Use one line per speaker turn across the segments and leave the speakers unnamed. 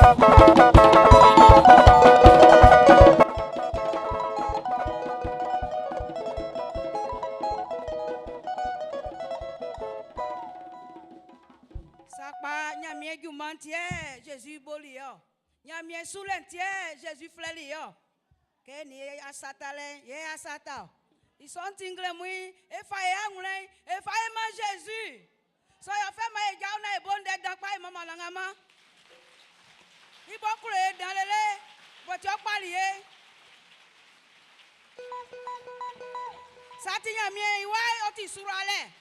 Sakpa Ɲanmiɛn junman'n ti yɛ Zezi boli ɔ. Ɲanmiɛn sulɛ'n ti yɛ Zezi flɛli ɔ. Kɛ e nin e asata lɛ'n, yɛ e asata ɔ. I sɔ'n ti nglɛmun'n, e fa e awlɛn'n e fa e man Zezi. Sɛ ɔ fɛ man e jao naan e bo ndɛ dan kpa e manman Anannganman. I b'ɔ klo e dan lele b'ɔ ti ɔ kpali e. Sa ti Nyanmiɛn i Wa'n ɔ ti suralɛ.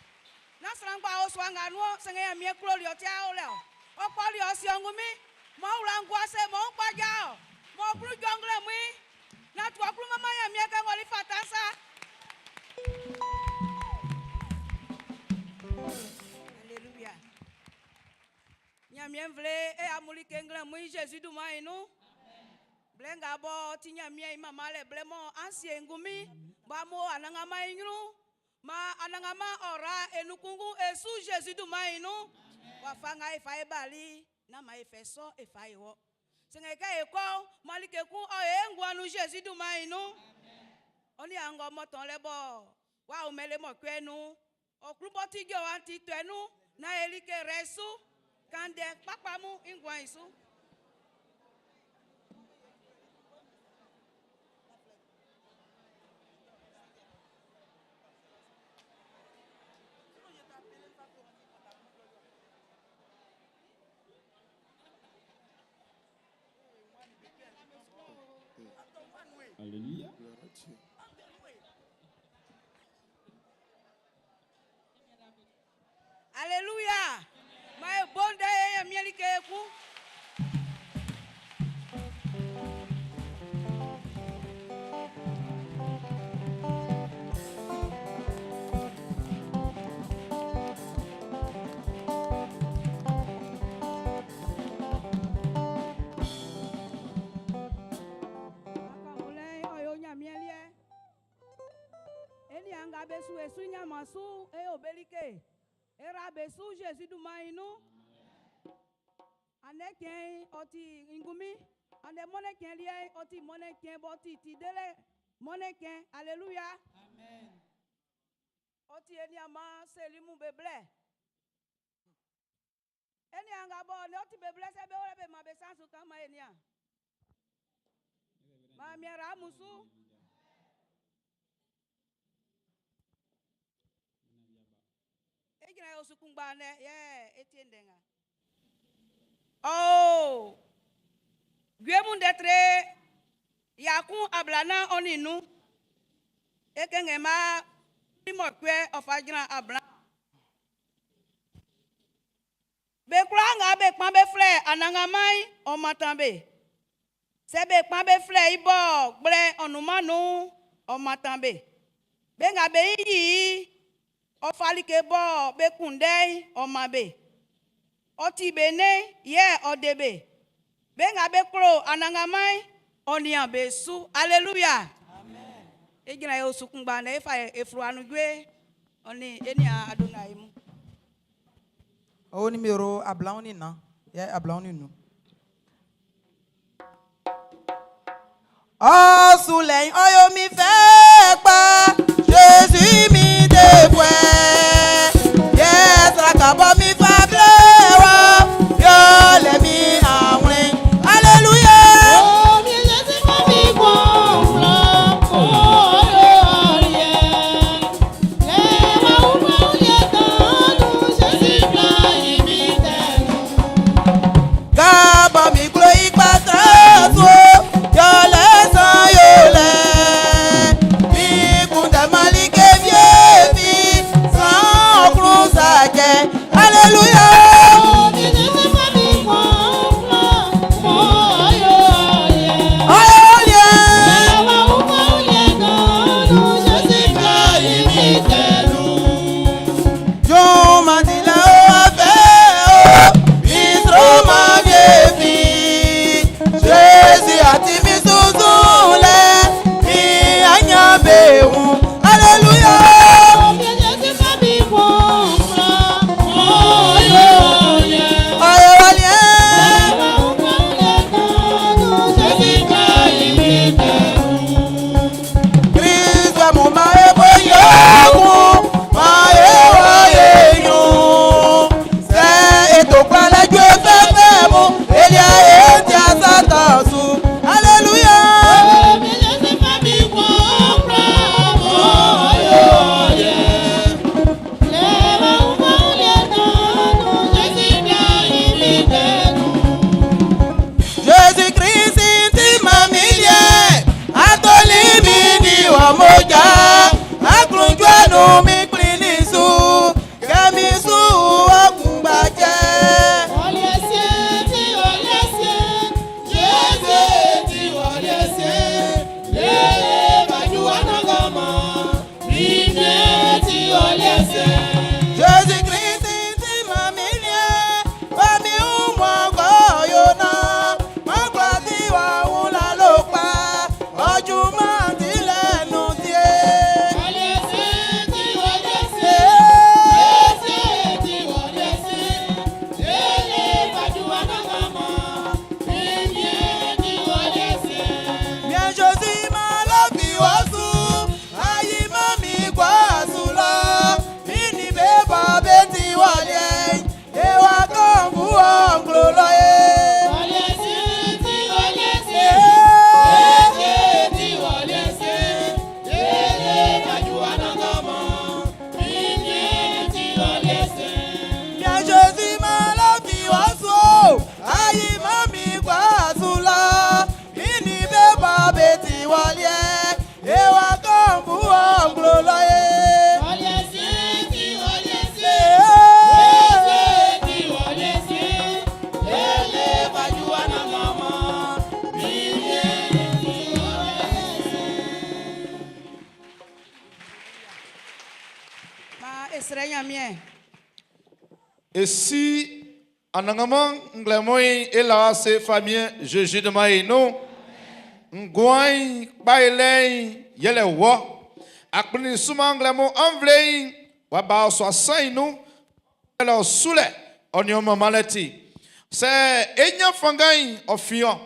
Nán sran ngba o sua nga nun-ɔn, sanngɛ Nyanmiɛn kloli ɔ ti a o lɛ-ɔ. Ɔ kpɔli ɔ si ɔ ngunmin, m'ɔ wla'n gua ase, m'ɔ wun kpaja ɔ, m'ɔ klun jɔ nglɛmun'n. Nán tu ɔ klun manman Nyanmiɛn kɛ ng'ɔ li fata'n sa. Aleluya. Ɲanmiɛn nvle e amun like nglɛmun i Zezi dunman'n i nun. Blɛ nga b'ɔ ti Ɲanmiɛn i manmanlɛ blɛ mɔ an sie i ngunmin'n, bɔ amun o Anannganman i ɲrun'n, maan Anannganman ɔ ra e nun kunngun e su Zezi dunman'n i nun. Wafa nga e fa e bali'n, nán maan e fɛ sɔ e fa e wɔ. Sanngɛ kɛ e kɔ'n, maan like kun ɔ e nguan nun Zezi dunman'n i nun. Ɔ nin angɔ mɔ tɔnlɛ bɔ w'a wunmɛn le mɔcuɛ nun'n, Ɔ klun b'ɔ ti jɔwa'n ti tɔɛ nun, nan e like rɛ su, kan ndɛ kpakpa mun i nguan'n i su.
Alléluia.
Gloire à Dieu.
Aleluya! Maan e bo ndɛ e Ɲanmiɛn like ekun. Akamulɛ'n ɔ yo Ɲanmiɛn liɛ. E niaan nga be su e su ɲanman su'n, e yo be like. E ra be su Zezi dunman'n i nun. Andɛ cɛn'n, ɔ ti i ngunmin. Andɛ mɔnnɛn cɛn liɛ'n, ɔ ti mɔnnɛn cɛn b'ɔ ti ti delɛ mɔnnɛn cɛn. Aleluya! Ɔ ti e niaanman Selimu be blɛ. E niaan nga bɔ ɔ ti be blɛ sɛ be o lɛ be man be sa'n su kan man e nian. Maan mian ra amun su. E jran e osu kunngba ndɛ yɛ e tie ndɛ nga. Ɔ Jue Mun ndɛ tre 145. E kɛnngɛn ma mɔcuɛ ɔ fa jran ablaɔn. Be kwlaa nga be kpan be flɛ Anannganman'n, ɔ mantan be. Sɛ be kpan be flɛ i bɔ gblɛ ɔ nun-man nun'n, ɔ mantan be. Be nga be nyin yi i'n, ɔ fa like bɔ be kunndɛ'n ɔ man be. Ɔ ti be nɛn'n, yɛ ɔ de be. Be nga be klo Anannganman'n, ɔ nian be su. Aleluya! E jran e osu kunngba'n nan e fa e fluwa nun jue ɔ nin e niaan Adonai mun.
O numéro 24 yɛ 25. Ɔ sulɛ'n ɔ yo min fɛ kpa, Zezi min defuɛ. Yɛ sraka bɔ min fa blɛ wɔ, y'ɔ lɛ min awlɛn. Aleluya! Nga bɔ min klo i kpa tra su, y'ɔ lɛ san yolɛ. Min kunndɛman like wie.
Srɛ Ɲanmiɛn.
E si Anannganman nglɛmun'n e la ase Famiɛn Zezi dunman i nun. Nguan'n kpa yilɛ'n yɛlɛ wɔ. A kplinnin su man nglɛmun ɔ nvle'n w'a ba ɔ sua sa'n i nun. Yɛlɛ ɔ sulɛ ɔ nin ɔ manmanlɛ ti. Sɛ e ɲan fanngan'n ɔ fin ɔ.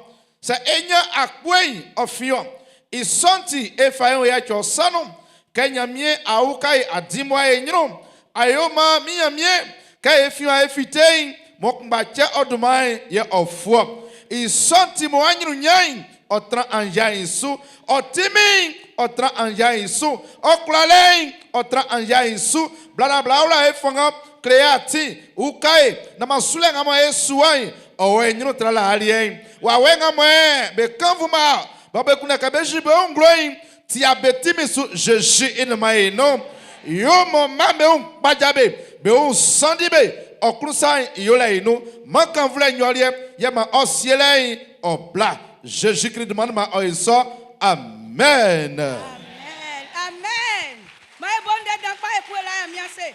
Sɛ e ɲan akpue'n ɔ fin ɔ. I sɔ'n ti e fa e wun yaci ɔ sa nun. Kɛ Ɲanmiɛn a uka e a di mmuae e ɲrun. A yo maan min Ɲanmiɛn, kɛ e fin wa e fite'n, mɔ kunngba cɛ ɔ dunman'n yɛ ɔ fu-ɔ. I sɔ'n ti mɔ aɲrunɲan'n ɔ tran anja'n i su, ɔ tinmin'n ɔ tran anja'n i su, ɔ kwlalɛ'n ɔ tran anja'n i su. Bla bla wla e fanngan, kle e atin, uka e, naan man sulɛ nga mɔ e sua'n ɔ wɔ e ɲrun tra laa liɛ'n. Wawɛ nga mɔ be kannvun-man bɔ be kunndɛ kɛ bé yí be wun nglo'n, Tia be ti min su Zezi i dunman i nun. Yo mɔ maan be wun kpaja be, be wun sanndi be ɔ klun sa'n i yolɛ'n i nun. Man kannvunlɛ nyɔliɛ, yɛ man ɔ sielɛ'n ɔ bla. Zezi Krist dunman nun man ɔ yo sɔ. Amen.
Amen. Amen. Man e bo ndɛ dan kpa ekun e la Ɲanmiɛn ase.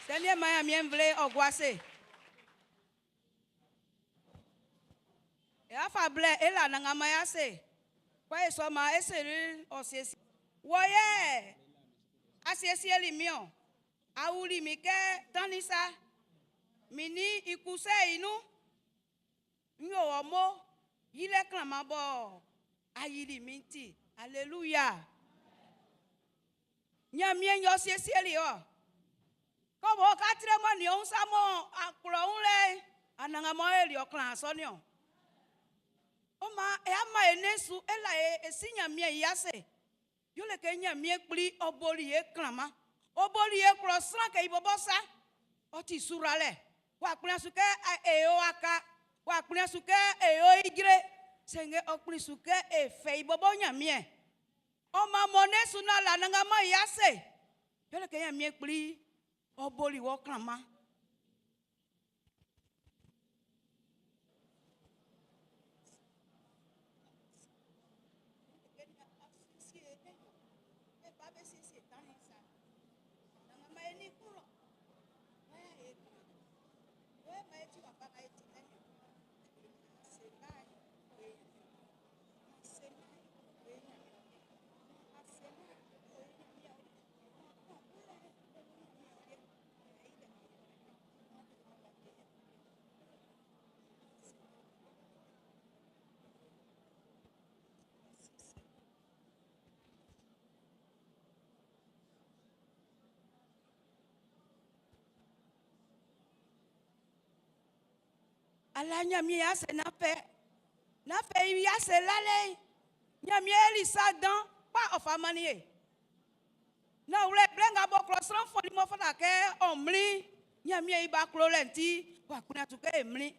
Sɛ miɛn man Ɲanmiɛn nvle'n ɔ gua ase. E a fa blɛ e la Anannganman i ase. Kɛ e sɔ man e seli ɔ siesie. Wɔ yɛ a siesieli min-ɔn. A wuli min kɛ tannin sa. Min nin i ku sɛ i nun. N yo wɔ mo yilɛ klanman bɔ a yili min'n ti. Aleluya! Ɲanmiɛn yɛ ɔ siesieli ɔ. Kɛ bɔ ɔ ka tre mɔ nin ɔn sa mɔ a klɔ wun lɛ'n, Anannganman ɔ eli ɔ klan sɔ niɔn. Ɔ maan e ama e nɛn su e la e si Ɲanmiɛn i ase. Yɛle kɛ Ɲanmiɛn kpli ɔ boli e klanman. Ɔ boli e klɔ sran kɛ i bɔbɔ sa. Ɔ ti suralɛ. W'a kplin su kɛ e yo waka. W'a kplin su kɛ e yo ijre. Sanngɛ ɔ kplin su kɛ e fɛ i bɔbɔ Ɲanmiɛn. Ɔ maan mɔ ne su na la Anannganman i ase. Yɛle kɛ Ɲanmiɛn Kpli, ɔ boli wɔ klanman. Ala Ɲanmiɛn i ase nán fɛ, nán fɛ i ase lalɛ'n. Ɲanmiɛn yili sa dan kpa ɔ fa mannin e. Nanwlɛ, blɛ nga bɔ klɔ sran fɔnnin m'ɔ fata kɛ ɔ mlin'n, Ɲanmiɛn i ba klolɛ'n ti, w'a kplin su kɛ e mlin.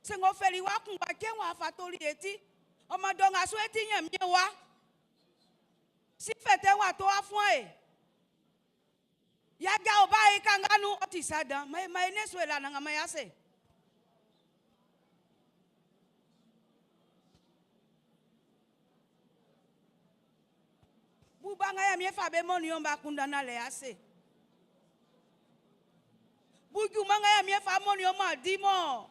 Sɛ ng'ɔ fɛli i wa kunngba cɛ'n w'a fa toli e ti. Ɔ maan dɔ nga su e ti Ɲanmiɛn wa. Si fɛtɛ'n w'a to w'a fuan e. Y'a jao ba i kanga nun, ɔ ti sa dan. Man e man e nɛn su e la Anannganman i ase. Bu ba nga Ɲanmiɛn fa be mannin ɔ'n be akunndan naan lɛ ase. Bu junman nga Ɲanmiɛn fa mannin ɔ mɔ a di mɔ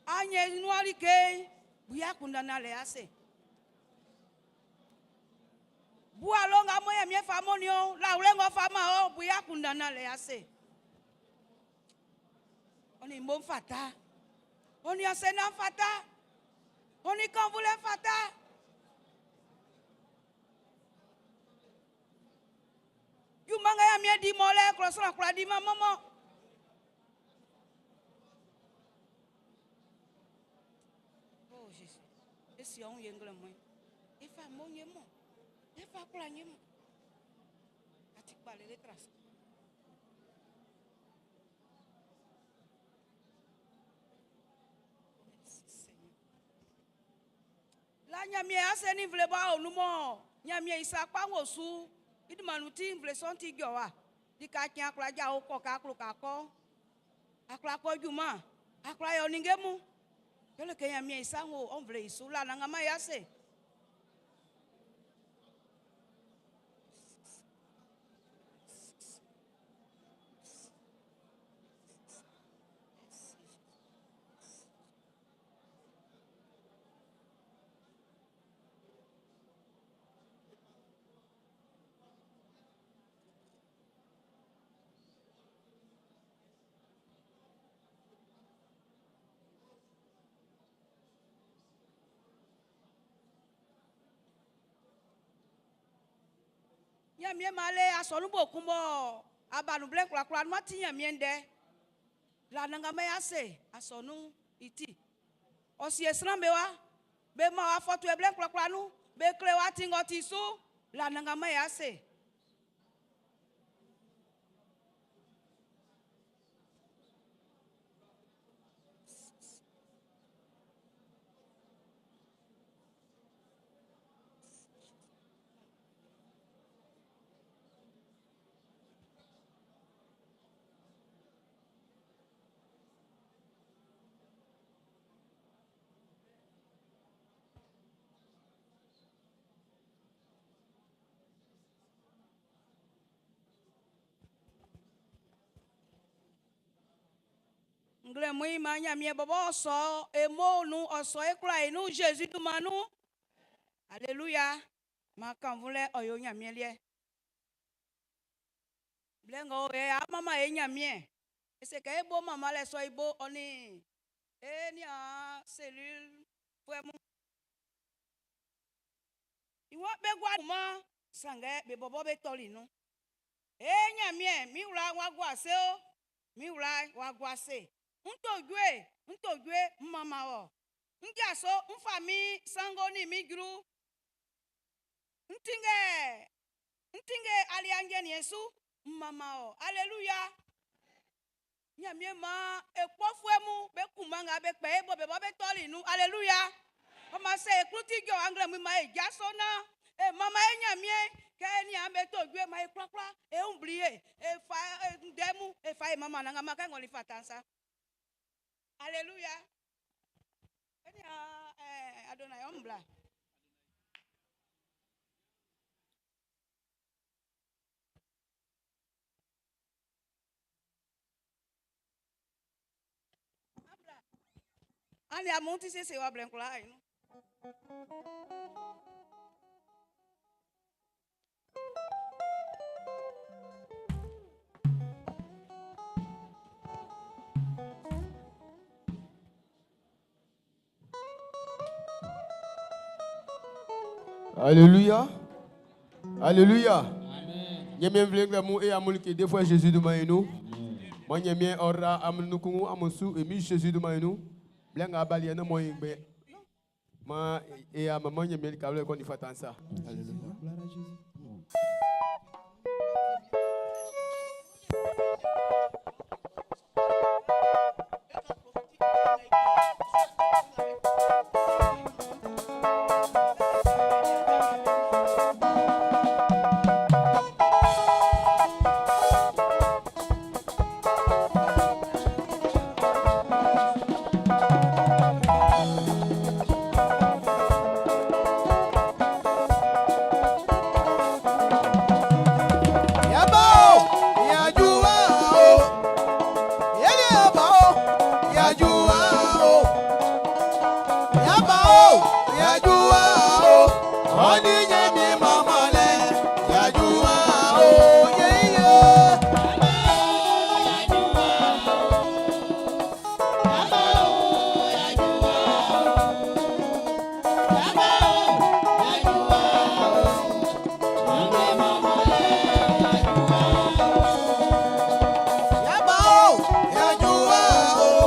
a ɲɛn i nuan like'n, bu i akunndan naan lɛ ase. Bu alo nga mɔ Ɲanmiɛn fa mannin ɔ'n, lawlɛ ng'ɔ fa man ɔ'n, bu i akunndan naan lɛ ase. Ɔ nin mo fata. Ɔ nin asenna fata. Ɔ nin kannvunlɛ fata. Junman nga Ɲanmiɛn di mɔ lɛ klɔ sran kwla diman mɔmɔ. Oh Jésus, esi ɔn ye nglɛ mɔ. Efa mo nye mo. Efa kula nye mo. Ati kpa lele tras. La Ɲanmiɛn ase ni nvle bɔ a o nun mɔ Ɲanmiɛn i sa kpa'n wo su i dunman nun ti nvle sɔ'n ti jɔwa. Lika cɛn a kwla jao kɔ kɛ a klo kɛ a kɔ'n. A kwla kɔ junman, a kwla yo ninnge mun. Yɛle kɛ Ɲanmiɛn i sa'n wo ɔ nvle'n i su. La Anannganman i ase. Ɲanmiɛn maan le asɔnun bo kun mɔ a ba nun blɛ kwlakwla nun a ti Ɲanmiɛn ndɛ. La Anannganman i ase asɔnun'n i ti. Ɔ sie sran'm be wa, be man wɔ afɔtuɛ blɛ kwlakwla nun, be kle wɔ atin ng'ɔ ti su. La Anannganman i ase. Nglɛmun i ma Ɲanmiɛn bɔbɔ ɔ sɔ e mo nun, ɔ sɔ e kwlaa e nun Zezi dunman nun. Alléluia. Maan kannvunlɛ ɔ yo Ɲanmiɛn liɛ. Blɛ nga o yɛ a manman e Ɲanmiɛn. E se kɛ e bo manmanlɛ sɔ i bo ɔ nin e niaan cellule fuɛ mun. I waan be gua kunman sanngɛ be bɔbɔ be tɔli nun. E Ɲanmiɛn, min wla w'a gua ase o. Min wla w'a gua ase. N to jue, n to jue, n manman wɔ. N jaso, n fa min sanngo nin min jru. N tinngɛ, n tinngɛ aliɛ njɛnniɛn su, n manman wɔ. Alléluia. Ɲanmiɛn maan e kpɔfuɛ mun be kunman nga be kpɛ e bo be bɔ be tɔli nun. Alléluia. Ɔ ma sɛ e klun ti jɔ nglɛmun ma e jaso na e manman e Ɲanmiɛn kɛ e niaan be to jue ma e kwlakwla e wun bli e e fa e ndɛ mun e fa e manman Anannganman kɛ ng'ɔ li fata'n sa. Alléluia. E niaan ɛɛ Adonai ɔn bla. Ani amun ti siesie wa blɛ kwlaa yi nun.
Alléluia. Alléluia. Ɲanmiɛn nvle nglɛmun e amun like defuɛ Jésus dunman i nun. Mɔ Ɲanmiɛn ɔ ra amun nukun amun su e min Jésus dunman i nun. Blɛ nga abali yɛ ne mɔ yi gbɛ. Ma e a mama Ɲanmiɛn likawlɛ kɔ ni fatan sa. Alléluia.
Gloire à Jésus.
Yaba o, yajuwa o, yele yaba o, yajuwa o, yaba o, yajuwa o, oni nyemi mamale, yajuwa o, yeye. Yaba o, yajuwa o,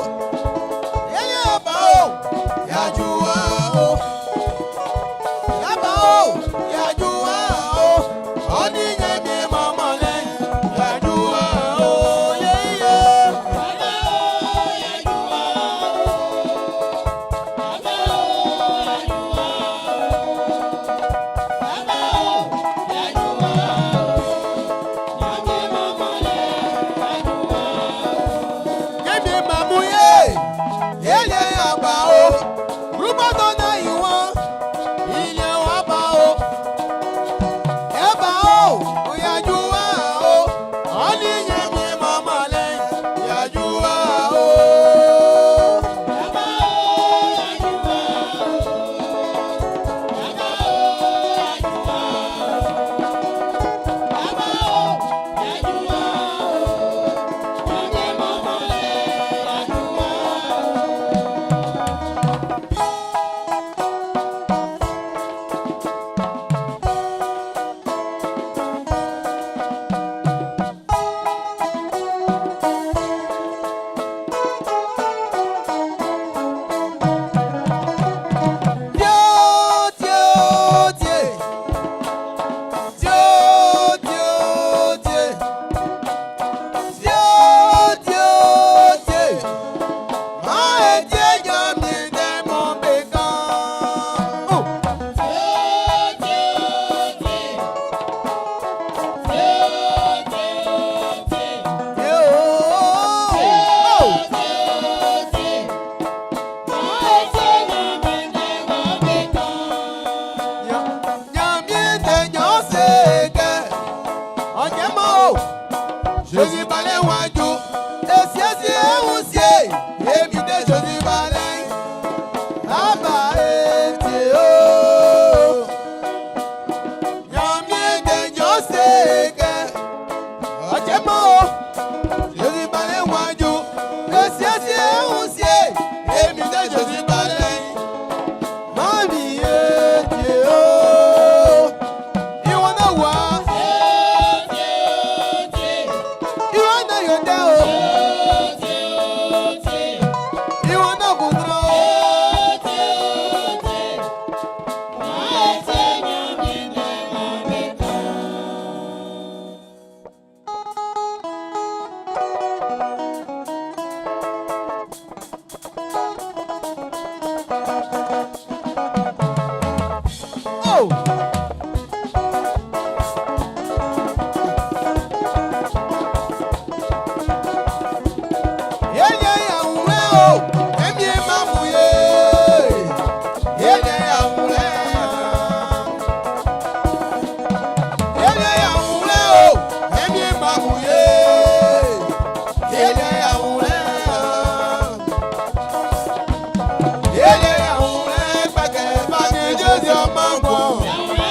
Siesie wun sie, emi de Jésus balẹ̀. Mami ye tie o, ìwọ náà wá. Ìwọ náà yóò dé o. Ìwọ náà kò dúró o. Oh! Yeye yawule o, emi mamu ye. Yeye yawule. Yeye yawule o, emi mamu ye. Yeye yawule. Yeye yawule gbẹgẹ bá ní Jésù ọmọ gbọ̀n.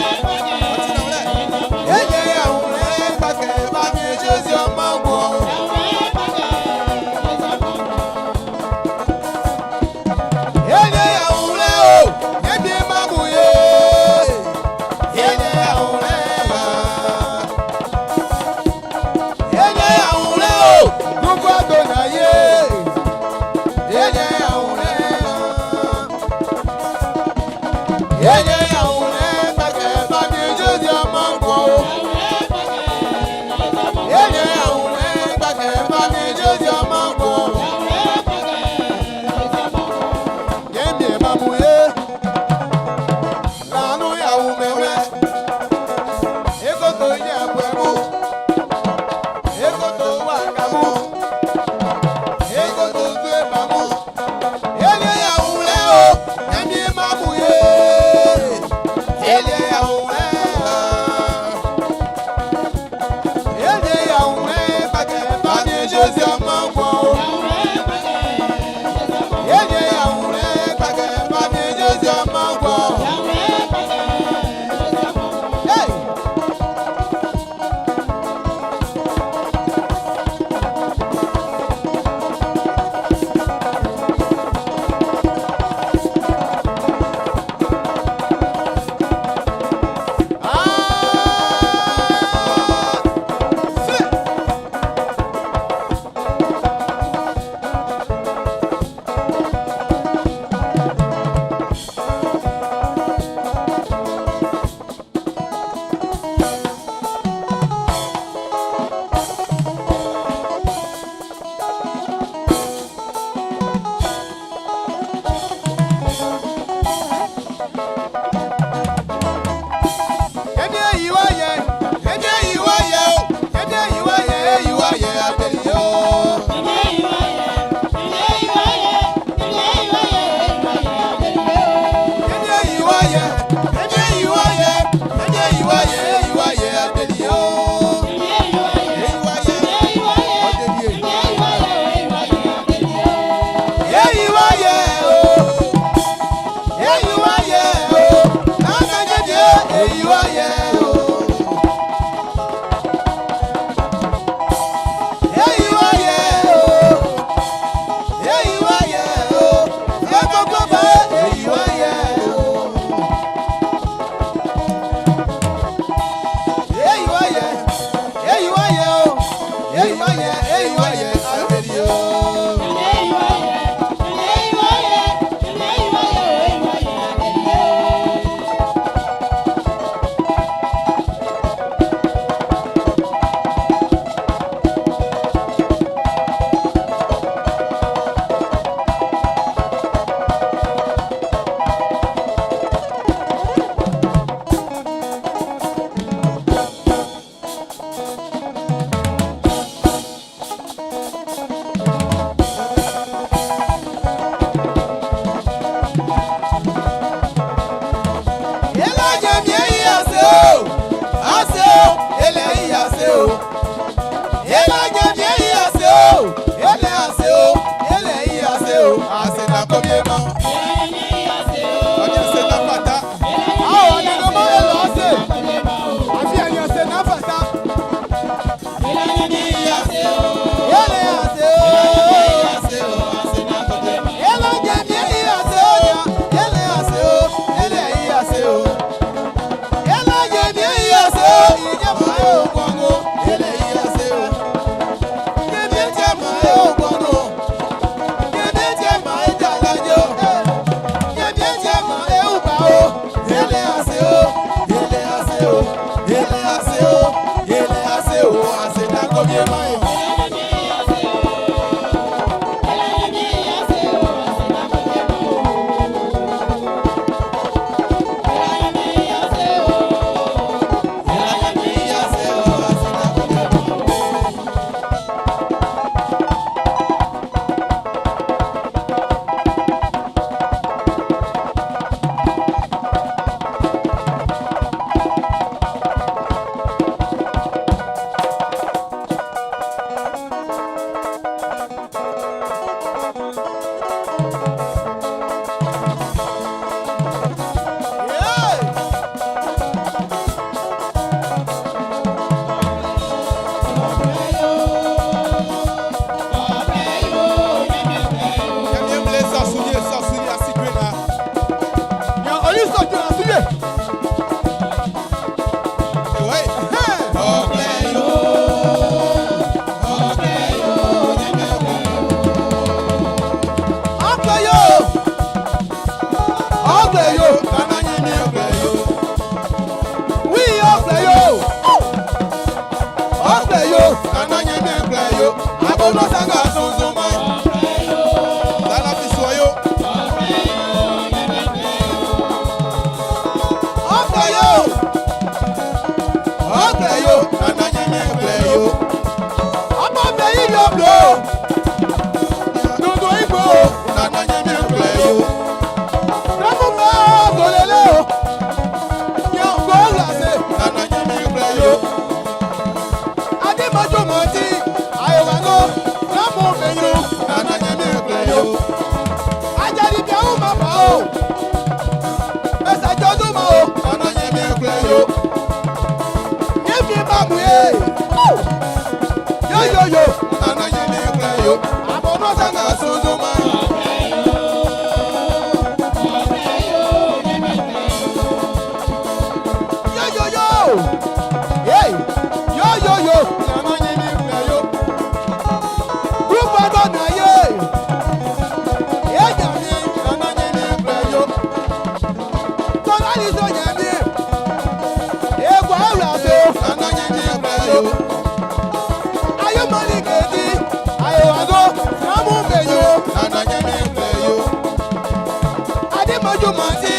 Sanga suzuma. Yo yo yo. Hey. Yo yo yo. Nyama nyemi kule yo. Grupa do na ye. Ye nyami nyama nyemi kule yo. Tọ́lá ní sọ nyami. Egwu awura so nyama nyemi kule yo. Ayo mali kedi. Ayo wago. Samu beyo. Nyama nyemi kule yo. Adémọ́jú màtí.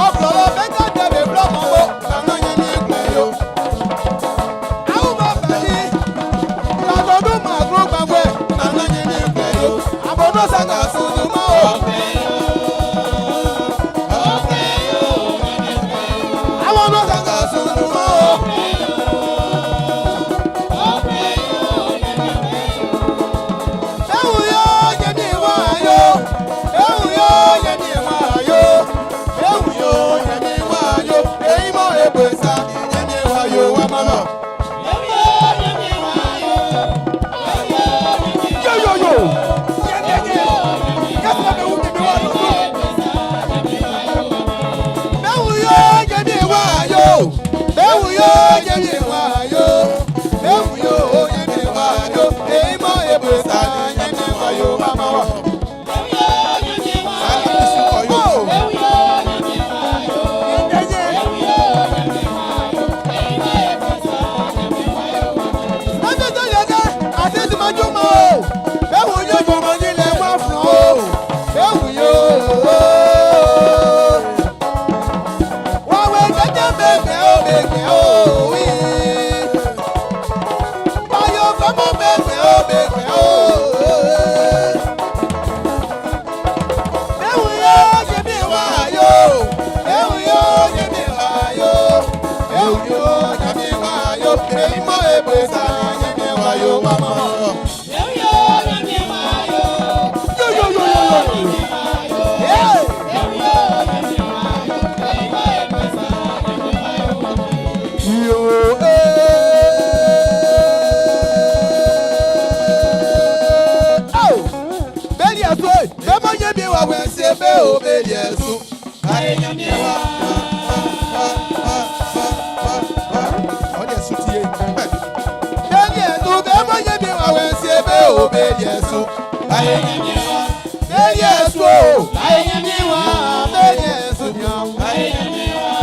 Ọ̀pọ̀lọpọ̀ bẹ́tà tẹ̀lé blọ́mọ́mọ́. Nyama nyemi kule yo. Àwọn bàbá yìí. Lọ́dọọdún máa dúró gbàgbẹ́. Nana yẹn ní ìpè yó. Àbọ̀dọ́ sàgà sùdù mọ́ o. Àbọ̀dọ́ sàgà sùdù mọ́ o. Ewu yóò yẹ ní ìwọ ayọ̀. Ewu yóò yẹ ní ìwọ ayọ̀. Ewu yóò yẹ ní ìwọ ayọ̀. Èyí mọ̀ ègbè sá ìyẹn ní ìwọ ayọ̀ wà mọ́nà. Yo yo yo. Yẹ yẹ yẹ. Kẹ́sìlẹ̀ mi wú mi mi wá lọ́dún. Bẹ́wù yóò yẹ ní ìwà ayọ̀. Bẹ́wù yóò yẹ ní ìwà ayọ̀. Bẹ́wù yóò yẹ ní ìwà ayọ̀. Èyí mọ̀ èbè sá ìyẹn ní ìwọ ayọ̀ wà mọ́nà. Oh! Yẹ yẹ. Lọ́jọ́ yẹ kẹ́ àtẹ̀tùmọ́júmọ́ o. Bẹ́wù yóò jùmọ̀ nílẹ̀ wá fún o. Bẹ́wù yóò. Wọ́n wé jẹ́jẹ́ bẹ́gbẹ́ o bẹ́gbẹ́ o wí. Báyọ̀ fọ́mọ bẹ́gbẹ́ o bẹ́gbẹ́ o. Bẹ́wù yóò ṣe bí wá yó. Bẹ́wù yóò ṣe bí wá yó. Bẹ́wù yóò ṣe bí wá yó. Èyí mọ̀ èbè sáà ṣe bí wá yó wá mọ́. Yo yo yo yo yo. Yeah. Yo eh. Oh. Bẹ́ẹ̀ni ẹ̀sùn ẹ̀ bẹ́ẹ̀ mọ̀ yé mi wà wẹ̀ ṣe bẹ́ẹ̀ o bẹ́ẹ̀ni ẹ̀sùn. Ayé yẹn mi wá.
Ọdẹ sùn ti yé.
Bẹ́ẹ̀ni ẹ̀sùn bẹ́ẹ̀ mọ̀ yé mi wà wẹ̀ ṣe bẹ́ẹ̀ o bẹ́ẹ̀ni ẹ̀sùn. Ayé yẹn mi wá. Bẹ́ẹ̀ni ẹ̀sùn o. Ayé yẹn mi wá. Bẹ́ẹ̀ni ẹ̀sùn ni ọ. Ayé yẹn mi wá.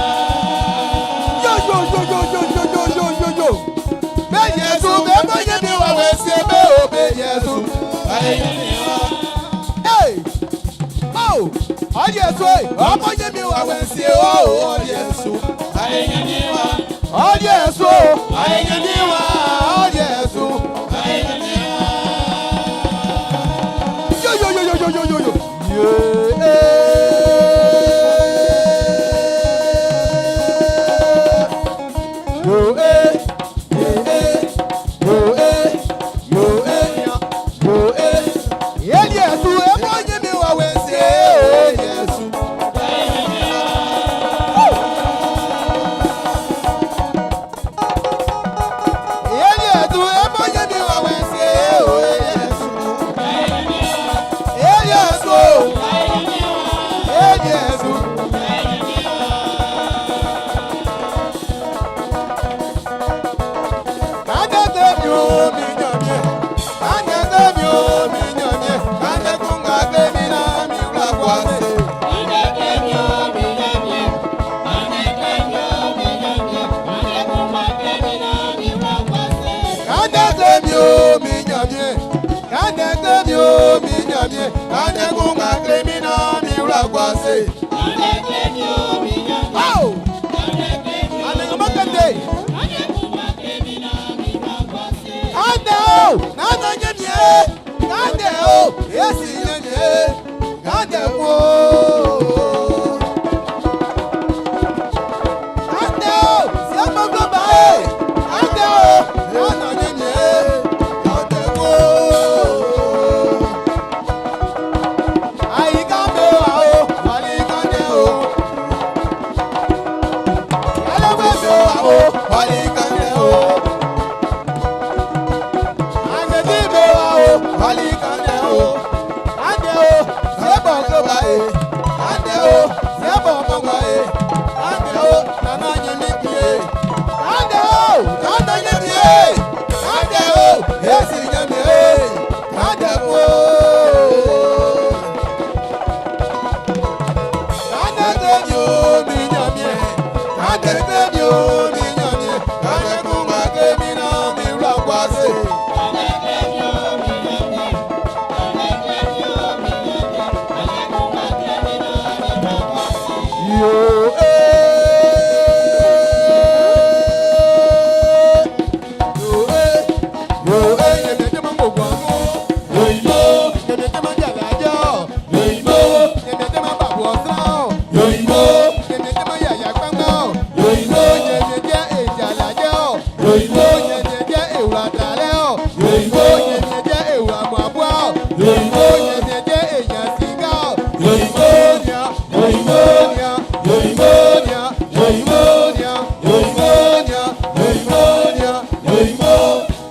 Yo yo yo yo yo yo yo yo yo yo. Bẹ́ẹ̀ni ẹ̀sùn bẹ́ẹ̀ mọ̀ yé mi wà wẹ̀ ṣe bẹ́ẹ̀ o bẹ́ẹ̀ni ẹ̀sùn. Ayé yẹn mi wá. Hey! Oh! Ọdí ẹ̀sùn ẹ̀ ọmọ yé mi wà wẹ̀ ṣe o ọdí ẹ̀sùn. Ayé yẹn mi wá. Ọdí ẹ̀sùn o. Ayé yẹn mi wá. Ọdí ẹ̀sùn. Ayé yẹn mi wá. Yo yo yo yo yo yo yo yo. Yeah. Yo eh, eh eh, yo eh, yo eh, yo eh. Yeli ẹ̀sùn ẹ̀ mọ̀ yé mi wà wẹ̀ ṣe é Yẹ̀sù. Yeli ẹ̀sùn ẹ̀ mọ̀ yé mi wà wẹ̀ ṣe é Yẹ̀sù. Yeli ẹ̀sùn o, yeli ẹ̀sùn. Kandete mi o mi yan mi, kandete mi o mi yan mi, kandekun ka gbé mi náà mi wúlò kó a ṣe. Kandete mi o mi yan mi, kandete mi o mi yan mi, kandekun ka gbé mi náà mi wúlò kó a ṣe. Oh! Anagama kande. Kande o, nana nye mie. Kande o, esi nye mie. Kande wo. Kande o, siamo globa e. Kande o, nana nye mie. Kande wo. Ayika me wa o, wali kande o. Yálẹ́wé me wa o, wali kande o. Àgbẹ̀dì mi wá o, wálé kande o.
ba e. Kande o, sebo mongo e. Kande o, nana nyemi pie. Kande o, kande nyemi e. Kande o, esi nyemi e. Kande o. Kande kle o mi nyamie. Kande kle o mi nyamie. Kande kunga kle mi na mi wla kwase. Yo eh, yo eh, yo eh, nyamie jẹ́ máa ń gbogbo ọdún. Yoyimo, nyamie jẹ́ máa ń jàlá jọ́. Yoyimo, nyamie jẹ́ máa ń bàbọ̀ ọ̀sán. Yoyimo, nyamie jẹ́ máa ń yàyà gbangba. Yoyimo, nyamie jẹ́ èjàlá jọ́. Yoyimo, nyamie jẹ́ èwù àtàlẹ́. Yoyimo, nyamie jẹ́ èwù àmọ̀ àbúọ̀. Yoyimo, nyamie jẹ́ èyàn sìgá. Yoyimo, yoyimo, yoyimo, yoyimo, yoyimo, yoyimo, yoyimo,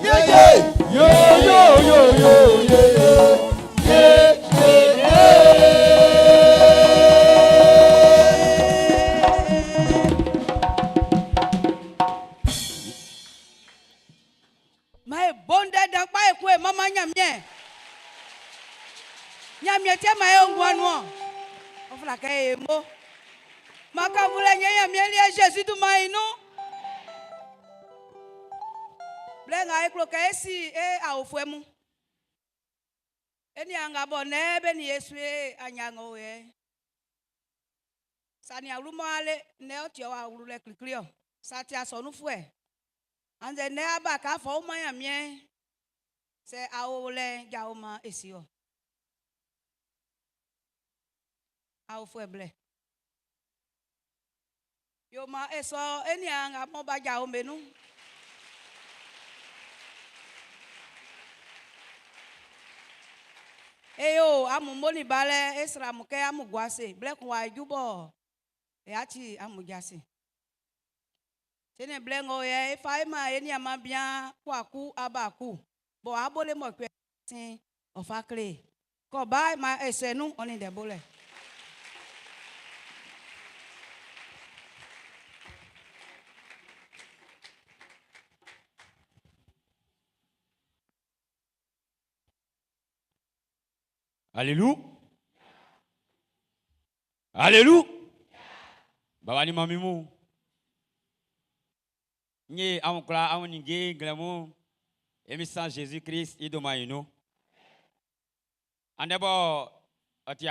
yeah, yeah. Yo, yo, yo, yo, yeah, yeah, yeah, yeah.
Ma e bonde dan kpa e ku e mama nyamie. Nyamie te ma e ngwa no. O fla ke e mo. Ma ka vule nye nyamie li e Jésus du ma inu. Ble nga e klo ke e si e a ofue mu. Eni anga bo ne be ni Yesu e anyango e. Sani awulu mo ale ne o ti o awulu le klikli o. Sati asonu fu e. Anze ne aba ka fo ma ya mie. Se awo le ja o ma esi o. Awo fu e ble. Yo ma eso eni anga mo ba ja o menu. Eyo amu moni bale esra muke amu gwase ble kun wa jubo. E ati amu jase. Tene ble ngo ye ifa e ma eni ama bian kwaku abaku. Bo abole mo kwe sin ofa kle. Ko ba ma esenu oni de bole.
Alléluia. Alléluia. Baba ni mami mu. Nye awon kula awon ninge glemu. Emi san Jésus-Christ idoma inu. Andebo oti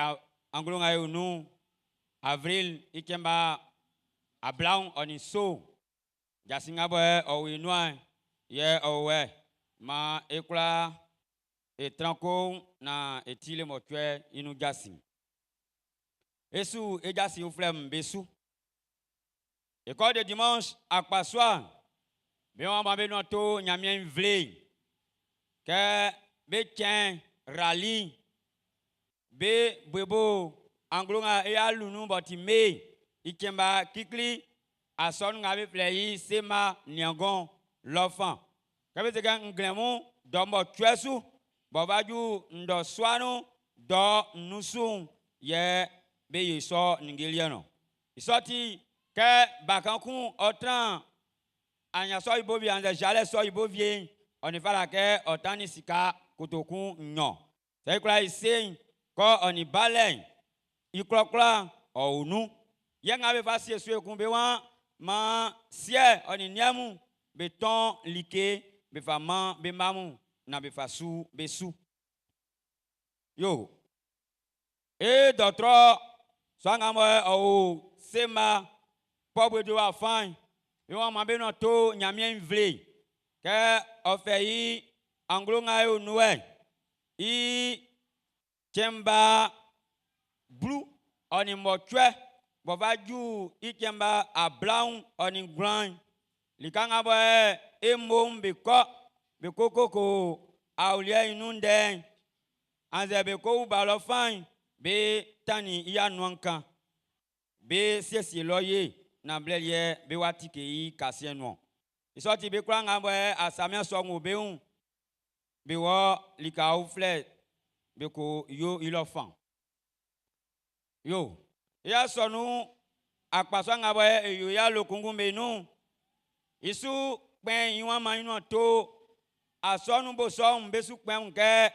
anglo nga nu avril ikemba ablaun oni so. Jasinga bo o inu an ye o we ma ekula etranko na etile motwe inu jasi. Esu ejasi uflem besu. École de dimanche akpaswa. Be wan ba be no to nyamien vle. Ke be tien rally. Be bwebo anglo nga e alunu boti me ikemba kikli ason nga be plei sema nyangon l'enfant. Ke be se nglemu do mo twesu bobaju ndo swanu do nusu ye be yeso ngeliano. Isoti ke bakankun otran anya so ibo bi anze jale so ibo vie onifala ke otani sika kotokun nyon. Se kula isen ko oni balen iklokla onu ye nga be fa sie su ekun be wan ma sie oni niamu be ton like be fa ma be mamu na be fa su be su. Yo e docteur so nga mo o sema pobre de wa fan be wan ma be no to nyamien vle ke ofe yi anglo nga yo nuwe i chemba blue oni motwe bova ju i chemba a brown oni grand likanga bo e mo be ko be kokoko awlie inu nde anze be ko ba lo fan be tani iya nwankan be siesie loye na blelie be wati ke yi kasien no isoti be kura nga bo asamia so ngu be un be wo lika ofle be ko yo ilo fan. Yo, ya sɔnu akpasua nga bɔ eyo ya lo kunkun be nun. Isu kpɛn iwan ma inu to asɔnu bo sɔn be su kpɛn kɛ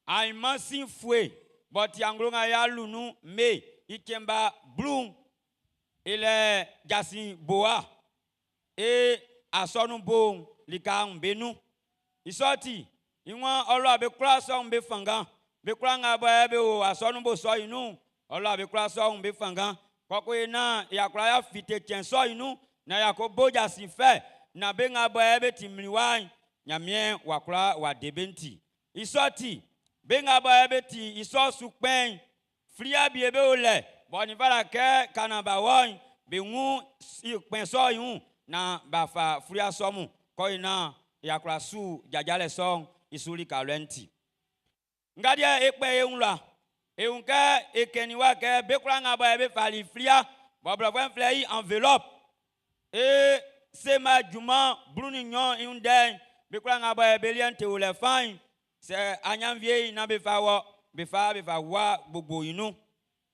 ayimansi fue bɔti anglo nga ya lunu me ikɛnba blun ilɛ jasi boa e asɔnu bo lika be nun. Isɔti iwan ɔlɔ abe kura sɔn be fangan be kura nga bɔ be o asɔnu bo sɔ inu ɔlɔ abe kura sɔn be fangan kɔkɔ yi na yakura ya fite tiɛn sɔ inu na yako bo jasi fɛ na be nga bɔ be ti mli wa nyamiɛ wakura wa debe ŋuti isɔti be nga bɔ be ti isɔ su kpɛn flia bie be wo lɛ bɔnni va la kɛ kanaba wɔn be ŋu kpɛn sɔ yi ŋu na ba fa flia sɔ mu kɔ yi na yakura su dzadza le sɔn isuli ka lɛ ŋuti ngadeɛ ekpɛ eŋu la eŋu ke ekeni wa ke be kura nga bɔ be fali flia bɔblɔfɛn filɛ yi enveloppe e sema juma blu ni nyɔ eŋu dɛ be kura nga bɔ be liɛ ŋte wo lɛ fain sɛ anyanvie yi na be fa wɔ be fa be fa wa gbogbo yi nu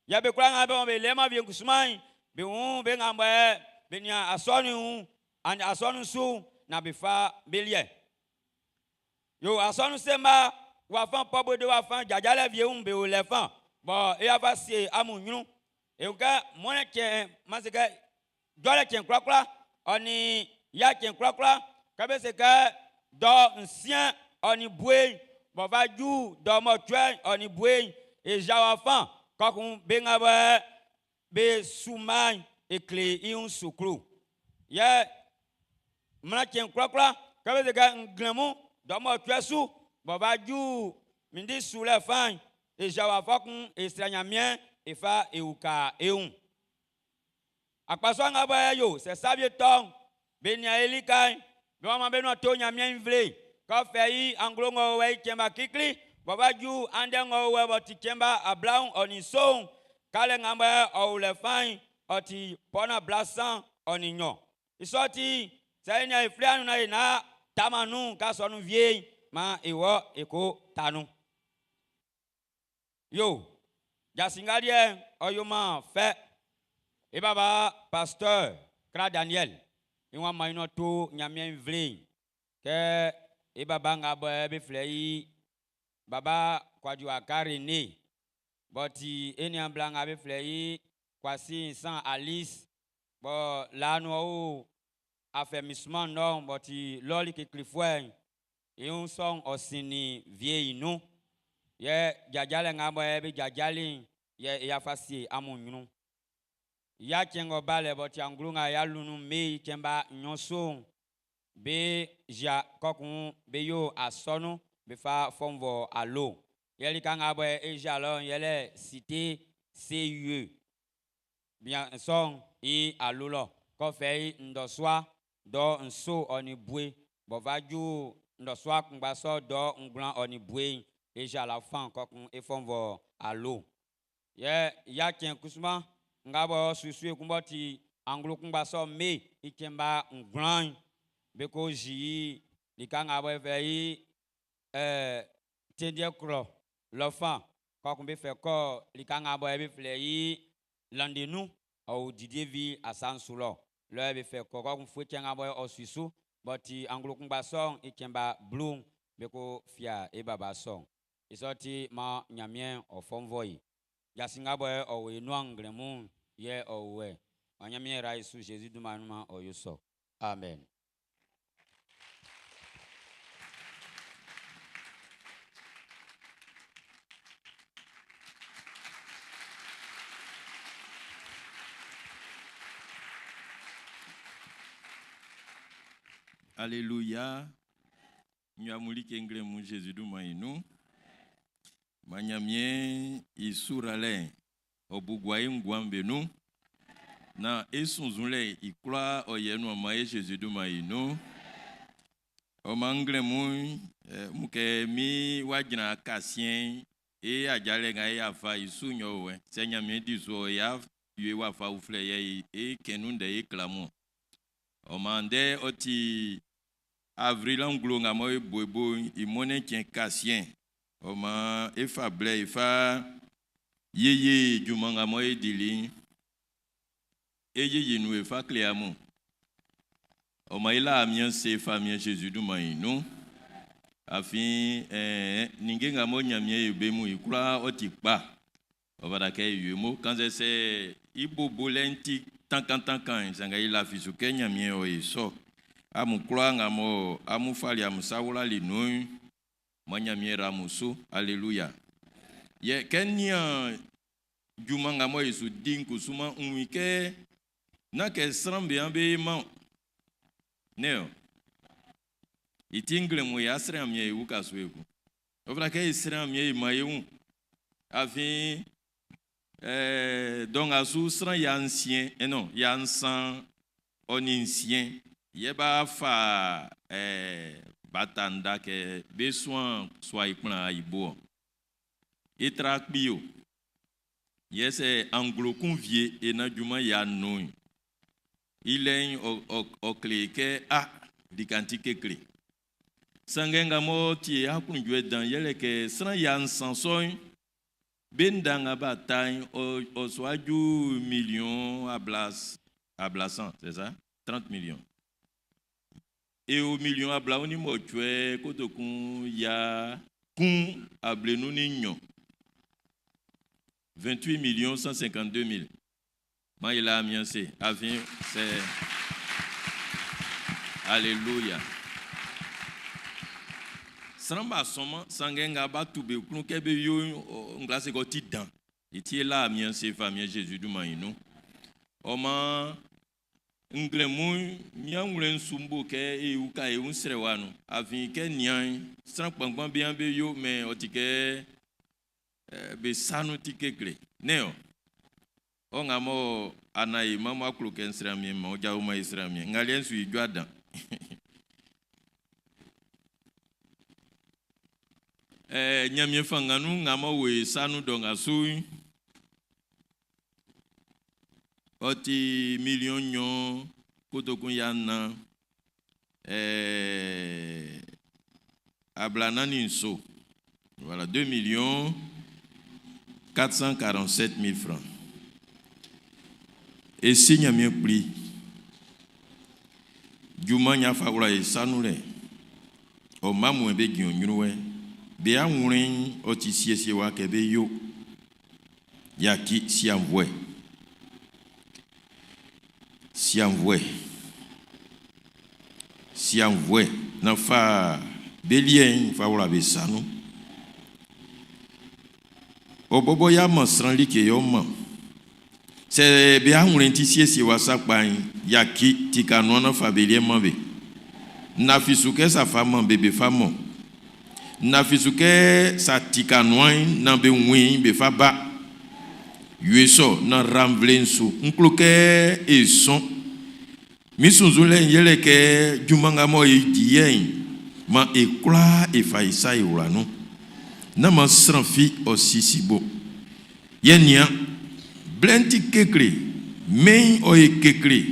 yɛ be kura nga bɔ be lɛ ma vie kusuma yi be ŋu be nga bɔ be nia asɔnu ŋu ani asɔnu su na be fa be liɛ yo asɔnu sema wa fan pɔbɔ de wa fan dzadza lɛ vie ŋu be wo lɛ fan bɔn eya va se amu nyru ewu ke mɔnɛ tsɛ masi ke dɔ lɛ tsɛ kurakura ɔni ya tsɛ kurakura ke be se ke dɔ ŋsiẽ ɔni bue bɔn va dzu dɔ mɔtsɔe ɔni bue eza wa fan kɔkun be ŋa bɛ be suma ekle iŋu suklu yɛ mla tsɛ kurakura ke be se ke ŋglɛmu dɔ mɔtsɔe su bɔn va dzu mindi su lɛ fan eza wa fɔkun esra nyamiɛ efa ewuka eŋu akpasua ŋa bɔ yo sɛ sabie tɔn be nia elika be wɔn ma be nɔ to nyamiɛ nvle kɔfɛ yi anglo ŋɔ wɛ tsɛnba kikli bɔn va dzu andɛ ŋɔ wɛ bɔ ti tsɛnba ablaŋ ɔni soŋ kalɛ ŋa bɔ ɔwò lɛ fain ɔti pɔna blasan ɔni nyɔ isɔti sɛ enia eflia nu na yi na tamanu kasɔnu vie ma ewɔ eko tanu yo jasingadeɛ ɔyoma fɛ ebaba pasteur kra Daniel iwọn ma inu to nyamia nvle kɛ ebaba nga bɔ be filɛ yi baba kwadu akari ne bɔti enia bla nga be filɛ yi kwasi nsan Alice bɔ lanu wo afɛmisuma nɔ bɔti lɔli keklifuɛ ihun sɔn ɔsini vie inu yɛ dzadzalɛ nga bɔ be dzadzali yɛ eyafa sie amu nyunu ya tsɛngɔ ba lɛ bɔti anglo nga ya lunu me tsɛnba nyɔso be zia kɔkun be yo asɔnu be fa fɔnvɔ alo yɛli ka nga bɔ ezia lɔ yɛlɛ cité CUE bien sɔn i alo lɔ kɔfɛ yi ŋdɔsua dɔ nso ɔni bue bɔva dzu ŋdɔsua kpugbasɔ dɔ ŋgblã ɔni bue ezia la fan kɔkun efɔnvɔ alo yɛ ya tsɛ kusuma nga bɔ susu ekunbɔ ti anglo kpugbasɔ me itsɛnba ŋgblã be ko zi yi lika nga bɔ fɛ yi tiɛdiɛ krɔ lɔfan kɔkun be fɛ kɔ lika nga bɔ be filɛ yi landenu ɔwò didie vi asansu lɔ lɔ be fɛ kɔ kɔkun fue tsɛ nga bɔ ɔsusu bɔti anglo kpugbasɔ itsɛnba blu be ko fia ebaba sɔn isɔti ma nyamiɛ ɔfɔnvɔ yi jasinga bɔ ɔwò enua ŋglɛmu yɛ ɔwɛ ɔnyamiɛ ra yesu Jésus duma numa ɔyosɔ amen.
Alléluia. Nyamuli kengle mu Jésus du mainu. Manyamie isurale obugwa ngwambe nu. Na esunzunle ikwa oyenu ama e Jésus du mainu. O mangle mu muke mi wajina kasien e ajale nga e afa isunyo we. Se nyamie diso ya yue wa fa ufle ye e kenunde e klamu. O mande oti avril anglo nga mo eboebo imone tien kasien. O ma e fa ble e fa Yeye junman nga mɔ e dili'n, e yiyi nun e fa kle amun. Ɔ maan e la Amiɛn se Famiɛn Zezi dunman'n i nun. Afin ɛɛ, ninnge nga mɔ Ɲanmiɛn yo be mun i kwlaa ɔ ti kpa. Ɔ fata kɛ e yo i mo. Kannzɛ sɛ i bo bolɛ'n ti tankantankan'n, sanngɛ e lafi su kɛ Ɲanmiɛn ɔ ye sɔ. Amun kwlaa nga mɔ amun fali amun sa wlali nun'n, maan Ɲanmiɛn yra amun su. Aleluya. Yɛ kɛ n nian junman nga mɔ e su di'n kusuman, n wun i kɛ nán kɛ sran'm be an be man ne ɔ. I ti nglɛmun e asrɛ Ɲanmiɛn e uka su ekun. Ɔ fata kɛ e srɛ Ɲanmiɛn e man e wun. Afin ɛɛ dɔ nga su sran 600, eh non, 306 yɛ b'a fa ɛɛ b'a ta nda kɛ be suan sua i kplan i bo ɔ. E tra kpi o. Yɛ sɛ anglo kun wie e na junman ya nun'n, i lɛ'n ɔ kle kɛ a lika'n ti kekle. Sanngɛ nga m'ɔ ti e aklunjuɛ dan yɛlɛ kɛ sran 300 sɔ'n, be nda nga b'a ta'n, ɔ su aju miliɔn ablasan, c'est ça? 30 millions. E o miliɔn 28 kotokun 152. 28 millions 152 mille. Maan e la Amiɛn se, afin c'est Alléluia. Sran b'a sɔnman, sanngɛ nga b'a tu be klun kɛ be yo'n, ngla se kɛ ɔ ti dan. I ti e la Amiɛn se Famiɛn Jésus dunman'n i nun. Ɔ maan, nglɛmun'n, min awlɛn'n su m bo kɛ e uka e wun srɛwa nun. Afin kɛ nian'n, sran kpanngban be an be yo, mɛ ɔ ti kɛ be sa nun ti kekle. Nɛ́n ɔ? Ɔ nga mɔ ana e ma mɔ aklo kɛ n srɛ Ɲanmiɛn ma ɔ jao ma e srɛ Ɲanmiɛn. Nga liɛ'n su i jɔ dan. Ɲanmiɛn fanngan nun nga mɔ wo e sa nun dɔ nga su'n, ɔ ti miliɔn 2 kotokun 400 47. Voilà, 2 millions 447 000 francs. E si Ɲanmiɛn kpli. Junman nya fa wla e sa nun lɛ. Ɔ mma mun be jin ɔ ɲrun wɛ. Be awlɛn'n ɔ ti siesiewa kɛ be yo. Yaki sianvuɛ. Sianvuɛ. Sianvuɛ. Na fa be liɛ'n fa wla be sa nun. Ɔ bɔbɔ y'a man sran like yɛ ɔ man. Sɛ be awlɛn ti siesiewa sakpa'n, yaki tika nuan na fa be liɛ'n man be. Nafi su kɛ sa fa man be be fa mɔ. Nafi su kɛ sa tika nuan'n nan be wun i'n be fa ba. Yue sɔ nan ra nvle'n su. N klo kɛ e sɔn. Min sunnzunlɛ'n yɛlɛ kɛ junman nga mɔ e di yɛ'n, man e kwlaa e fa e sa e wla nun. Nán man sran fi ɔ sisi bo. Yɛ nian, blɛ'n ti kekle, mɛn'n ɔ ye kekle.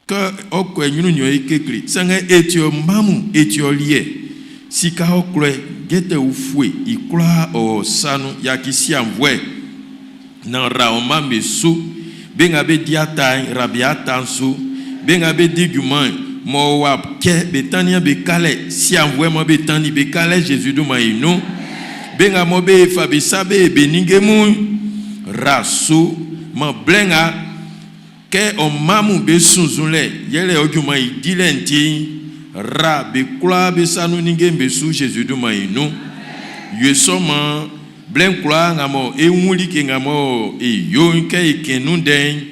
Kɛ ɔ kɔ e ɲrun'n ɔ ye kekle. Sanngɛ e ti ɔ mma mun, e ti ɔ liɛ. Sika ɔkwlɛ, jɛtɛ ufue, i kwlaa ɔ o sa nun. Yaci sianvuɛ naan ra ɔ mma'm be su. Be nga be di ata'n, ra be ata'n su. Be nga be di junman'n, mɔ w'a cɛ be tannin'n be kalɛ. Sianvuɛ mɔ be tannin be kalɛ Zezi dunman'n i nun. Be nga mɔ be fa be sa be ye be ninnge mun'n, ra su. Man blɛ nga Kɛ ɔ mma mun be sunnzunlɛ yɛlɛ ɔ junman i dilɛ'n ti'n, ra be kwlaa be sa nun ninnge'm be su Zezi dunman'n i nun. Yue sɔ maan blɛ'n kwlaa nga mɔ e wun like nga mɔ e yo'n kɛ e kɛn nun ndɛ'n,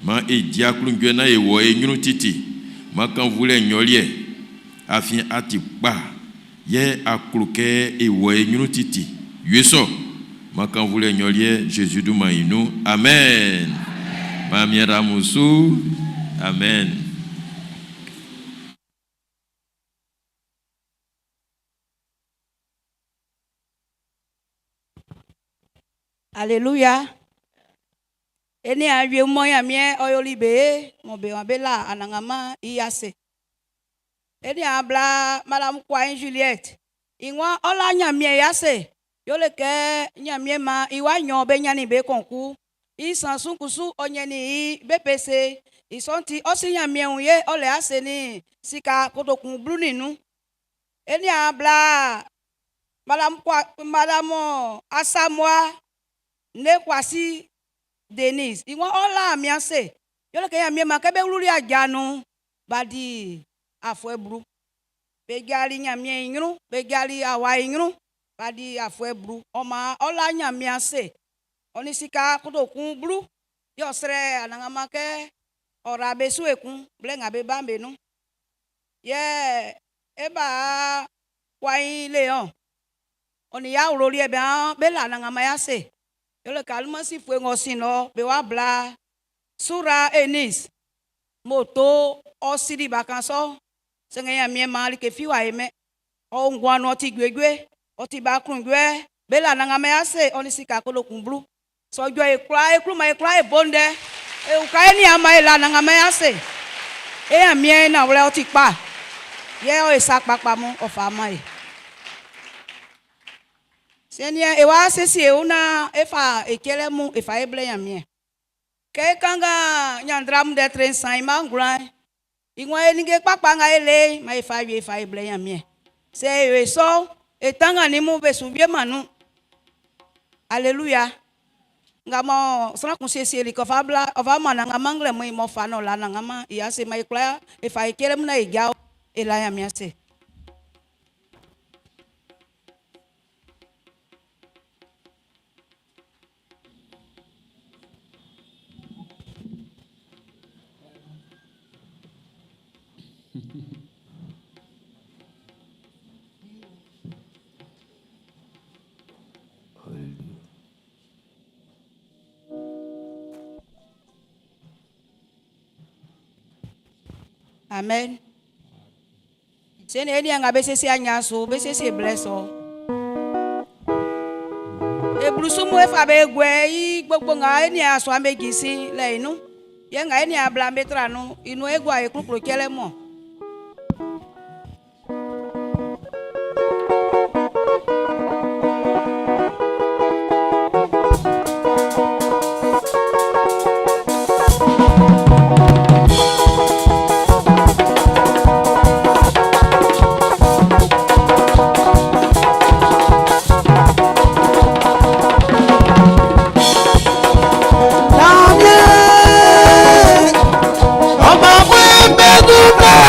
maan e di aklunjuɛ naan e wɔ e ɲrun titi. Maan kannvulɛ nɲɔliɛ, afin a ti kpa, yɛ a klo kɛ e wɔ e ɲrun titi. Yue sɔ, maan kannvulɛ nɲɔliɛ Zezi dunman'n i nun. Amen. Maan miɛn amun su. Amen.
Aleluya. E niaan wie mɔ Ɲanmiɛn ɔ yoli be ye mɔ be waan bé lá Anannganman i ase. E niaan bla Madame Kwain Juliette, i waan ɔ́ lá Ɲanmiɛn i ase. Yole kɛ Ɲanmiɛn maan i wa nɲɔn be ɲannin be kɔnku. I nsan su kusu ɔ ɲɛnnin i BEPC. I sɔ'n ti ɔ si Ɲanmiɛn wun ye ɔ lɛ ase ni sika kotokun 15. E niaan bla Madame Kwa Madame Asamoah ne Kwasi Denise. I waan ɔ la mi ase. Yole kɛ Ɲanmiɛn maan kɛ be wluli aja nun'n b'a di afuɛ 10. Be jali Ɲanmiɛn i ɲrun, be jali awa i ɲrun, b'a di afuɛ 10. Ɔ maan ɔ la Ɲanmiɛn ase. Ɔ ni sika kotokun 10. Yɛ ɔ srɛ Anannganman kɛ ɔ ra be su ekun blɛ nga be ba'n be nun. Yɛ e ba Kwayi Leon. Ɔ ni ya wloli yɛ be be la Anannganman i ase. Yole kɛ alimasi fue ng'ɔ sin lɔ be wa bla Sura Enis. Moto ɔ sili bakan sɔ. Sɛngɛ Ɲanmiɛn maan like fi w'a ye mɛn. Ɔ nguan nu ɔ ti juejue. Ɔ ti ba aklunjuɛ. Be la Anannganman i ase ɔ ni sika kotokun 10. Sɔjɔ e kwla e kluma e kwla e bo ndɛ. E uka e ni ama e la Anannganman i ase. E Ɲanmiɛn nanwlɛ ɔ ti kpa. Yɛ ɔ e sa kpakpa mun ɔ fa man e. Sɛniɛ e wa siesie e na e fa e cɛlɛ mun e fa e blɛ Ɲanmiɛn. Kɛ e kanngan ɲanndra mun dɛ tre nsan i mma ngwlan. I waan e ninnge kpakpa nga e le ma e fa wie e fa e blɛ Ɲanmiɛn. Sɛ e yo e sɔ, e tanngannin mun be su wieman nun. Alléluia. Nga mɔ sran kun siesieli kɛ ɔ fa bla ɔ fa man Anannganman nglɛmun i m'ɔ fa na ɔ la Anannganman i ase ma e kwla e fa e cɛlɛ mun na e jao e la Ɲanmiɛn ase. Amen. Sɛni e nian nga be siesie anya su, be siesie blɛ sɔ. Eblusu mu e fa be guɛ i gbogbo nga e nian asua be jisi lɛ inu. Yɛ nga e nian bla be tra nun, inu e gua e kluklu cɛlɛ mɔ.
Ọmọ fún ẹgbẹ́ dúpẹ́.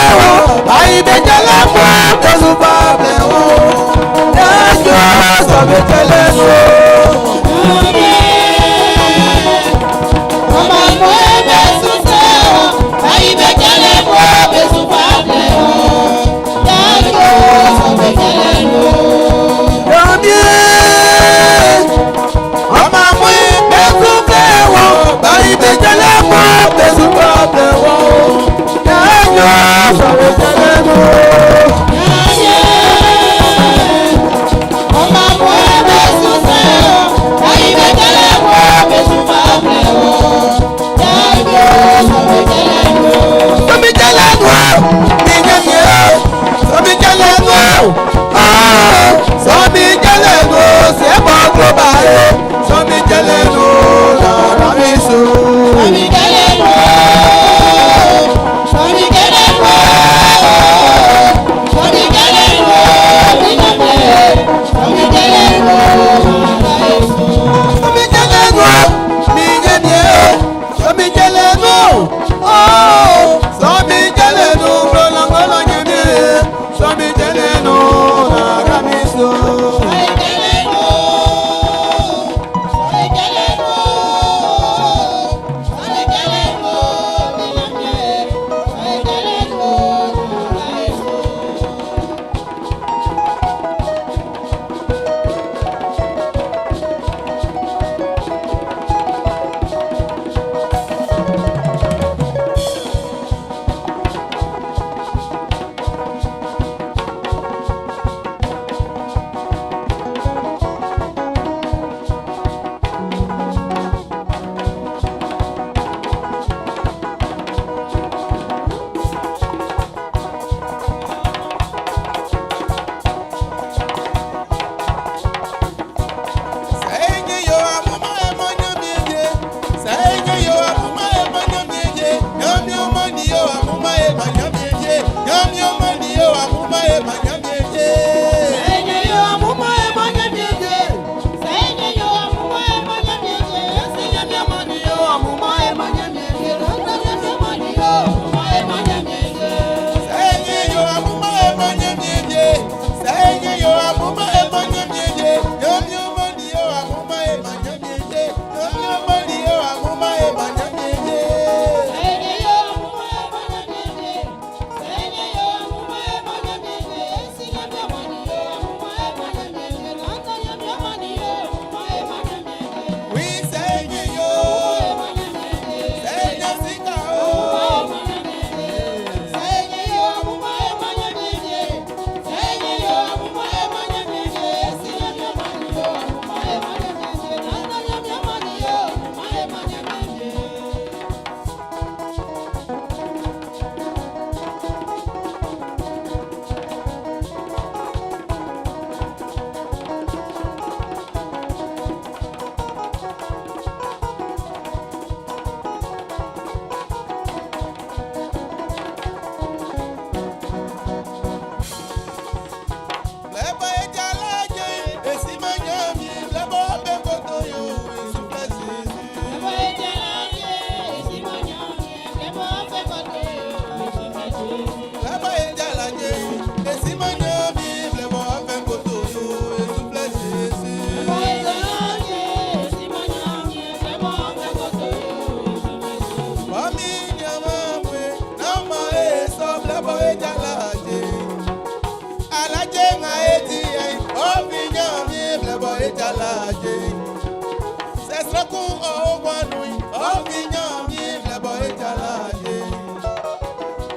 Sɛ sran kun ɔ o nguan nun'n, ɔ fin Ɲanmiɛn blɛ bɔ e ti alaje'n.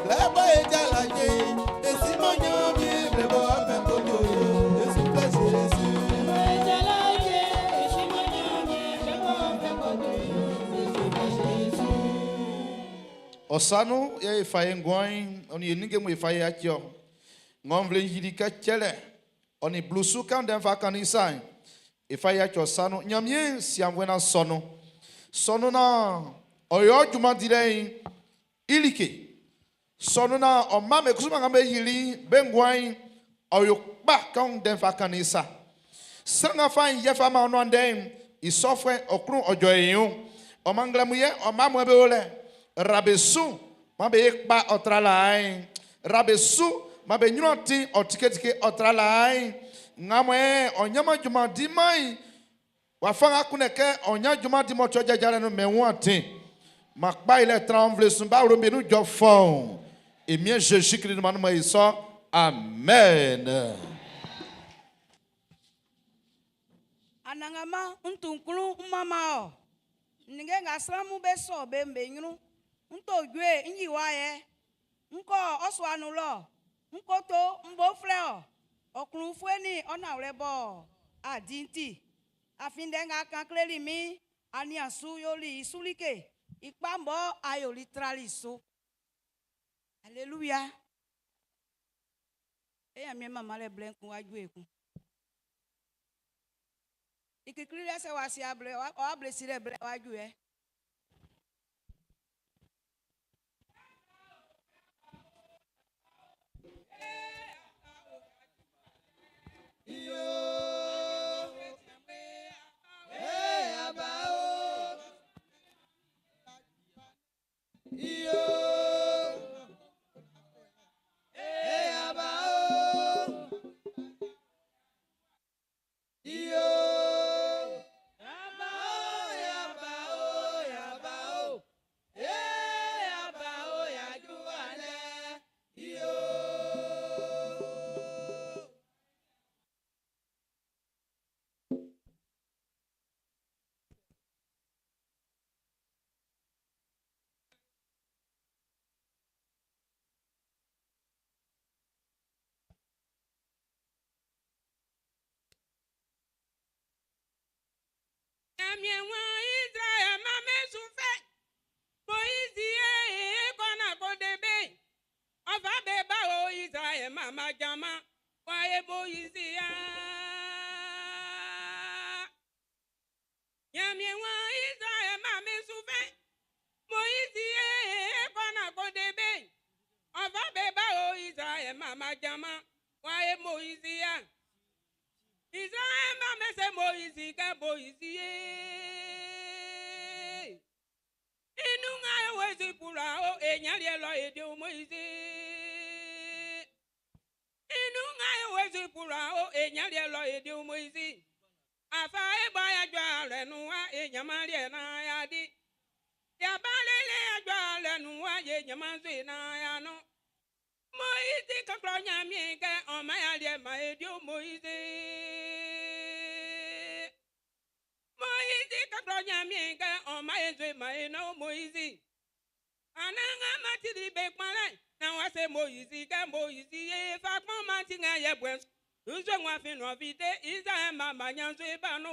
Blɛ bɔ e ti alaje'n, e siman Ɲanmiɛn blɛ bɔ afɛ'n ko ju e'n. Jésus plaît Jésus.
Ɔsanu yɛ efa ye nguan ɔni ye ninge mu efa ye atsiɔ ŋɔnvle yili kɛ tsɛlɛ ɔni blusu kan dɛn fa kan ni sa efa ye atsiɔ sanu Ɲamie sianvue na sɔnu sɔnu na ɔyɔ juma di lɛ yi ilike sɔnu na ɔma me kusuma kan bɛ yili bɛ nguan ɔyɔ kpa kan dɛn fa kan ni sa sanga fa yi yɛfa ma ɔnɔ dɛn isɔfɛ ɔkuru ɔdzɔ yi o ɔmanglɛmu yɛ ɔmamu bɛ wo lɛ rabesu ma be kpa ɔtra la yi rabesu ma be nyrɔ ti ɔtiketike ɔtra la yi ŋamɔɛ ɔnyama juma di ma yi wafanga kunɛ kɛ ɔnya juma di mɔ tsɔ dzadza lɛ nu mɛ ŋu ati ma kpa yi lɛ tra ɔnvle sun ba wuro mi nu dzɔ fɔn emie Jésus Christ ma nu ma yi sɔ amen.
Anannganman n tu klun n manman wɔ. Ninnge nga sran mun be sɔ be'n be ɲrun. N to jue n yi wɔ ayɛ. N kɔ ɔ sua nun lɔ. N koto n bo flɛ wɔ. Ɔ klun ufue nin ɔ nanwlɛ bɔ a di'n ti. Afin ndɛ nga a kan kleli min'n, a nian su yoli i su like. I kpa'n bɔ a yoli trali su. Alléluia. E Ɲanmiɛn manmanlɛ blɛ'n kun wá ju ekun. Ikikli lɛ sɛ wá si able, ɔ able si lɛ blɛ wá ju yɛ.
Ɲanmiɛn wa Israël ma me sufɛ. Moïse ye kɔna ko de be. Ɔfa be ba o Israël ma ma jama. Wa ye Moïse ya. Ɲanmiɛn wa Israël ma me sufɛ. Moïse ye kɔna ko de be. Ɔfa be ba o Israël ma ma jama. Wa ye Moïse ya. Israël ma me se Moïse kɛ Moïse ye. Inú ŋa ye wezi kura o enyali lɔ edi o Moïse. Inú ŋa ye wezi kura o enyali lɔ edi o Moïse. Afa eba ya dzɔ alɛ nu wa enyamali na ya di. Yaba lele ya dzɔ alɛ nu wa ye nyamazoe na ya nɔ. Moïse kaklɔ nyamie kɛ ɔma ya liɛ ma edi o Moïse. Moïse kaklɔ nyamie kɛ ɔma ye zoe ma ye nɔ Moïse. Ananga matiri be kpalɛ na wa se Moïse kɛ Moïse ye fa kpɔn ma ti ŋa yɛ bɔɛ. Nzue ŋua fi nɔ fi te Israël ma ma nya nzue ba no.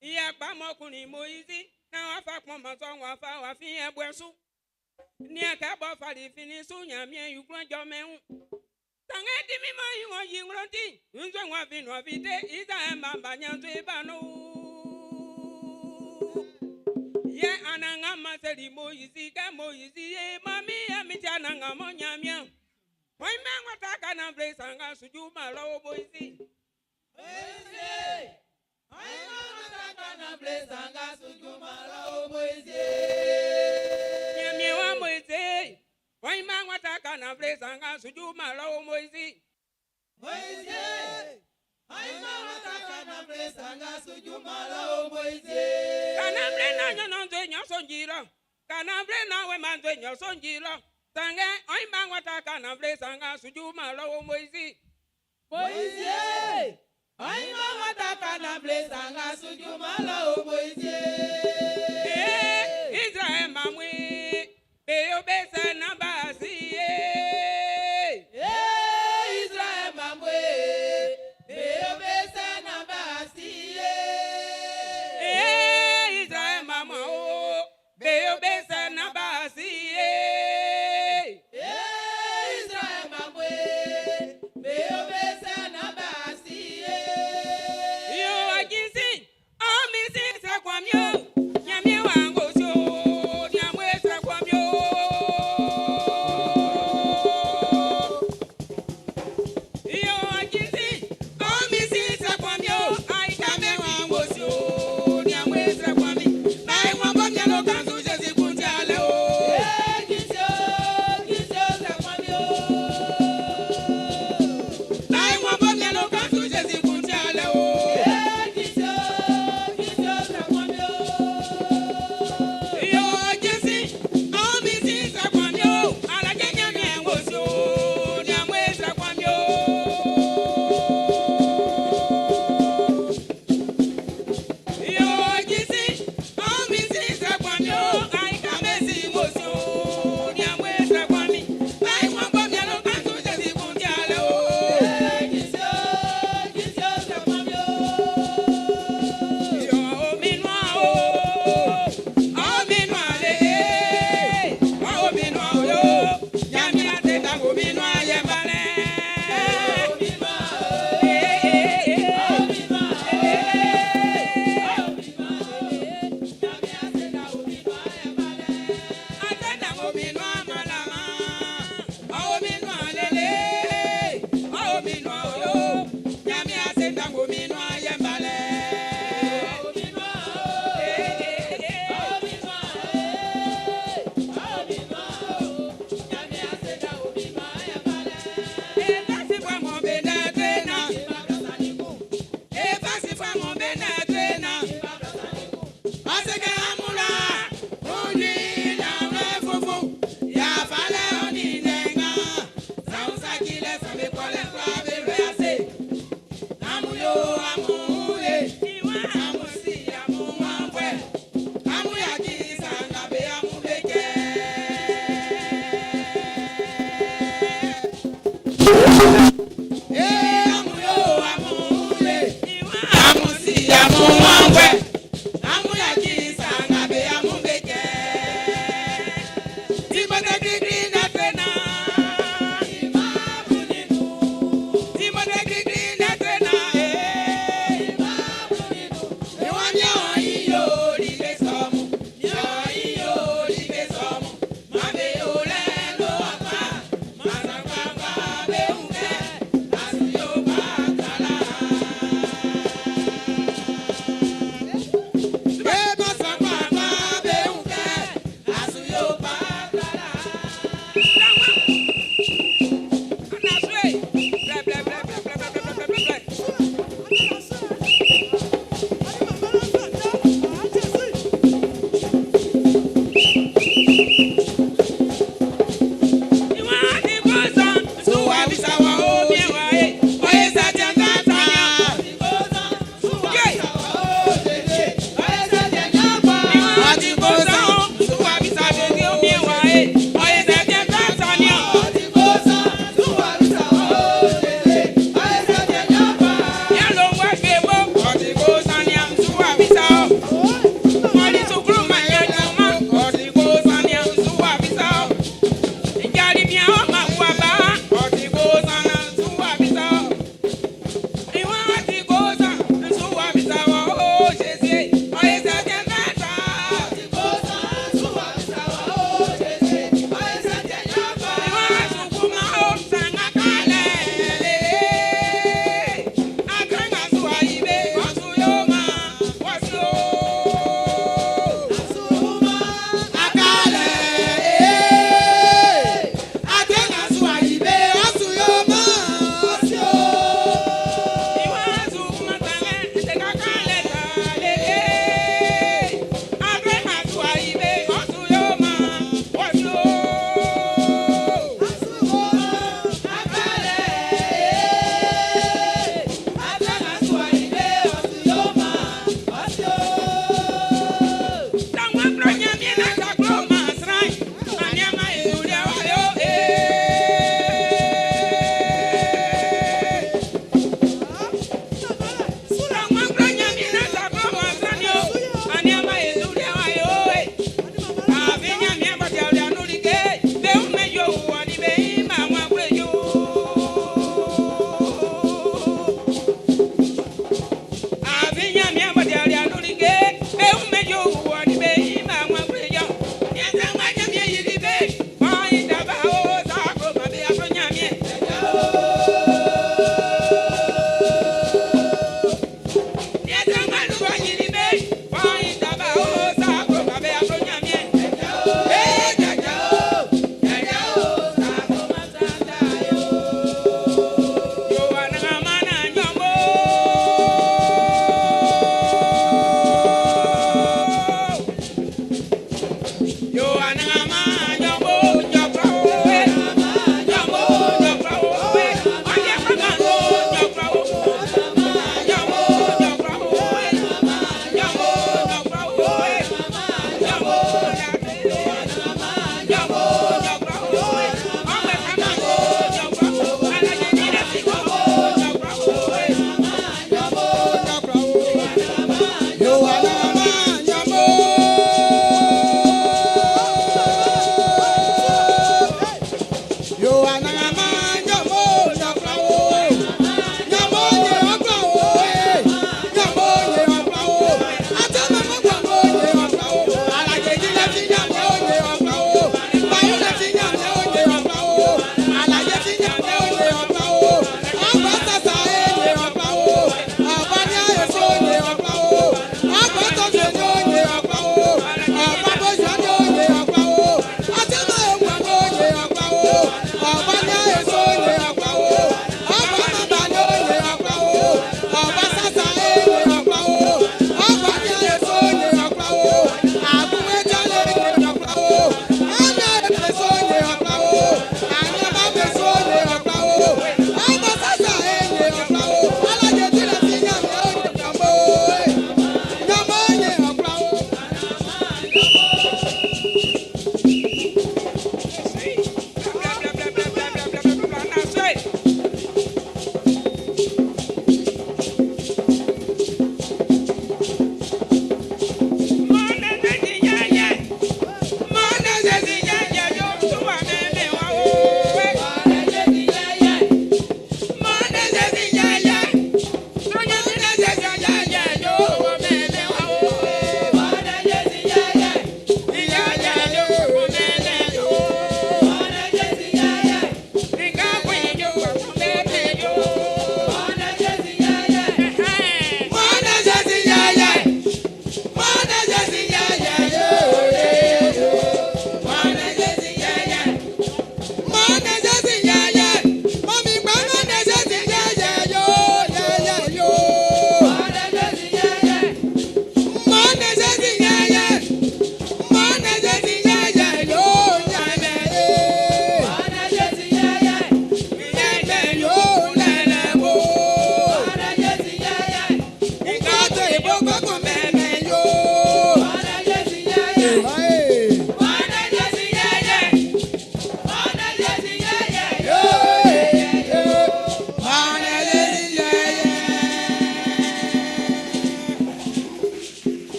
Iya kpamɔkunni Moïse na wa fa kpɔn ma sɔ ŋua fa wa fi yɛ bɔɛ su. Ní ẹ̀ka bọ̀ fàlì fini sùn yàmí ẹ̀yùkúrọ̀ jọ mẹ́hùn. Sàngẹ́ tí mímọ́ ìwọ̀n yìí ń rántí. Nzé wọn fi nà fi dé Israël ma bà yẹn tó ibà nù. Yẹ ananga ma sẹ́ni Moïse kẹ́ Moïse yé mami ẹ̀mí tí ananga mọ́ yàmí ẹ̀. Wọ́n mẹ́ wọn ta kànáà bẹ̀rẹ̀ sàngà sùjú mà lọ́wọ́ Moïse.
Moïse, wọ́n mẹ́ wọn ta kànáà bẹ̀rẹ̀ sàngà sùjú mà lọ́wọ́ Moïse.
Yàmí wa Moïse. Wọ́n mẹ́ wọn ta kànáà bẹ̀rẹ̀ sàngà sùjú mà lọ́wọ́ Moïse.
Moïse, wọ́n mẹ́ wọn ta kànáà bẹ̀rẹ̀ sàngà sùjú mà lọ́wọ́ Moïse.
Kànáà bẹ̀rẹ̀ náà yànnà tó yàn sọ̀njì lọ. Kànáà bẹ̀rẹ̀ náà wẹ̀ máa tó yàn sọ̀njì lọ. Sàngẹ́ wọ́n mẹ́ wọn ta kànáà bẹ̀rẹ̀ sàngà sùjú mà lọ́wọ́ Moïse.
Moïse,
Israel mamwe, be yo be se na ba si ye.
Israel mamwe, be yo be se na ba si ye.
Israel mama o, be yo be se na ba si ye.
Israel mamwe, be yo be se na ba si ye.
Yo ajisi, o mi si se kwam yo.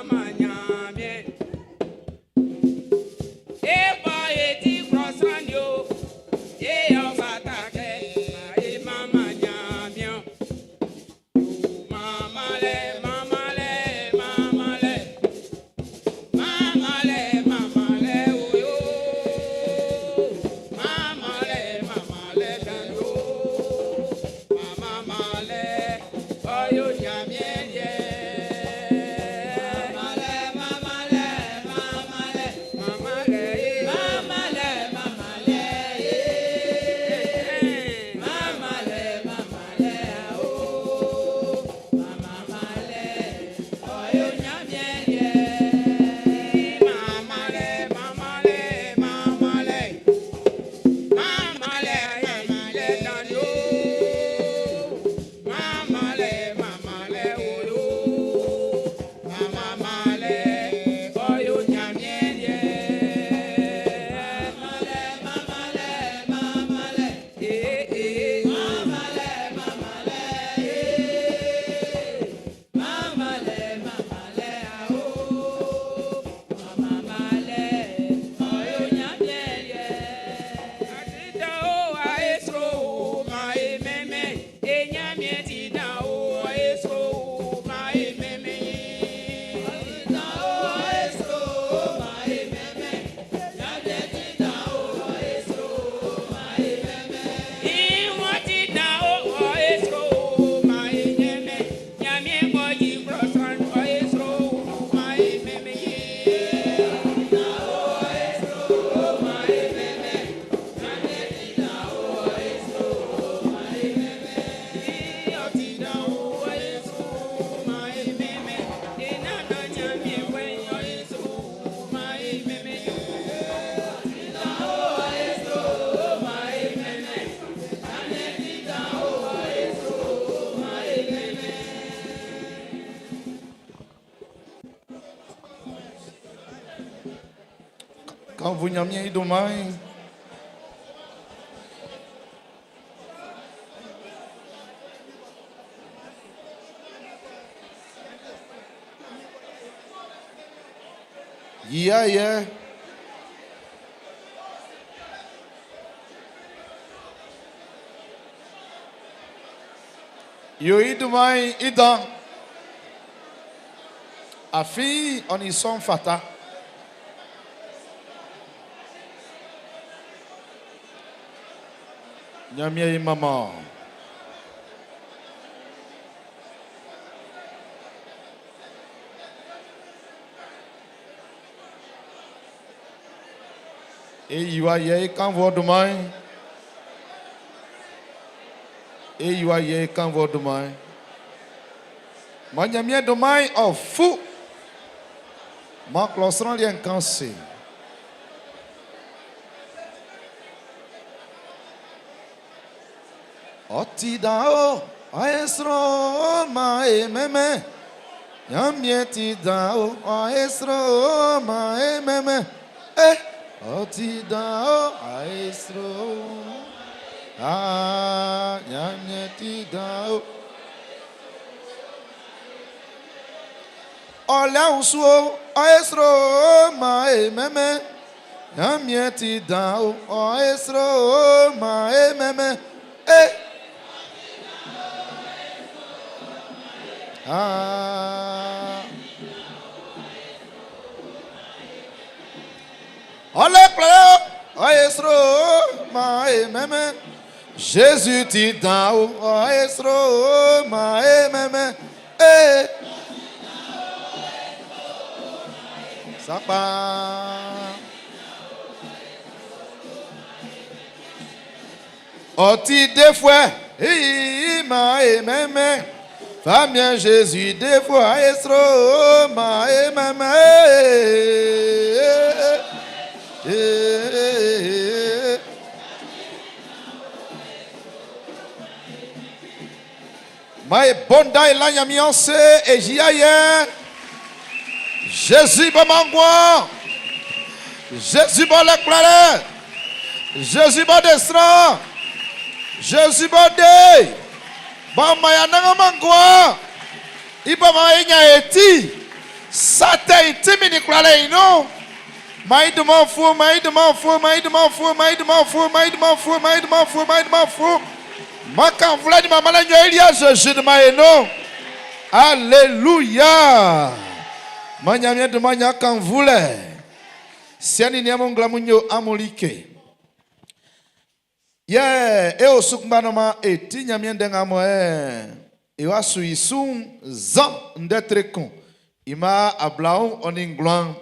Mama, nyamie.
Kannvu Ɲanmiɛn i dunman'n. Yi ayɛ. Yo i dunman'n i dan. Afin ɔ nin sɔ'n fata. Ɲanmiɛn i manman. E yi wɔ ayɛ, e kannvu ɔ dunman'n. E yi wɔ ayɛ, e kannvu ɔ dunman'n. Maan Ɲanmiɛn dunman'n ɔ fu. Maan klɔ sran liɛ'n kan ase. Ɔ ti dan o, ɔ e sro o, maan e mɛnmɛn. Ɲanmiɛn ti dan o, ɔ e sro o, maan e mɛnmɛn. E, ɔ ti dan o, ɔ e sro o. Ah, Ɲanmiɛn ti dan o. Ɔ lɛ wunsu o, ɔ e sro o, maan e mɛnmɛn. Ɲanmiɛn ti dan o, ɔ e sro o, maan e mɛnmɛn. E. Ah. Ɔ le kwlalɛ o, ɔ e sro o, maan e mɛnmɛn. Zezi ti dan o, ɔ e sro o, maan e mɛnmɛn. E. Sakpa. Ɔ ti defuɛ, i maan e mɛnmɛn. Famiɛn Zezi defuɛ, e sro o, maan e mɛnmɛn. E, e, e. Maan e bo nda e la Ɲanmiɛn ase e yi ayɛ. Zezi b'ɔ man nguan. Zezi b'ɔ lɛ kwlalɛ. Zezi b'ɔ de sran. Zezi b'ɔ de. B'ɔ man e anannganman nguan. I b'ɔ man e ɲan e ti. Sa tɛ'n i tinmin'n nin kwlalɛ'n i nun. Man i dunman'n fu, man i dunman'n fu, man i dunman'n fu, man i dunman'n fu, man i dunman'n fu, man i dunman'n fu, man i dunman'n fu. Man kannvulɛ nin manmanlɛ nyo i liɛ Zezi dunman i nun. Aleluya! Man Ɲanmiɛn dunman ɲan kannvulɛ. Siɛ nin niɛn mun nglɛmun nyo amun like. Yɛ e osu kunngba nɔ man e ti Ɲanmiɛn ndɛ nga mɔ e wa su i su'n, Zan ndɛ tre kun, i mma 29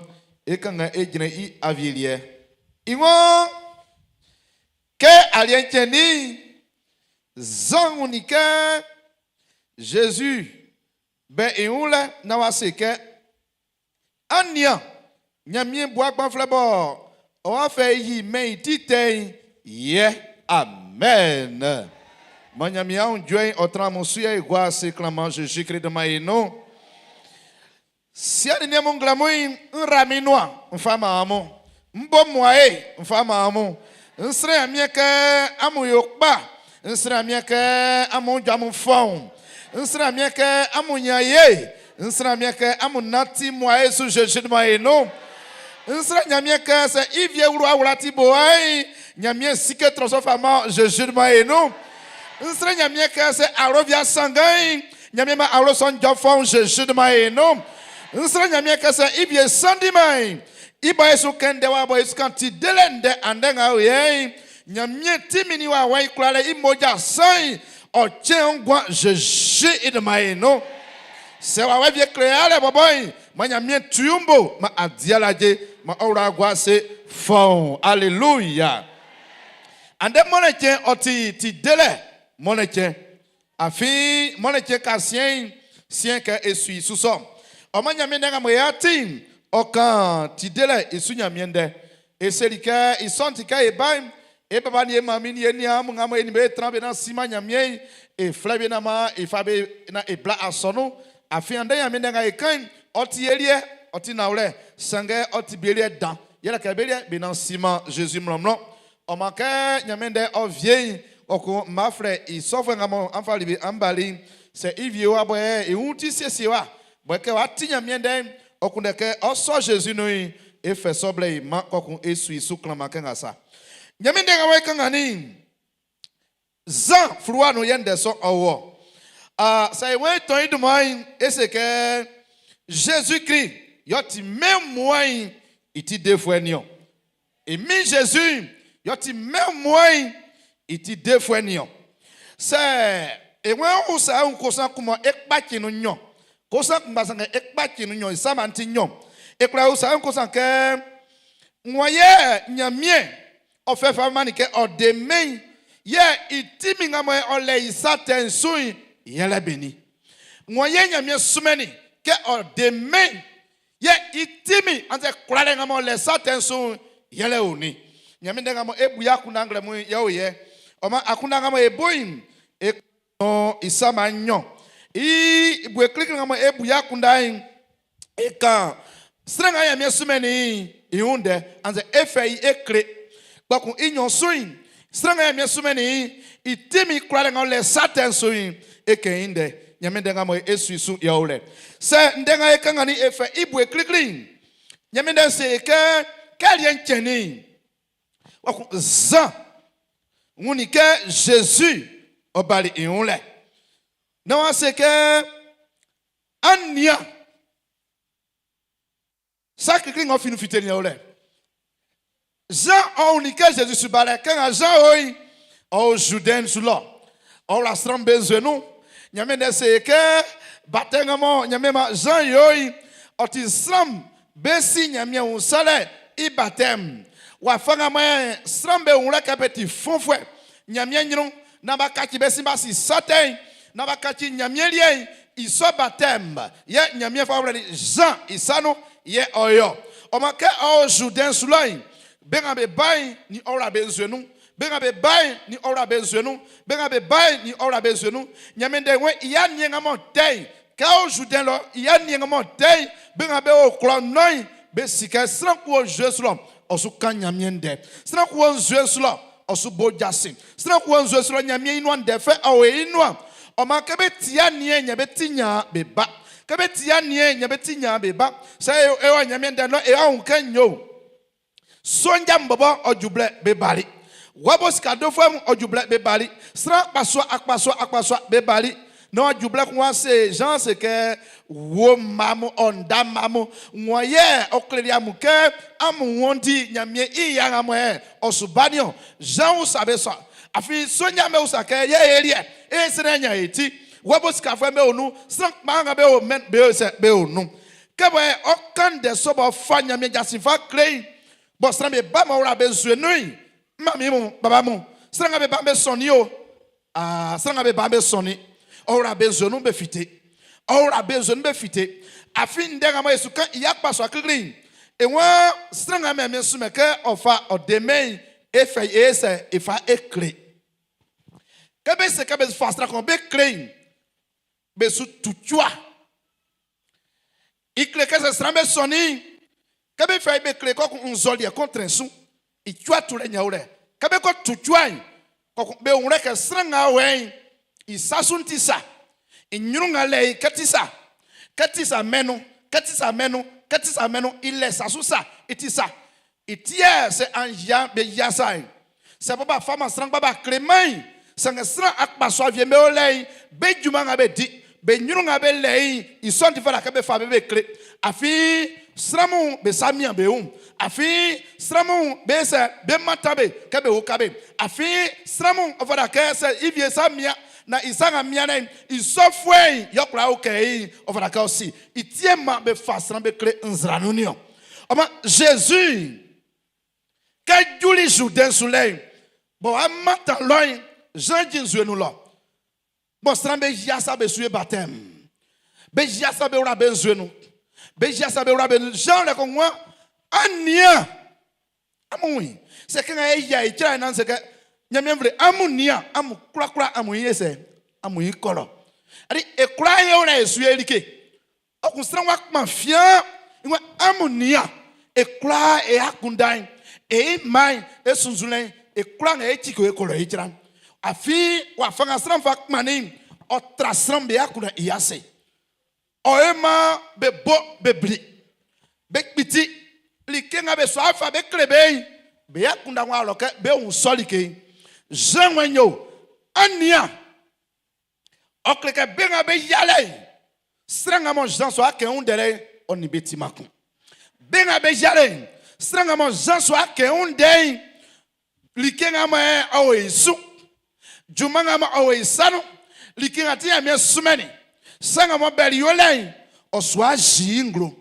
e kanngan e jrɛn i awieliɛ. I waan, Kɛ aliɛ'n cɛnnin'n, Zan wunnin kɛ Zezi bɛ i wun lɛ naan w'a se kɛ, An nian, Nyanmiɛn Bua Gbanflɛn bɔ ɔ'a fɛ i yi mɛn i ti tɛ'n yɛ. Amen. Man Nyanmiɛn aunjuɛ'n ɔ tran amun su yɛ e gua ase klanman Zezi Krist dunman i nun. Siɛ nin niɛn mun nglɛmun'n, n ra min nuan n fa man amun. N bo muae n fa man amun. N srɛ Nyanmiɛn kɛ amun yo kpa. N srɛ Nyanmiɛn kɛ amun jɔ amun fɔun. N srɛ Nyanmiɛn kɛ amun nyan ye. N srɛ Nyanmiɛn kɛ amun nanti muae su Zezi dunman i nun. N srɛ Nyanmiɛn kɛ sɛ i vie wlu awla ti bo'n, Nyanmiɛn sike trɔsɔ fa man Zezi dunman i nun. N srɛ Nyanmiɛn kɛ sɛ awlo via sanngan'n, Ɲanmiɛn man awlo sɔ'n jɔ fɔun Zezi dunman i nun. N srɛ Ɲanmiɛn kɛ sɛ i wie sanndiman'n, i bɔ e su kɛn ndɛ wa bɔ e su kan ti delɛ ndɛ andɛ nga o yɛ'n, Ɲanmiɛn tinmin nin wawɛ'n i kwlalɛ i mmoja sɔ'n ɔ cɛn nguan Zezi i dunman i nun. Sɛ wawɛ wie kle alɛ bɔbɔ'n, man Ɲanmiɛn tu i bo, man a di alaje, man ɔ wla gua ase fɔun. Aleluya! Andɛ mɔnnɛn cɛn ɔ ti ti delɛ mɔnnɛn cɛn. Afin mɔnnɛn cɛn kasiɛn'n, siɛn kɛ e su i su sɔ. Ɔ man Ɲanmiɛn ndɛ nga mɔ e ti'n, ɔ kan ti delɛ i su Ɲanmiɛn ndɛ. E seli kɛ i sɔ'n ti kɛ e ba'n, e baba nin e manmin nin e niaan mun nga mɔ e nin be e tran be naan siman Ɲanmiɛn'n, e flɛ be naan maan e fa be naan e bla asɔnun. Afin andɛ Ɲanmiɛn ndɛ nga e kan'n, ɔ ti e liɛ, ɔ ti nanwlɛ, sanngɛ ɔ ti be liɛ dan. Yɛlɛ kɛ be liɛ be nan siman Zezi mlɔnmlɔn. Ɔ maan kɛ Ɲanmiɛn ndɛ'n ɔ wie'n, ɔ ko mma flɛ i sɔfuɛ nga mɔ an fali be an bali'n. Sɛ i wie wa bɔ i wun ti siesiewa, bɔ kɛ w'a ti Ɲanmiɛn ndɛ'n, ɔ kunndɛ kɛ ɔ́ sɔ́ Zezi nun'n, e fɛ sɔ blɛ i man kpɔkun e su i su klanman kɛ nga sa. Ɲanmiɛn ndɛ nga mɔ e kanngannin'n, Zan fluwa nun yɛ ndɛ sɔ'n ɔ wɔ. A Sɛ e waan é tɔ́n i dunman'n, é sé kɛ Zezi Klist yɛ ɔ ti mɛn wunmuan'n i ti defuɛ'n niɔn. E Min Zezi'n yɛ ɔ ti mɛn wunmuan'n i ti defuɛ'n niɔn. Sɛ e waan é úsa e wun kosan kun mɔ é kpáci nun nɲɔn, kosan kunngba sanngɛ é kpáci nun nɲɔn, i sama ti nɲɔn. E kwla usa e wun kosan kɛ? Wan yɛ Ɲanmiɛn ɔ fɛ fa mannin kɛ ɔ de mɛn'n, yɛ i tinmin nga mɔ ɔ lɛ i sa tɛ'n su'n yɛlɛ benin? Wan yɛ Ɲanmiɛn sunmɛnnin kɛ ɔ de mɛn'n, Yɛ i tinmin annzɛ kwlalɛ nga m'ɔ lɛ sa tɛ'n su'n, yɛlɛ onin? Ɲanmiɛn ndɛ nga mɔ e bu i akunndan nglɛmun'n, yɛ o yɛ. Ɔ maan akunndan nga mɔ e bu i'n, e kɔn i sama nɲɔn. I bue klikli nga mɔ e bu i akunndan'n, e kan sran nga Ɲanmiɛn sunmɛnnin i'n i wun ndɛ, annzɛ e fɛ i e kle. Kpɛkun i nɲɔn su'n, sran nga Ɲanmiɛn sunmɛnnin i'n, i tinmin kwlalɛ nga ɔ lɛ sa tɛ'n su'n, e kɛn i ndɛ. Ɲanmiɛn ndɛ nga mɔ e su i su'n yɛ ɔ o lɛ. Sɛ ndɛ nga e kanngannin e fɛ i bue klikli'n, Ɲanmiɛn ndɛ'n se e kɛ, kɛ aliɛ'n cɛnnin'n, kpɛkun Zan wunnin kɛ Zezi ɔ bali i wun lɛ. Naan w'a se kɛ, An nian! Sa klikli ng'ɔ fin nun fiteli'n yɛ o lɛ. Zan ɔ wunnin kɛ Zezi su ba lɛ. Kɛ nga Zan o i'n, ɔ o Zurdɛn'n su lɔ. Ɔ wla sran'm be nzue nun. Ɲanmiɛn Ndɛ'n se e kɛ batɛm nga mɔ Ɲanmiɛn maan Zan yo'n, ɔ ti sran'm be si Ɲanmiɛn wun salɛ'n i batɛm. Wafa nga mɔ sran'm be wun wlɛ kɛ be ti fɔnfuɛ Ɲanmiɛn ɲrun'n, naan b'a kaci be sin b'a si sa tɛ'n, naan b'a kaci Ɲanmiɛn liɛ'n, i sɔ batɛm yɛ Ɲanmiɛn fa wlɛli Zan i sa nun yɛ ɔ yo-ɔ. Ɔ maan kɛ ɔ o Zurdɛn'n su lɔ'n, be nga be ba'n nin ɔ wla be nzue nun, be nga be ba'n nin ɔ wla be nzue nun, be nga be ba'n nin ɔ wla be nzue nun. Ɲanmiɛn Ndɛ'n waan i aniɛn nga m'ɔ tɛ'n, kɛ ɔ o Zurdɛn lɔ, i aniɛn nga m'ɔ tɛ'n, be nga be o klɔ nɔn'n, be si kɛ sran kun o nzue'n su lɔ, ɔ su kan Ɲanmiɛn ndɛ. Sran kun o nzue'n su lɔ, ɔ su bo jasin. Sran kun o nzue su lɔ, Ɲanmiɛn i nuan ndɛ fɛ ɔ o i nuan. Ɔ maan kɛ be ti aniɛn'n, yɛ be ti ɲaan be ba. Kɛ be ti aniɛn'n, yɛ be ti ɲaan be ba. Sɛ e wɔ Ɲanmiɛn ndɛ'n lɔ, e wá wun kɛ nyo. Sonja'm bɔbɔ ɔ ju blɛ be bali. Wabo sika dofuɛ mun ɔ ju blɛ be bali. Sran akpasua akpasua akpasua be bali. Nan ɔ ju blɛ kun wa se Zan se kɛ, Wuo mma mun, ɔ nda mma mun, wan yɛ ɔ kleli amun kɛ amun wanndi Nyanmiɛn i ya nga mɔ ɔ su ba nin-ɔn? Zan usa be sɔ, afin sonja'm be usa kɛ, Yɛ e liɛ, e srɛ nyan e ti? Wabo sikafuɛ'm be o nun, sran kpa nga be o mɛn'n be sɛ be o nun. Kɛ bɔ ɔ kan ndɛ sɔ b'ɔ fa Nyanmiɛn jasin fa kle i'n, bɔ sran be ba m'ɔ wla be nzue nun'n, manmin mun, baba mun, sran nga be ba'n be sɔnnin o, Aa, sran nga be ba'n be sɔnnin. Ɔ wla be nzue nun be fite. Ɔ wla be nzue nun be fite. Afin ndɛ nga mɔ e su kan i akpasua klikli'n, e waan sran nga Ɲanmiɛn sunmɛn kɛ ɔ fa ɔ de mɛn'n, e fɛ i e sɛ e fa e kle. Kɛ be se kɛ be fa sran kun be kle'n, be su tu cua. I kle kɛ sɛ sran be sɔnnin'n, kɛ be fɛ i be kle kɔkun nzɔliɛ kun trɛn su. I cua tulɛ ɲanwlɛ. Kɛ be ko tu cua'n, kɔkun be wun kɛ sran nga wɛ'n i sa su'n ti sa. I ɲrun nga lɛ i kɛ ti sa. Kɛ ti sa mɛn nun, kɛ ti sa mɛn nun, kɛ ti sa mɛn nun, i lɛ sa su sa, i ti sa. I ti yɛ sɛ an yia be yia sa'n, sɛ bɔ b'a faman sran kpa b'a kleman'n, sanngɛ sran akpasua wie'm be o lɛ'n, be junman nga be di, be ɲrun nga be lɛ i'n, i sɔ'n ti fata kɛ be fa be be kle. Afin sran mun be sa mian be wun. Afin sran mun be sɛ be mantan be kɛ be uka be. Afin sran mun ɔ fata kɛ sɛ i wie sa mian na i sa nga mian'n, i sɔfuɛ'n yɛ ɔ kwla ukɛ i'n, ɔ fata kɛ ɔ si. I ti yɛ maan be fa sran be kle nzra nun'n niɔn. Ɔ maan Zezi kɛ juli Zurdɛn su lɛ'n, bɔ w'a mantan lɔ'n, Zan jin nzue nun lɔ. Bɔ sran be yia sa be su ye batɛm. Be yia sa be wla be nzue nun. Be yia sa be wla be nun. Zan lɛ ko nwan, an nian! Amun wun i. Sɛ kɛ nga e yia e jran nan se kɛ, Ɲanmiɛn nvle, amun nian, amun kwlakwla amun yi e sɛ, amun yi kɔ lɔ. Adi, e kwlaa e wla e su ye like. Ɔ kun sran wa kpan fiaan. I waan, Amun nian! E kwlaa e akunndan'n, e mma'n, e sunnzunlɛ'n, e kwlaa nga e ci ko e kɔ lɔ e jran. Afin wafa nga sran fa kpannin'n, ɔ tra sran'm be akunndan i ase. Ɔ yo maan be bo be bli, be kpiti like nga be sua fa be kle be'n, be akunndan w'a lɔ kɛ be wun sɔ like'n. Zan wɛn yo, an nian! Ɔ kle kɛ be nga be yialɛ'n, sran nga mɔ Zan sua kɛn wun ndɛ'n, ɔ nin be timan kun. Be nga be yialɛ'n, sran nga mɔ Zan sua kɛn wun ndɛ'n, like nga mɔ ɔ o i su, junman nga mɔ ɔ o i sa nun, like nga ti Ɲanmiɛn sunmɛnnin, sa nga mɔ bɛli yolɛ'n, ɔ sua zi i nglo.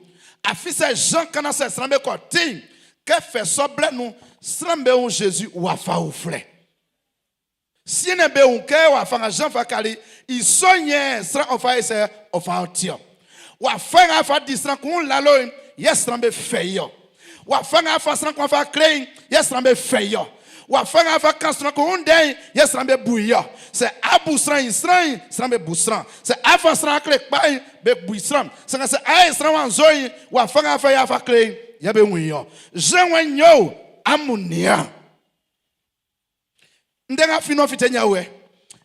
Afin sɛ Zan kan sɛ sran be kɔ ti'n, kɛ fɛ sɔ blɛ nun, sran'm be wun Zezi wafa uflɛ. Siɛn'n be wun kɛ wafa nga Zan fa kali i sɔ'n yɛ sran ɔ fa ye sɛ ɔ fa ɔ ti ɔ. Wafa nga fa di sran kun lalo'n yɛ sran be fɛ i ɔ. Wafa nga fa sran kun fa kle'n yɛ sran be fɛ i ɔ. Wafa nga fa kan sran kun ndɛ'n yɛ sran be bu i ɔ. Sɛ a bu sran i sran'n, sran be bu sran. Sɛ a fa sran kle kpa'n, be bu i sran. Sanngɛ sɛ a ye sran wanzo'n, wafa nga fa yɛ a fa kle'n yɛ be wun i ɔ. Zan wɛn yo, amun nian. Ndɛ nga fin ɔ fite ɲanwɛ.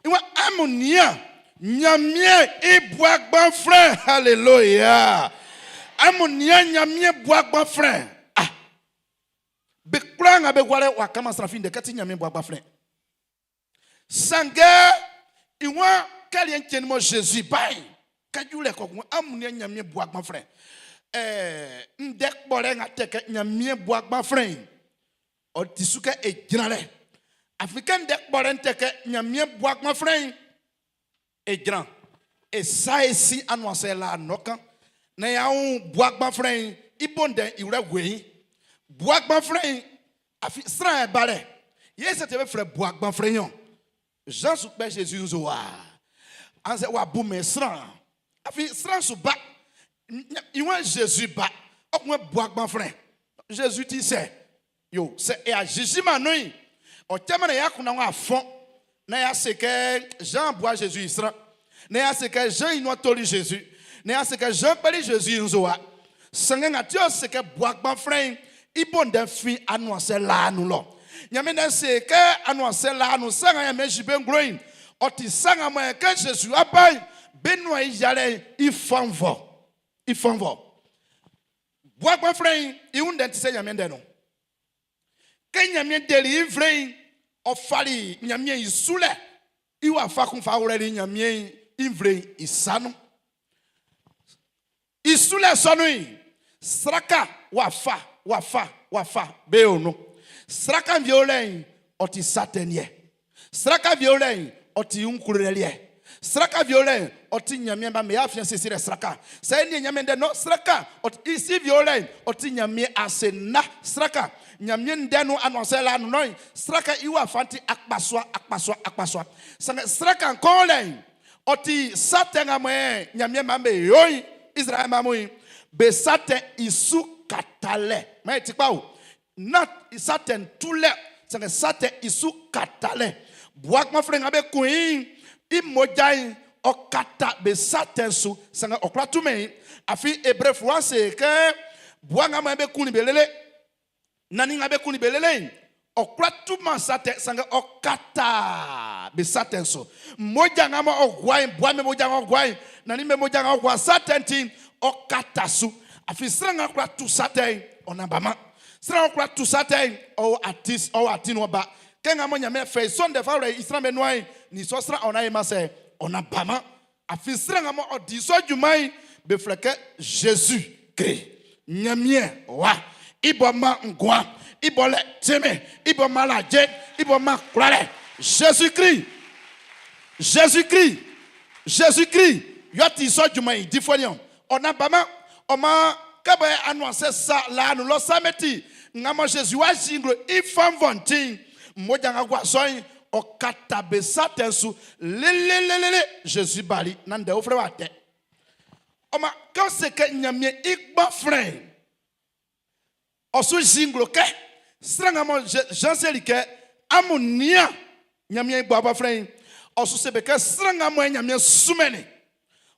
I wa amun nian Ɲanmiɛn i bua gbanflɛn. Hallelujah. Amun nian Ɲanmiɛn bua gbanflɛn. Ah. Be kwlaa nga be gualɛ w'a kanman sran fi ndɛ kɛ ti Ɲanmiɛn bua gbanflɛn. Sanngɛ i waan kɛ liɛ'n cɛnnin mɔ Zezi ba'n, kɛ ju lɛ kɔkun amun nian Ɲanmiɛn bua gbanflɛn. Ɛɛ ndɛ kpɔlɛ nga tɛ kɛ Ɲanmiɛn bua gbanflɛn'n, ɔ ti su kɛ e jran lɛ. Afin kɛ ndɛ kpɔlɛ'n tɛ kɛ Ɲanmiɛn bua gbanflɛn'n, e jran. E sa e sin anuansɛ laa nɔkan naan y'a wun bua gbanflɛn'n i bo ndɛ'n i wlɛ weiin. Bua gbanflɛn'n, afin sran yɛ balɛ. Yɛ sɛ ti be flɛ bua gbanflɛn'n niɔn. Zan su kpɛ Zezi nzowa, annzɛ w'a bumɛn sran. Afin sran su ba. I waan Zezi ba, ɔ kun bua gbanflɛn. Zezi ti sɛ? Yo, sɛ e a Zezi ma nun'n, ɔ cɛman na y'a kunna w'a fɔn, na y'a se kɛ Zan bua Zezi i sran, na y'a se kɛ Zan i nuan toli Zezi, na y'a se kɛ Zan kpɛli Zezi i nzowa. Sanngɛ nga ti ɔ se kɛ bua gbanflɛn'n i bo ndɛ'n fin anuansɛ laa nun lɔ. Ɲanmiɛn Ndɛ'n se kɛ anuansɛ laa nun sa nga Ɲanmiɛn yi be nglo'n, ɔ ti sa nga mɔ kɛ Zezi wá bá'n, be nuan i yialɛ'n i fɔnvɔ. I fɔnvɔ. Bua gbanflɛn'n i wun ndɛ'n ti sɛ Ɲanmiɛn Ndɛ'n nun? Kɛ Ɲanmiɛn deli i nvle'n, ɔ fali Ɲanmiɛn i sulɛ i wafa kun fa wlɛli Ɲanmiɛn i nvle'n i sa nun. I sulɛ sɔ nun'n, sraka wafa wafa wafa be o nun. Sraka wie o lɛ'n, ɔ ti sa tɛ liɛ. Sraka wie o lɛ'n, ɔ ti nklolɛ liɛ. Sraka wie o lɛ'n, ɔ ti Ɲanmiɛn ba mɛ afiɛn siesielɛ sraka. Sɛ e nian Ɲanmiɛn ndɛ nɔ sraka, ɔ ti i si wie o lɛ'n, ɔ ti Ɲanmiɛn ase nna sraka. Ɲanmiɛn ndɛ nun anuansɛ laa nun nɔ'n, sraka i wafa'n ti akpasua akpasua akpasua. Sanngɛ sraka'n kɔn o lɛ'n, ɔ ti sa tɛ nga mɔ Ɲanmiɛn maan be yo'n, Izraɛl mma mun'n, be sa tɛ i su katalɛ. Man e ti kpa o. Nán sa tɛ'n tulɛ, sanngɛ sa tɛ i su katalɛ. Bua gbanflɛn nga be kun i'n, i mmoja'n ɔ kata be sa tɛ'n su, sanngɛ ɔ kwlá tumɛn i. Afin Ebre fluwa'n se kɛ bua nga mɔ be kunnin be lele, nannin nga be kunnin be lele'n, ɔ kwlá tuman sa tɛ, sanngɛ ɔ kata be sa tɛ'n su. Mmoja nga mɔ ɔ gua'n, bua be mmoja ng'ɔ gua'n, nannin be mmoja ng'ɔ gua sa tɛ'n ti'n, ɔ kata su. Afin sran nga kwla tu sa tɛ'n, ɔ nan baman. Sran ng'ɔ kwla tu sa tɛ'n, ɔ o atin, ɔ o atin nun ɔ ba. Kɛ nga mɔ Ɲanmiɛn fɛ i sɔ ndɛ fa wlɛ i sran'm be nuan'n, nin sɔ sran ɔ nan e man sɛ, ɔ nan baman. Afin sran nga mɔ ɔ di sɔ junman'n, be flɛ kɛ Zezi Krist, Ɲanmiɛn wa. I bɔ man nguan, i bɔ lɛ tinmin, i bɔ man alaje, i bɔ man kwlalɛ. Zezi Krist, Zezi Krist, Zezi Krist yɛ ɔ ti sɔ junman'n i difuɛ niɔn. Ɔ nan baman, ɔ maan kɛ bɔ anuansɛ sa laa nun lɔ sa me ti nga mɔ Zezi w'a yi nglo i fɔnvɔ'n ti'n, mmoja nga gua sɔ'n, ɔ kata be sa tɛ'n su lelelelele. Zezi bali naan ndɛ uflɛ w'a tɛ. Ɔ maan kɛ ɔ se kɛ Ɲanmiɛn i gbanflɛn'n, ɔ su yi nglo kɛ sran nga mɔ Zan seli kɛ amun nian Ɲanmiɛn i bua gbanflɛn'n, ɔ su se be kɛ sran nga mɔ Ɲanmiɛn sunmɛnnin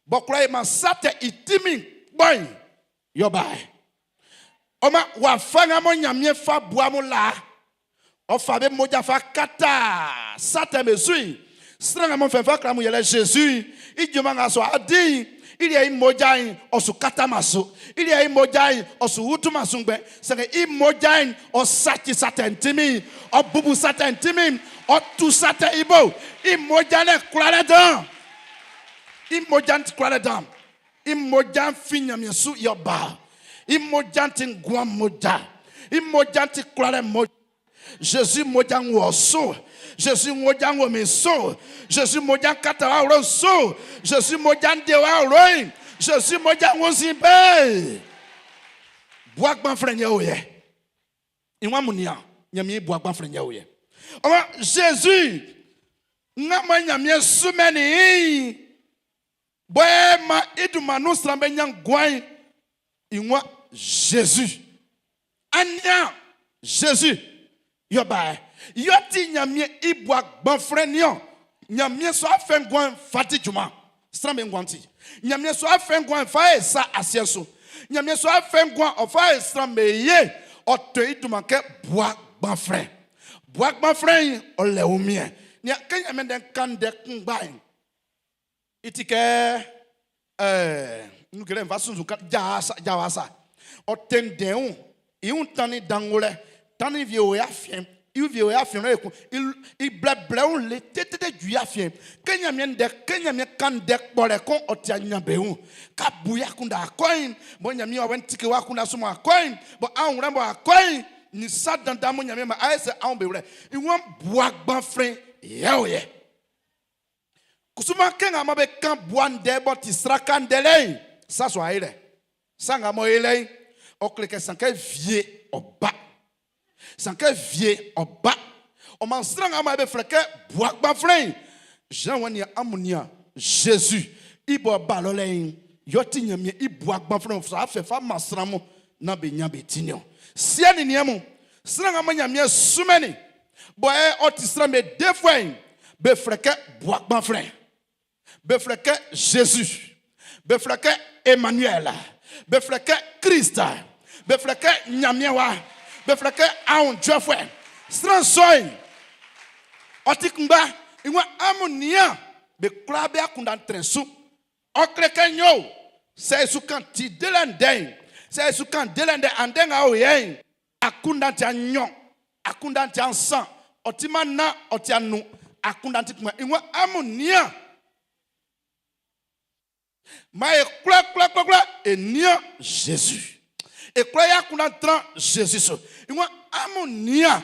b'ɔ kwla yi man sa tɛ i tinmin kpɔ'n, yɛ ɔ ba-ɛ. Ɔ maan wafa nga mɔ Ɲanmiɛn fa bua mun laa, ɔ fa be mmoja fa kata sa tɛ'm be su'n, sran nga mɔ fɛn fa kla mun yɛlɛ Zezi i junman nga sɔ a di'n, i liɛ i mmoja'n ɔ su kataman su. I liɛ i mmoja'n ɔ su utuman su ngbɛn. Sanngɛ i mmoja'n ɔ saci sa tɛ'n tinmin'n, ɔ bubu sa tɛ'n tinmin'n, ɔ tu sa tɛ'n i bo. I mmoja'n lɛ kwlalɛ dan. I mmoja'n ti kwlalɛ dan. I mmoja'n fin Ɲanmiɛn su yɛ ɔ ba-ɔ. I mmoja'n ti nguan mmoja. I mmoja'n ti kwlalɛ mmoja. Zezi mmoja'n wo ɔ su. Zezi mmoja'n wo min su. Zezi mmoja'n kata wɔ awlo'n su. Zezi mmoja'n de wɔ awlo'n. Zezi mmoja'n wunnzin be. Bua gbanflɛn yɛ o yɛ. I waan mun nian, Ɲanmiɛn i bua gbanflɛn yɛ o yɛ. Ɔ maan Zezi nga mɔ Ɲanmiɛn sunmɛnnin i'n, Bɔ e man i dunman nun sran be nyan nguan'n, i nwan Jésus. An nian, Jésus yɔ ba ɛ. Yɔ ti Nyanmiɛn i bua gbanflɛn niɔn. Nyanmiɛn sɔ afɛ nguan'n fa di junman sran be nguan'n ti. Nyanmiɛn sɔ afɛ nguan'n fa e sa asiɛ'n su. Nyanmiɛn sɔ afɛ nguan'n ɔ fa e sran be ye. Ɔ to i dunman kɛ bua gbanflɛn. Bua gbanflɛn'n ɔ lɛ wunmiɛn. Nian kɛ Nyanmiɛn ndɛ'n kan ndɛ kunngba'n. I ti kɛ ɛɛ nukele nfa sunsun ka ja sa ja wa sa. Ɔ tɛndɛn wun i wun tannin dangolɛ tannin vie o ya fiɛn i vie o ya fiɛn ekun i i blɛblɛ wun le tetete ju ya fiɛn kɛ Ɲanmiɛn ndɛ kɛ Ɲanmiɛn kan ndɛ kpɔlɛ kɔn ɔ ti aɲanbeun wun ka bu ya kunda akɔin bɔ Ɲanmiɛn wawɛ'n tike wa kunda su mɔ akɔin bɔ anwlɛn bɔ akɔin ni sa dandan mɔ Ɲanmiɛn ma ayɛ sɛ anw be wlɛ i wan bua gbanflɛn yɛ o yɛ. Kusuman kɛ nga mɔ be kan bua ndɛ b'ɔ ti sraka ndɛ lɛ'n, sa sɔ'n aye lɛ. Sa nga mɔ ye lɛ'n, ɔ kle kɛ san kɛ vie ɔ ba. San kɛ vie ɔ ba. Ɔ maan sran nga mɔ be flɛ kɛ bua gbanflɛn'n, Jean wa nian amun nian Jésus i b'ɔ ba lɔ lɛ'n, y'ɔ ti Nyanmiɛn i bua gbanflɛn ɔ fa fɛ fa man sran mun nan be nyan be ti niɔn. Siɛ nin niɛn mun, sran nga mɔ Nyanmiɛn sunmɛnnin bɔ ɛ ɔ ti sran be defuɛ'n, be flɛ kɛ bua gbanflɛn, be flɛ kɛ Jésus, be flɛ kɛ Emmanuel, be flɛ kɛ Christ, be flɛ kɛ Ɲanmiɛn wa, be flɛ kɛ aunjuɛfuɛ. Sran sɔ'n, ɔ ti kunngba. I waan amun nian, be kwlaa be akunndan trɛn su. Ɔ kle kɛ n yo, sɛ e su kan ti delɛ ndɛ'n, sɛ e su kan delɛ ndɛ andɛ nga o yɛ'n, Akunndan ti nɲɔn, akunndan ti nsan, ɔ timan nnan, ɔ ti nnun, akunndan ti kunngba. I waan amun nian. Maan e kwlakwlakwlakwla e nian Zezi. E kwla e akunndan tran Zezi su. I waan amun nian.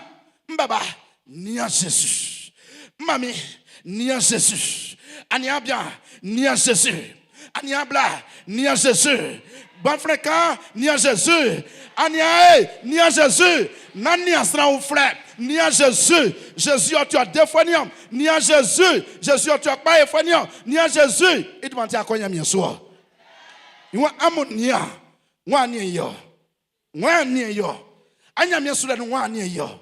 N baba, nian Zezi. N manmin, nian Zezi. Aniaan bian, nian Zezi. Aniaan bla, nian Zezi. Gbanflɛn kan, nian Zezi. Aniaan e, nian Zezi. Nán nian sran uflɛ, nian Zezi. Zezi ɔ ti ɔ defuɛ niɔn, nian Zezi. Zezi ɔ ti ɔ kpa efuɛ niɔn, nian Zezi. I dunman'n ti akɔ Ɲanmiɛn su ɔ. I waan amun nian, wan niɛn i ɔ? Wan niɛn i ɔ? A Ɲanmiɛn sulɛ nun wan niɛn i ɔ?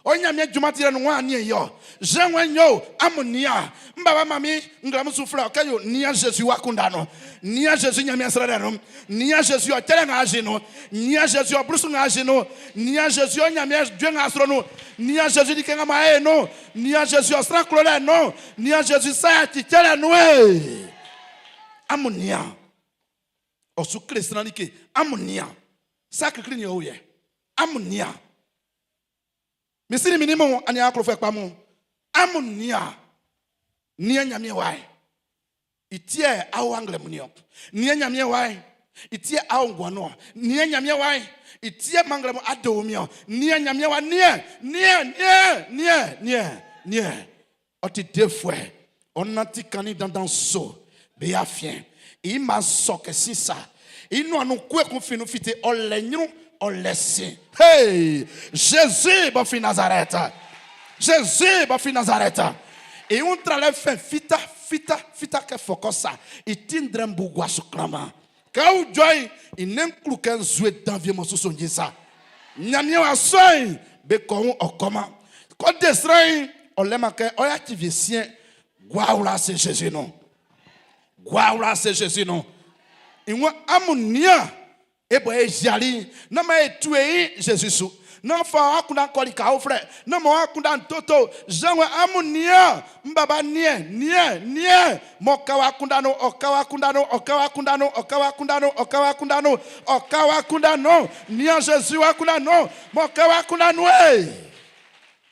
Ɔ Ɲanmiɛn junman dilɛ nun wan niɛn i ɔ? Zan wan yo amun nian. N baba mami nglamu su flɛ ɔ kɛ yo nian Zezi wa kunda nun. Nian Zezi Ɲanmiɛn srɛlɛ nun. Nian Zezi ɔ cɛlɛ nga azi nun. Nian Zezi ɔ blusu nga azi nun. Nian Zezi ɔ Ɲanmiɛn jue nga sro nun. Nian Zezi like nga ma e nun. Nian Zezi ɔ sran klolɛ nun. Nian Zezi sa yaci cɛlɛ nun e. Amun nian. Ɔ su kle sran like. Amun nian. Sa klikli nin o yɛ. Amun nian. Min si nin min nin mun, aniaan klofuɛ kpa mun, amun nian. Nian Ɲanmiɛn wa'n. I ti yɛ a o anglɛmun niɔn. Nian Ɲanmiɛn wa'n. I ti yɛ a o nguan nun ɔn. Nian Ɲanmiɛn wa'n. I ti yɛ manglɛmun a de wunmiɛn ɔn. Nian Ɲanmiɛn wa'n. Nian, nian, nian, nian, nian, nian. Ɔ ti defuɛ, ɔ nanti kannin dandan nso be afiɛn. I mma sɔ kɛ sin sa. I nuan nun kue kun fin nun fite, ɔ lɛ nyrun, ɔ lɛ sin. Hey! Zezi b'ɔ fin Nazarɛt, Zezi b'ɔ fin Nazarɛt. I wun tralɛ fɛn fita, fita, fita kɛ fɔkɔ sa. I ti ndrɛ'n bu gua su klanman. Kɛ ɔ ijɔ'n, i nɛn'n klu kɛ nzue dan wie m'ɔ su sonji'n sa. Ɲanmiɛn w'a sɔ'n, be kɔ wun ɔ kɔman. Kɔ de sran'n, ɔ lɛman kɛ ɔ yaci vie siɛn. Gua wla ase Zezi nun. Gua wla ase Zezi nun. I waan amun nian. E bɔ e ziali, nán man e tu e nyin Zezi su. Nán fa ɔ akunndan kɔ lika uflɛ. Nán man ɔ akunndan'n toto. Zan waan, Amun nian, m baba niɛn, niɛn, niɛn, m'ɔ ka wɔ akunndan nun, ɔ ka wɔ akunndan nun, ɔ ka wɔ akunndan nun, ɔ ka wɔ akunndan nun, ɔ ka wɔ akunndan nun, ɔ ka wɔ akunndan nun. Nian Zezi wɔ akunndan nun, m'ɔ ka wɔ akunndan nun e.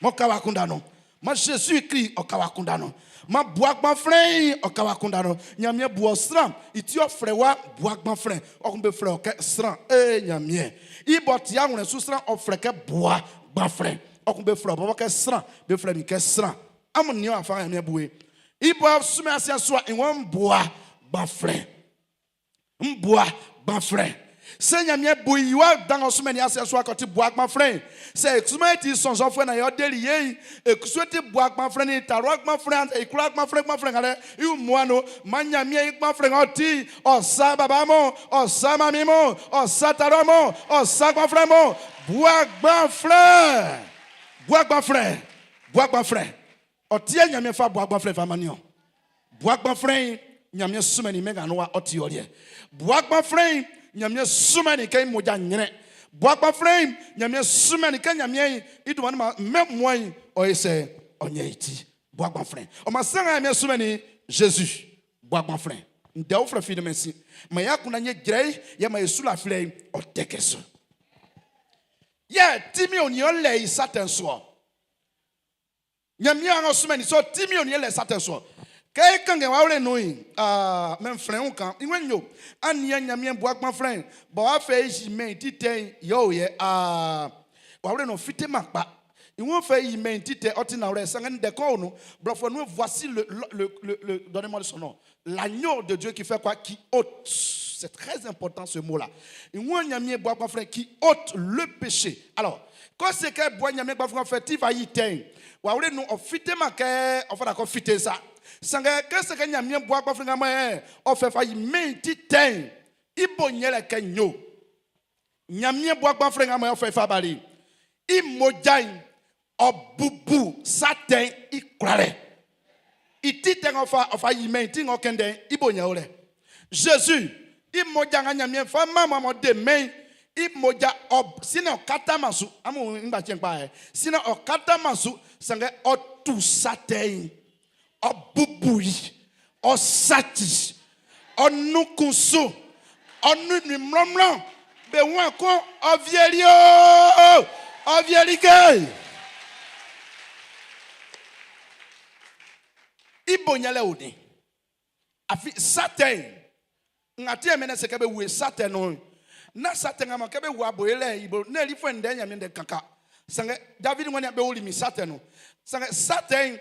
M'ɔ ka wɔ akunndan nun. Man Zezi Klist ɔ ka wɔ akunndan nun. Man Bua Gbanflɛn'n ɔ ka wɔ akunndan nun. Ɲanmiɛn bu ɔ sran, i ti ɔ flɛ wɔ Bua Gbanflɛn. Ɔ kun be flɛ ɔ kɛ sran. Ee Ɲanmiɛn! I b'ɔ ti awlɛn su sran ɔ flɛ kɛ Bua Gbanflɛn. Ɔ kun be flɛ ɔ bɔbɔ kɛ sran, be flɛ min kɛ sran. Amun nian wafa nga Ɲanmiɛn bu e. I b'ɔ sunmɛn asiɛ'n su wa, i waan Bua Gbanflɛn. N bua gbanflɛn. Sɛ Ɲanmiɛn bu i wa dan ng'ɔ sunmɛnnin i asiɛ'n su wa kɛ ɔ ti bua gbanflɛn'n, sɛ e kusuman e ti i sɔnnzɔnfuɛ naan yɛ ɔ deli ye'n, e kusu e ti bua gbanflɛn nin talua gbanflɛn annzɛ i kwlaa gbanflɛn gbanflɛn nga lɛ i wunmuan'n nun. Maan Ɲanmiɛn i gbanflɛn nga ɔ ti'n, ɔ sa baba mun, ɔ sa manmin mun, ɔ sa talua mun, ɔ sa gbanflɛn mun. Bua gbanflɛn! Bua gbanflɛn! Bua gbanflɛn! Ɔ ti yɛ Ɲanmiɛn fa bua gbanflɛn fa mannin ɔ. Bua gbanflɛn'n, Ɲanmiɛn sunmɛnnin i mɛn nga nun wa, ɔ ti ɔ liɛ. Bua gbanflɛn'n, Ɲanmiɛn sunmɛnnin i kɛ i mmoja nyrɛn. Bua gbanflɛn'n, Ɲanmiɛn sunmɛnnin i kɛ Ɲanmiɛn i dunman nun man mɛn wunmuan'n ɔ ye sɛ ɔ ɲɛn i ti. Bua gbanflɛn. Ɔ maan sran nga Ɲanmiɛn sunmɛnnin i'n, Zezi, bua gbanflɛn. Ndɛ uflɛ fi nunmɛn sin. Man e akunndan ye jrɛiin, yɛ man e su lafilɛ'n ɔ tɛkɛ su. Yɛ tinmin onin ɔ lɛ i sa tɛ'n su ɔ? Ɲanmiɛn ng'ɔ sunmɛnnin i sɔ tinmin onin yɛ lɛ sa tɛ su-ɔ? Kɛ e kanngan Wawle'n nun'n, aa, mɛn flɛn wun kan. I ŋmɛn yo, an nian Ɲanmiɛn bua gbanflɛn'n bɔ w'a fɛ i yi mɛn i ti tɛ'n, yɛ ɔ o yɛ. Aa, Wawle'n ɔ fiteman kpa. I wun fɛ i yi mɛn i ti tɛ, ɔ ti nanwlɛ, sanngɛ ndɛ kan o nun. Blɔfuɛ nun, voici le, le, le, le, donnez-moi son nom, l'agneau de Dieu qui fait quoi? Qui ôte. C'est très important ce mot-là. I wun Ɲanmiɛn bua gbanflɛn qui ôte le péché. Alors, kɔ se kɛ bua Ɲanmiɛn gbanflɛn fɛ ti fa yi tɛ'n, Wawle nun ɔ fiteman kɛ ɔ fata kɛ ɔ fite sa. Sanngɛ kɛ se kɛ Ɲanmiɛn bua gbanflɛn nga mɔ ɔ fɛ fa yi mɛn ti tɛ'n, i bo yɛlɛ kɛ nyo. Ɲanmiɛn bua gbanflɛn nga mɔ ɔ fɛ fa bali, i mmoja'n ɔ bubu sa tɛ'n i kwlalɛ. I ti tɛ ng'ɔ fa ɔ fa yi mɛn i ti ng'ɔ kɛn i bo yɛ o lɛ. Zezi i mmoja nga Ɲanmiɛn fa man mɔ m'ɔ de mɛn'n, i mmoja ɔ sinɛ ɔ kataman su. Amun wun ngbaciɛ'n kpa ɛ. Sinɛ ɔ kataman su, sanngɛ ɔ tu sa tɛ'n, ɔ bubu i, ɔ saci, ɔ nunkun su, ɔ nunnun mlɔnmlɔn. Be wun kun ɔ vieli o, ɔ vieli ke. I bo yɛlɛ onin? Afin sa tɛ'n, nga ti yɛ mɛn'n se kɛ be wu e sa tɛ nun'n, nán sa tɛ nga mɔ kɛ be wu abo e lɛ'n i bo. Nɛ́n i lifuɛ'n ndɛ Ɲanmiɛn ndɛ kankan. Sanngɛ Davidi waan be wuli min sa tɛ nun. Sanngɛ sa tɛ'n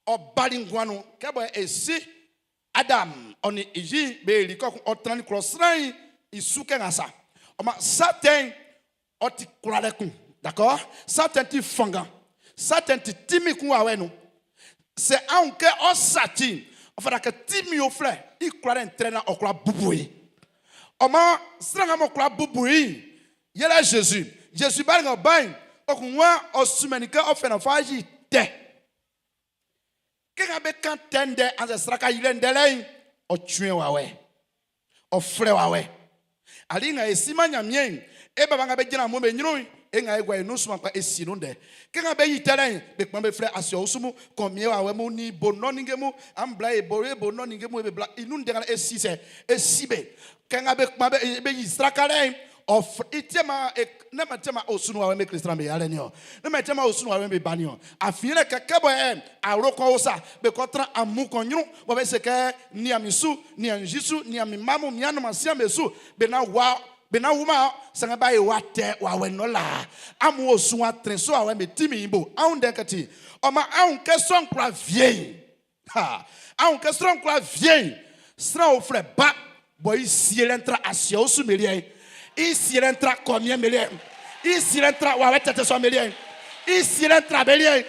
ɔ bali nguan nun kɛ bɔ e si Adam ɔ nin i yi be li kɔkun ɔ trannin klɔ sran'n i su kɛ nga sa. Ɔ maan sa tɛ'n ɔ ti kwlalɛ kun. D'accord? Sa tɛ'n ti fanngan. Sa tɛ'n ti tinmin kun wawɛ nun. Sɛ an wun kɛ ɔ saci'n, ɔ fata kɛ tinmin uflɛ i kwlalɛ'n trɛ naan ɔ kwla bubu i. Ɔ maan sran nga m'ɔ kwla bubu i'n, yɛlɛ Zezi. Zezi bali nga ɔ ba'n, ɔ kun waan ɔ sunmɛnnin kɛ ɔ fɛ naan ɔ fa yi tɛ. Kɛ nga be kan tɛ ndɛ annzɛ sraka yilɛ ndɛ lɛ'n, ɔ cuɛn wawɛ. Ɔ flɛ wawɛ. Ali nga e siman Ɲanmiɛn'n, e baba nga be jran amun be ɲrun'n, e nga e gua e nun sunman kpa e si nun ndɛ. Kɛ nga be yi tɛ lɛ'n, be kpan be flɛ asiɛ usu mun, kɔmin wawɛ mun, nin bo nɔn ninnge mun, an bla e bo, e bo nɔn ninnge mun, e be bla i nun ndɛ nga e si sɛ, e si be. Kɛ nga be kpan be yi sraka lɛ'n, ɔ i ti ma e ne ma ti ma osu nu wa be kle sran be yalɛ ni ɔ ne ma ti ma osu nu wa be ba ni ɔ afin le kɛ kɛ bɔ ɛ awlo kɔ o sa be kɔ tran amun kɔ ɲrun bɔ be se kɛ nian min su nian nzi su nian min mma mun mian ma sian be su be na wa be na wuma sanngɛ ba ye wa tɛ wa wɛ nɔ la amun osu wa trɛn so awɛ be ti min bo anw dɛ kɛ ti ɔ ma anw kɛ sɔn kura vie Ha! An kɛ sran kwla vie'n, sran uflɛ ba bɔ i sielɛ'n tra asiɛ usu be liɛ'n, i sielɛ'n tra kɔmiɛn be liɛ'n, i sielɛ'n tra wawɛ tɛtɛ sɔ'n be liɛ'n, i sielɛ'n tra be liɛ'n.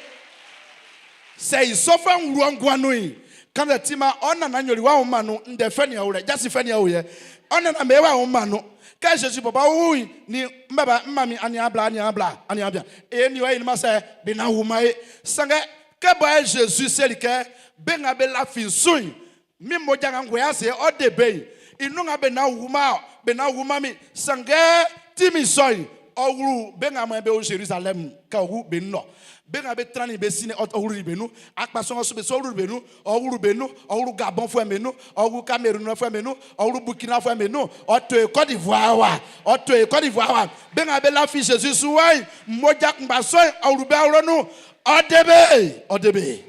Sɛ i sɔfuɛ'n wlu ɔ nguan nun'n, kannzɛ timan ɔ nannan nyoli w'a wunman nun ndɛ fɛ nin ɔwlɛ, jasin fɛ nin ɔwuɛ, ɔ nannan be w'a wunman nun. Kɛ Zezi bɔbɔ wu'n, nin m baba, m manmin, aniaan bla, aniaan bla, aniaan bian, e nin ɔ e nin ma sɛ be nan wunman e. Sanngɛ Kɛ bɔ yɛ Zezi seli kɛ, Be nga be lafi n su'n, min mmoja nga n guɛ i ase'n, ɔ de be'n. I nun nga be na wuma be na wuma mi sanngɛ tinmin sɔ'n ɔ wlu be nga mɔ be o Zerizalɛmu kɛ ɔ wu be nɔ. Be nga be trannin be sin'n ɔ wluli be nun. Akpasua ng'ɔ su be su'n ɔ wluli be nun. Ɔ wlu be nun. Ɔ wlu Gabɔnfuɛ'm be nun. Ɔ wlu Kamerunfuɛ'm be nun. Ɔ wlu Burkinafuɛ'm be nun. Ɔ to e Côte d'Ivoire wa. Ɔ to e Côte d'Ivoire wa. Be nga be lafi Zezi su wa'n, mmoja kunngba sɔ'n ɔ wlu be awlo'n nun. Ɔ de be. Ɔ de be.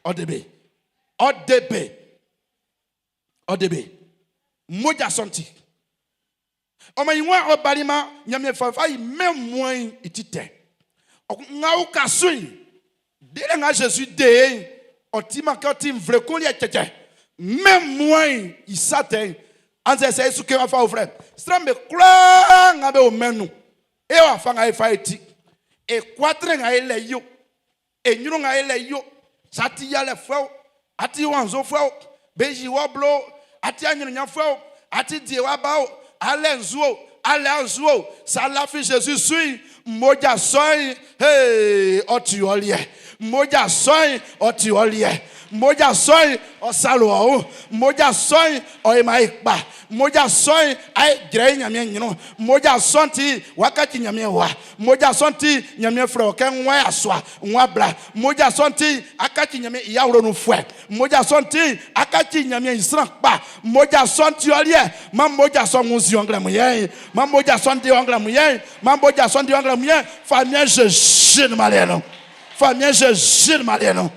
Ɔ de be. Ɔ de be. Ɔ de be. Mmoja sɔ'n ti. Ɔ man i waan ɔ bali man Nyanmiɛn fa fa yi mɛn wunmuan'n i ti tɛ. Ɔ kun nga uka su'n, delɛ nga Zezi de e'n, ɔ ti-man kɛ ɔ ti nvle kun liɛ cɛcɛ. Mɛn wunmuan'n i sa tɛ'n, annzɛ sɛ e su kɛn wafa uflɛ, sran'm be kwlaa nga be o mɛn'n nun'n, e wafa nga e fa e ti, e kuatrɛn nga e lɛ i o, E ɲrun nga e lɛ i o, sɛ a ti yalɛfuɛ o, a ti wanzofuɛ o, be yi wɔ blo o, a ti aɲrunɲanfuɛ o, a ti diewa ba o, a lɛ nzu o, a lɛ anzu o, sɛ a lafi Zezi su'n, mmoja sɔ'n, hee, ɔ ti ɔ liɛ. Mmoja sɔ'n, ɔ ti ɔ liɛ. Mmoja sɔ'n, ɔ salo ɔ wun. Mmoja sɔ'n, ɔ yo man e kpa. Mmoja sɔ'n, a e jrɛn i Ɲanmiɛn ɲrun. Mmoja sɔ'n ti, w'a kaci Ɲanmiɛn wa. Mmoja sɔ'n ti, Ɲanmiɛn flɛ wɔ kɛ n wa yasua, n wa bla. Mmoja sɔ'n ti, á káci Ɲanmiɛn i awlo nunfuɛ. Mmoja sɔ'n ti, á káci Ɲanmiɛn i sran kpa. Mmoja sɔ'n ti ɔ liɛ. Maan mmoja sɔ'n wunnzin ɔ nglɛmun yɛ'n. Maan mmoja sɔ'n de ɔ nglɛmun yɛ'n. Maan mmoja sɔ'n de ɔ nglɛmun yɛ'n. Famiɛn Zezi nunman liɛ nun. Famiɛn Zezi nunman liɛ nun.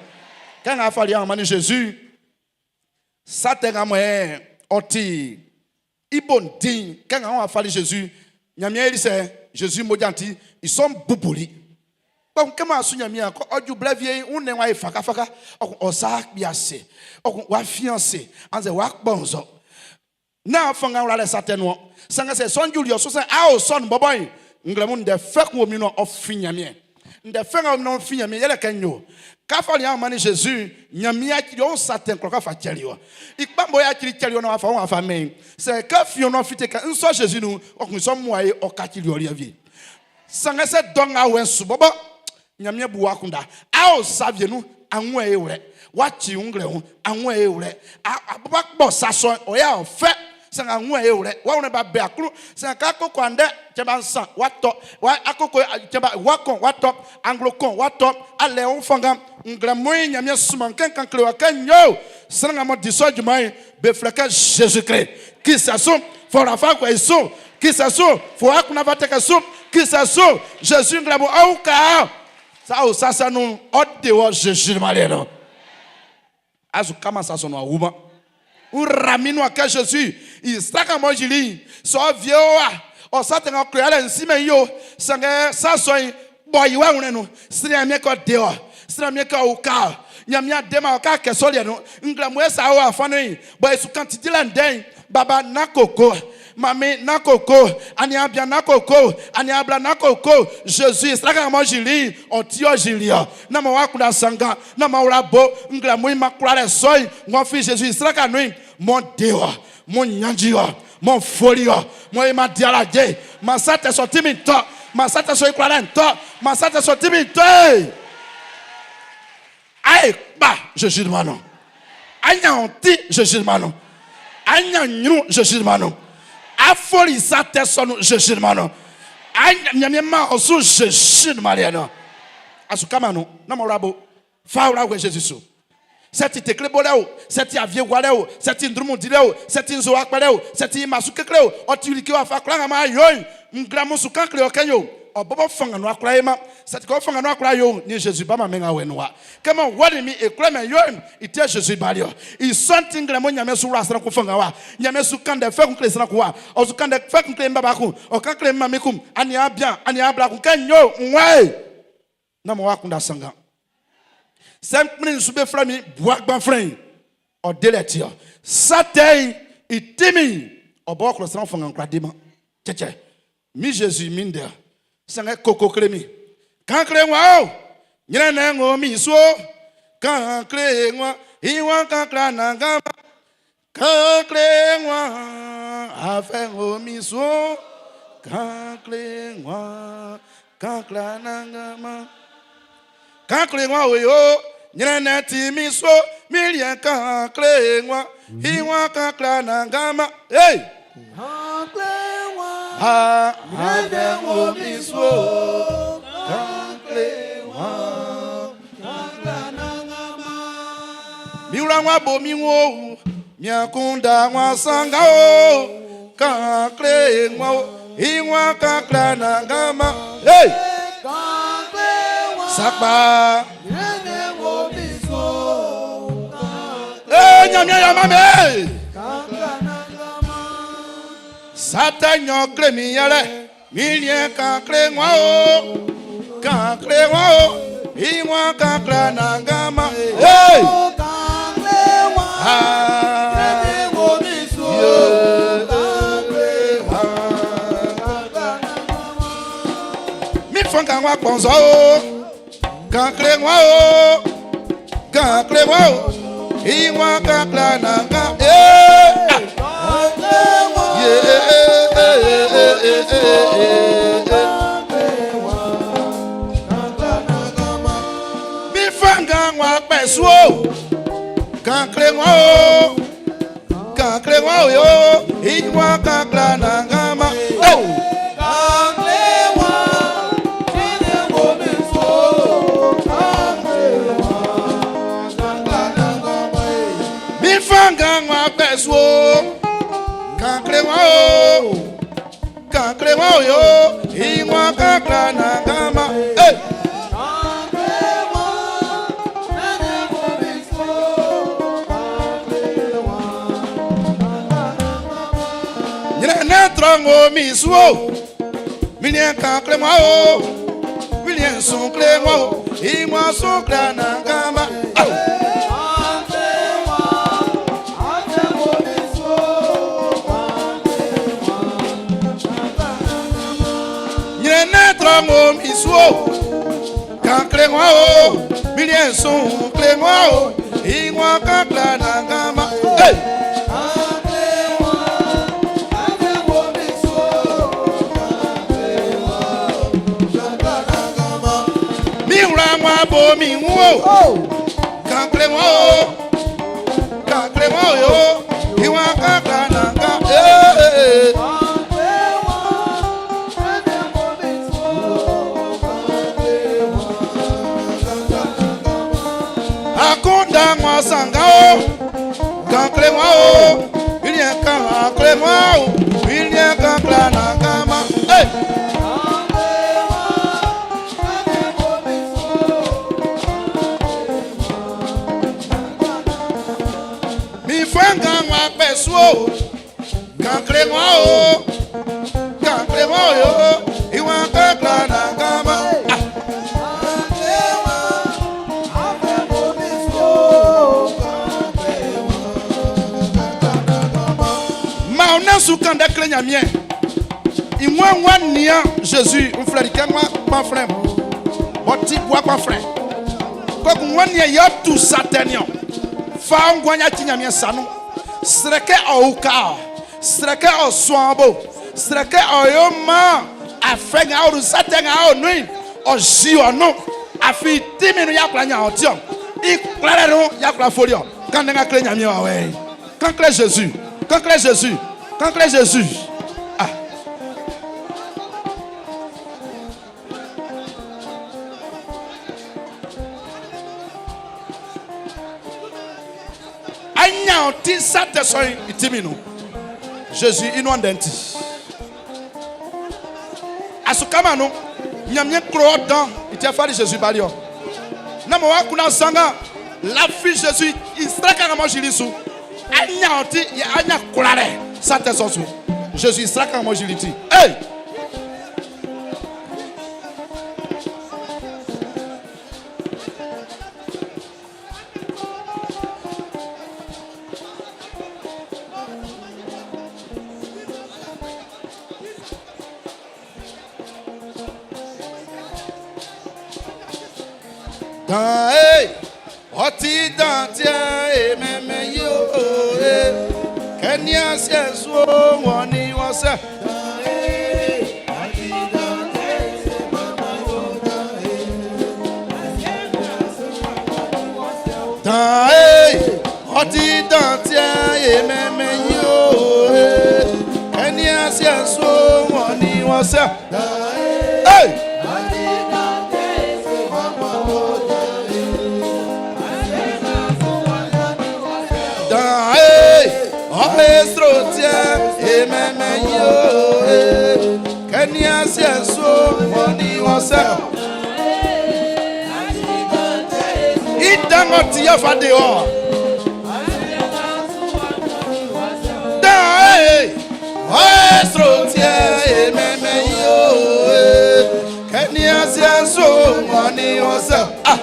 Kɛ nga a fali ɔ mannin Zezi'n, sa tɛ nga mɔ ɔ ti i bo'n ti'n, kɛ nga ɔ fali Zezi, Ɲanmiɛn yeli sɛ Zezi mmoja'n ti, i sɔ'n bubuli. Kpɛkun kɛ mɔ a su Ɲanmiɛn, kɛ ɔ ju blɛ wie'n, wunnɛn'n w'a yi fakafaka, ɔ kun ɔ sa kpi ase, ɔ kun w'a fin ase, annzɛ w'a kpɔnzɔ. Nán fanngan wlalɛ sa tɛ nun-ɔn. Sanngɛ sɛ i sɔ'n juli ɔ su sɛ a o sɔ nun bɔbɔ'n, nglɛmun ndɛ fɛ kun o min nuan, ɔ fin Ɲanmiɛn. Ndɛ fɛ nga o min nuan ɔ fin Ɲanmiɛn yɛlɛ kɛ n yo. Kɛ a fali ɔ wun mannin Zezi'n, Ɲanmiɛn yacili ɔ wun sa tɛ'n kwlaa fa cɛli wɔ. I kpa bɔ yacili cɛli wɔ naan w'a fa ɔ wun a fa mɛn i'n, sɛ kɛ fin ɔ nuan fite kɛ n sɔ Zezi nun'n, ɔ kun i sɔ muae ɔ kacili ɔ liɛ wie. Sanngɛ sɛ dɔ nga wɛ'n su bɔbɔ, Ɲanmiɛn bu wɔ akunndan. A o sa wie nun, a wun i wlɛ. W'a ci wun nglɛ wun, a wun i wlɛ. A bɔbɔ kpɔ sa sɔ'n, ɔ yɛ ɔ fɛ. Sanngɛ a wun i wlɛ. W'a wun ba be aklun. Sanngɛ kɛ a koko andɛ, cɛn ba nsan, w'a tɔ. W'a a koko cɛn ba wa kɔn, w'a tɔ. Anglo kɔn, w'a tɔ. A lɛ wun fanngan. Nglɛmun'n, Ɲanmiɛn sunman kɛ n kan kle wɔ kɛ n yo. Sran nga m'ɔ di sɔ junman'n, be flɛ kɛ Zezi Klist. Kisɛ su, fa wla fa guɛ i su. Kisɛ su, fa wɔ akunndan fa tɛkɛ su. Kisɛ su, Zezi nglɛmun ɔ uka ɔ. Sa o sa sɛ nun'n, ɔ de wɔ Zezi dunman liɛ nun. A su kaman sa sɔ nun a wuman. N ra min nuan kɛ Zezi i sraka m'ɔ yili'n, sɛ ɔ vie o wa, ɔ sa tɛ nga ɔ kle alɛ'n n simɛn i o, sanngɛ sa sɔ'n bɔ i wa wunnɛn nun. Srɛ Ɲanmiɛn kɛ ɔ de ɔ. Srɛ Ɲanmiɛn kɛ ɔ uka ɔ. Ɲanmiɛn a deman ɔ kɛ a kɛ sɔ liɛ nun. Nglɛmun e sa o afanun'n, bɔ e su kan ti dilɛ ndɛ'n, Baba, nán koko. Manmin, nán koko. Aniaan bian, nán koko. Aniaan bla, nán koko. Zezi i sraka nga m'ɔ yili'n, ɔ ti ɔ yili ɔ. Nán man w'akunndan sanngan, nán man wla bo. Nglɛmun'n, man kwlalɛ sɔ'n ng'ɔ fin Zezi i sraka nun'n, m'ɔ de ɔ, m'ɔ ɲannji ɔ, m'ɔ foli ɔ, m'ɔ yi man di alaje. Man sa tɛ sɔ ti min tɔ. Man sa tɛ sɔ i kwlalɛ'n tɔ. Man sa tɛ sɔ ti min tɔ e. A e kpa Zezi dunman nun. A ɲan ɔ ti Zezi dunman nun. A ɲan ɲrun Zezi dunman nun. A foli sa tɛ sɔ nun Zezi dunman nun. A Ɲanmiɛn man ɔ su Zezi dunman liɛ nun. A su kaman nun. Nán man wla bo. Fa wla guɛ Zezi su. Sɛ ti tekle bolɛ o, sɛ ti avie gualɛ o, sɛ ti ndrunmun dilɛ o, sɛ ti nzowa kpɛlɛ o, sɛ ti ma su kekle o, ɔ ti like wafa kwlaa nga man a yo'n, nglɛmun su kan kle ɔ kɛ yo. Ɔ bɔbɔ fanngan nun a kwla ye man. Sɛ ti kɛ ɔ fanngan nun a kwla yo'n, nin Zezi baman mɛn nga wɛ nun wa. Kɛ mɔ wɔ nin min e kwlɛmɛn yo'n, i ti yɛ Zezi bali ɔ. I sɔ'n ti nglɛmun Ɲanmiɛn su wla sran kun fanngan wa. Ɲanmiɛn su kan ndɛ fɛ kun kle sran kun wa. Ɔ su kan ndɛ fɛ kun kle n baba kun, ɔ kan kle n manmin kun, aniaan bian, aniaan bla kun kɛ n yo, n wa e. Nán man w'akunndan sanngan. Sɛ n kplin su be flɛ min bua gbanflɛn'n, ɔ delɛ ti ɔ. Sa tɛ'n i tinmin'n, ɔ bɔbɔ klɔ sran fanngan kwlá deman. Cɛcɛ. Min Zezi min ndɛ sanngɛ koko kle min. Kan kle wa o, ɲrɛnnɛn ng'ɔ min su o. Kan kle wa, i waan kan kle Anannganman. Kan kle wa, afɛ ng'ɔ min su o. Kan kle wa, kan kle Anannganman. Kan kle wa o yo, ɲrɛnnɛn ti min su o. Mi liɛ'n kan kle wan, i wan kan kle Anannganman. Hey! Ha,
Ɲrɛnnɛn wo min su o, kan kle wan, kan kle Anannganman.
Mi wla wa bo mi wun o, mi akunndan wa sanngan o, kan kle wan o, i wan kan kle Anannganman. Hey!
Kan kle wan,
Sakpa.
ɲrɛnnɛn wo min su o, kan kle
Ee, Ɲanmiɛn ya man mi.
kan kle Anannganman.
Sa tɛ nɲɔn kle min yalɛ, mi liɛ'n kan kle wan o, kan kle wan o, i wan kan kle Anannganman. Hey!
Kan kle wan,
Ah,
ɲrɛnnɛn wo min su o,
yeah.
kan kle wan,
Ah.
kan kle Anannganman.
Mi fɔn kan wa kpɔnzɔ o, kan kle wan o, kan kle wan o, i wan kan kle Anannganman. Hey! Ah.
Kan kle wan,
Yeah, eh, eh, eh, eh, eh, eh, eh.
kan kle wan, kan kle Anannganman.
Mi fanga wa pẹ̀sù o, kan kle wọn o, kan kle wọn o yo, ìwọ̀n kan kle Anannganman. Hey!
Kan kle wan, ɲrɛnnɛn wo min su o, kan kle wan, kan kle Anannganman.
Mi fanga wa pẹ̀sù o, kan kle wọn o, kan kle wọn o yo, ìwọ̀n kan kle Anannganman. Hey!
Kan kle wan, ɲrɛnnɛn wo min su o, kan kle wan, kan kle Anannganman.
Ɲrɛnnɛn trɔ ŋo mi su o, mi liɛ'n kan kle wọn o, mi liɛ'n sun kle wọn o, ìwọ̀n sun kle Anannganman. Ah!
Kan kle wan, afɛ wo min su o, kan kle wan, kan kle Anannganman.
Ɲrɛnnɛn trɔ ŋo mi su o, kan kle wọn o, mi liɛ'n sun kle wọn o, ìwọ̀n kan kle Anannganman. Hey!
Kan kle wan, afɛ wo min su o, kan kle wan, kan kle Anannganman.
Mi wla wọn bo mi wun o, kan kle wọn o, kan kle wọn o yo, ìwọ̀n kan kle Anannganman. Hey, hey, hey.
Kan kle wan, ɲrɛnnɛn wo min su o, kan kle wan, kan kle Anannganman.
Akunda wọn sanga o, kan kle wọn o, mi liɛ'n kan kle wọn o, mi liɛ'n kan kle Anannganman. Hey!
Kan kle wan, ɲrɛnnɛn wo min su o, kan kle wan, kan kle Anannganman.
Mi fanga wọn pẹ̀sù o, kan kle wọn o, kan kle wọn o yo, ìwọ̀n kan kle Anannganman. Ah!
Kan kle wan, afɛ wo min su o, kan kle wan, kan kle Anannganman.
Ma o su kan dɛ kle Ɲanmiɛn. Ìwọ̀n wa nia Jésus nflɛri kɛ ŋua kpanflɛ bɔti bua kpanflɛ. Kɔkun wa nia yɔ tu satɛniɔ. Fa ŋgɔnya ti Ɲanmiɛn sanu. Srɛkɛ ɔwuka ɔ. Srɛkɛ ɔsɔn bo. Srɛkɛ ɔyɔ ma afɛ ŋa ɔdu satɛ ŋa ɔnui ɔzi ɔnu. Afi timi nu yakula nya ɔtiɔ. Ikplɛ nu yakula foliɔ. Kan ne ka kle Ɲanmiɛn wa wɛ. Kan kle Jésus. Kan kle Jésus. Kan kle Jésus. Ah. Anya ɔti satɛ sɔn itimi nu. Jésus inu andɛnti. Asukama nu Ɲanmiɛn klo dɔn iti afa di Jésus bali yɔ. Na mo wa kunna sanga la fi Jésus isiraka ka mɔ jili su. Anya ɔti anya kula dɛ satɛ sɔn su. Jésus isiraka ka mɔ jili ti. Hey! Dan e, ọtí dan tiẹ̀ èmẹ̀mẹ̀ yìí ó e, kẹ́ni àṣẹ sùn ó wọ́n ní wọ́n sẹ́. Dan e, wọ́n sẹ́. Hey! Dan e, orchestre tien, e meme yo e, Kenya sieso, wọ́n ní wọ́n sẹ́. Idango ti yẹ fa de ọ. Dan e, orchestre tien, e meme yo e, Kenya sieso, wọ́n ní wọ́n sẹ́. Ah!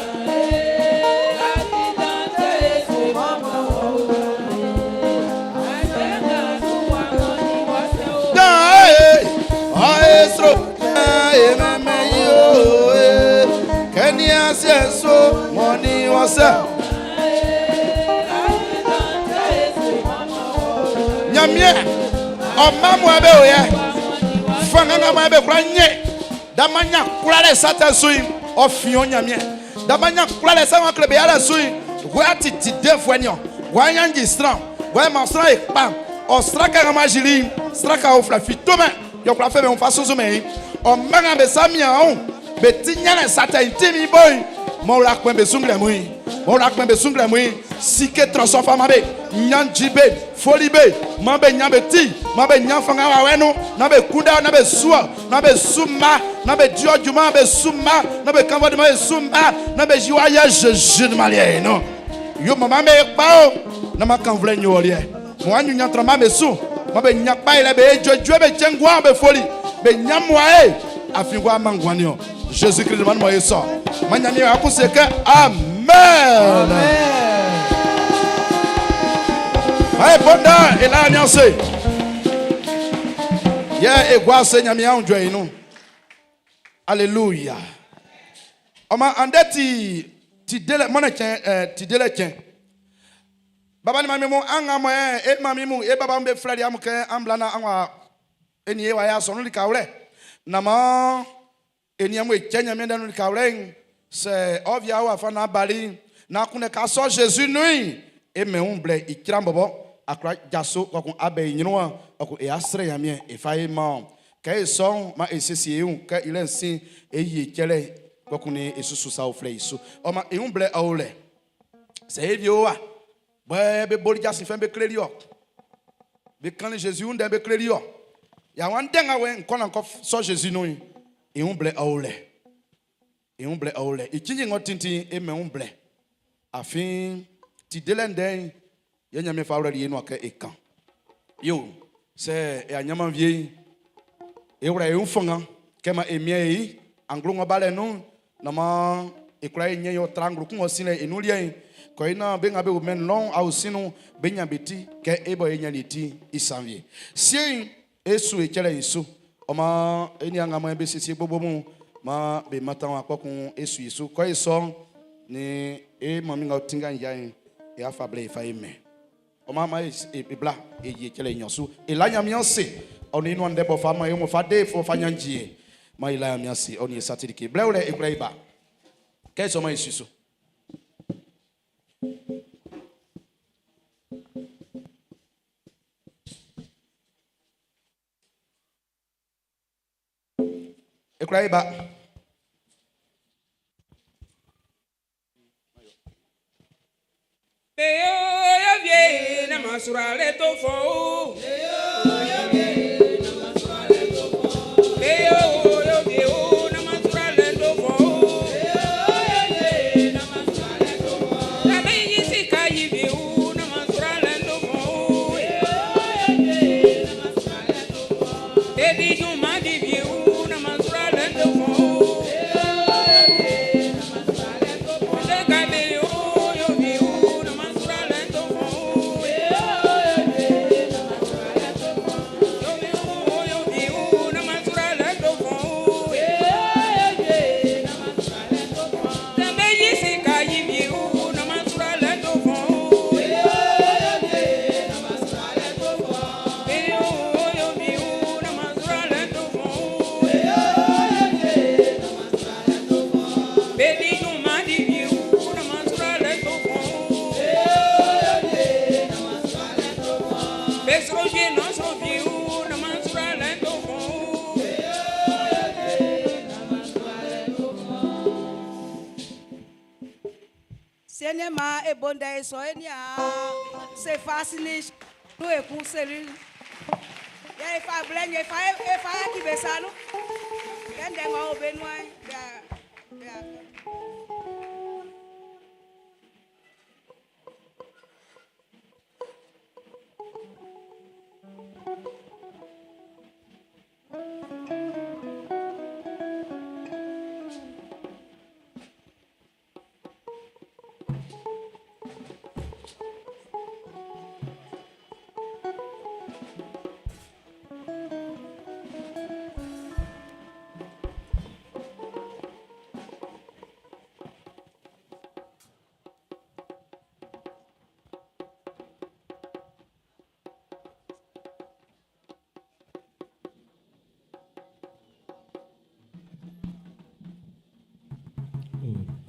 Nyamie ɔma mu abe o yɛ fanga mu abe kura nye dama nya kura le sata so yi ɔfiɔ nyamie dama nya kura le sɛŋɔ kele be ya le so yi wia titi de fue niɔ wia nyanji sran wia ma sran yi kpa ɔsra ka ma zili sra ka o fila fi tome yɔkura fɛn bɛ nfa soso mɛ yi ɔmɛŋa bɛ sa miawo bɛ ti nya le sata yi ti mi bɔ yi mɔwula kpɛ bɛ sunglɛ mu yi mɔwula kpɛ bɛ sunglɛ mu yi sike trɔsɔ fama bɛ nyanji bɛ foli bɛ ma bɛ nya bɛ ti ma bɛ nya fanga wa wɛ nu na bɛ kuda na bɛ suɔ na bɛ suma na bɛ diɔ juma bɛ suma na bɛ kanfɔ dima bɛ suma na bɛ ziwa yɛ zezi ma liɛ yi nɔ yo mama bɛ kpa o na ma kan filɛ nyɔ liɛ mɔ anyu nya trɔ ma bɛ su ma bɛ nya kpa yi lɛ bɛ edzo bɛ tsɛ ŋgua bɛ foli bɛ nya mua ye afi ŋgua ma ŋgua ni o Jésus Christ ma ni ma ye sɔ ma nya mi wa kun se kɛ amen. Aye bonda ela miase. Ye egwa se nyame anjo yi no. Alléluia. Oma ande ti ti dele mona chen ti dele chen. Baba ni mami mu anga mo e mami mu e baba mbe frère am ke ambla na anwa eni e wa ya so nu ka wle. Na ma eni am e chen nyame nu ka wle c'est ovia wa fa na bali na kunne ka so Jésus nui e me un ble ikira bobo akra jaso kokun abe yinu wa okun e asre yamie e fa e ma ke e so ma e sesi e un ke ile nsin e yi kele kokun ni e susu sa ofle isu o ma e un ble awole se e vi o wa be be boli jasi fen be kleri o be kan Jésus un den be kleri o ya wan den awe nkon na ko so Jésus nui e un ble awole e un ble awole ikinyi ngo tintin e me un ble afin ti dele ndɛn yɛ nyame fa wura yenu akɛ ekan yo sɛ e anyama vie e wura e nfɔŋa kɛma emia yi anglo ŋɔ ba lɛ nu nama ekura yi nye yɔ tra anglo kun si lɛ enu lia yi kɔ yi na be ŋa be wo mɛ lɔn awo sinu be nya be ti kɛ e bɔ ye nya li ti isan vie sie esu etsɛ lɛ yi so ɔma eni aŋa be sisi gbogbo mu ma be mata wa kpɔkun esu yi so kɔ yi sɔ ni e mami ŋa tinga ya yi e afa ble fa yi mɛ ɔma ma e bla e yi etsɛ lɛ nyɔsu ela nyamia se ɔni inu ɔndɛ bɔ fa ma ye mo fa de fo fa nya dzie ma ela nyamia se ɔni ye satiri ke blɛ wlɛ ekura yi ba kɛ sɔ ma yi susu. Ekura yi ba.
Beyo yo vie na masura le to fo. Beyo yo vie o na masura le to fo. Na be yi sika yi vie o na masura le to fo. Dedi juma di vie o na masura le to fo. Ndeka beyo yo vie o na masura le to fo.
Ne ma e bo ndɛ sɔ e nian Sefasi ni nu ekun seli. Yɛ e fa blɛ nye e fa e fa yaki be sa nu. Kɛ ndɛ ng'ɔ o be nuan be a be a.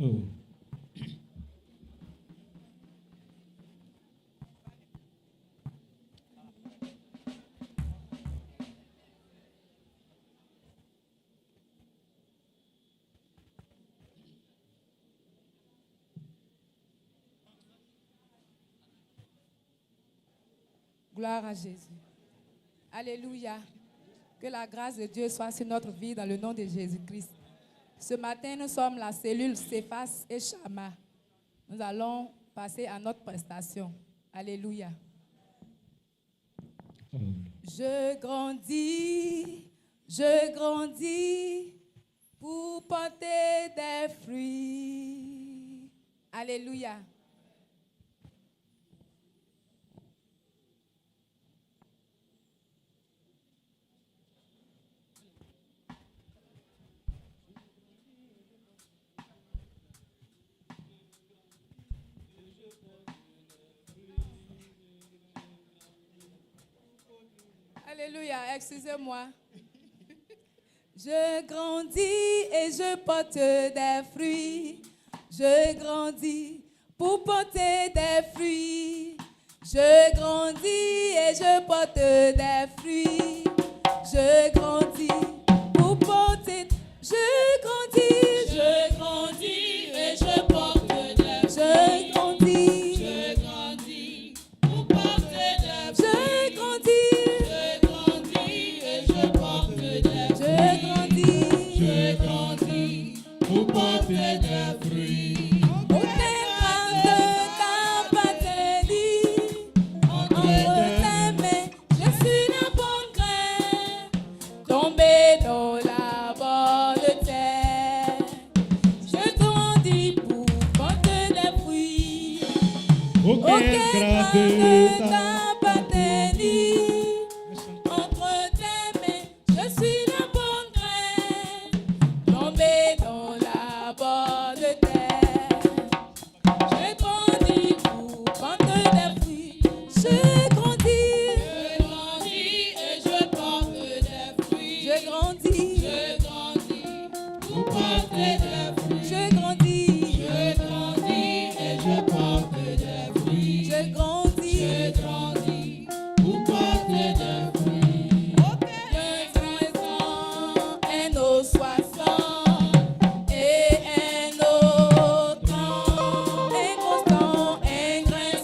Oh.
Gloire à Jésus. Alléluia. Que la grâce de Dieu soit sur notre vie dans le nom de Jésus-Christ. Ce matin, nous sommes la cellule Céphas et Shama. Nous allons passer à notre prestation. Alléluia. Je grandis pour porter des fruits. Alléluia. Alléluia, excusez-moi. Je grandis et je porte des fruits. Je grandis pour porter des fruits. Je grandis et je porte des fruits. Je grandis pour porter. Je grandis.
Je grandis et je porte des fruits.
Je grandis.
Je grandis pour porter des
Je
fruits.
grandis.
Je grandis et je porte des
Je
fruits.
grandis.
Je grandis pour porter des fruits.
Aucun grain de ta paternité entre tes mains, je suis la bonne graine tombée dans la bonne terre. Je grandis pour porter des fruits.
Aucun
Aucun
grâce
grain
de
de
ta
ta paternité entre tes mains, je suis la bonne graine tombée dans la bonne terre. Je grandis pour porter des fruits. Je grandis.
Je grandis et je porte des fruits.
Je grandis.
Je grandis pour porter des fruits.
Je grandis.
Je grandis et je porte des fruits.
Je grandis.
Je grandis pour porter des fruits.
Un grain un au 60 et un autre. Un constant, un grain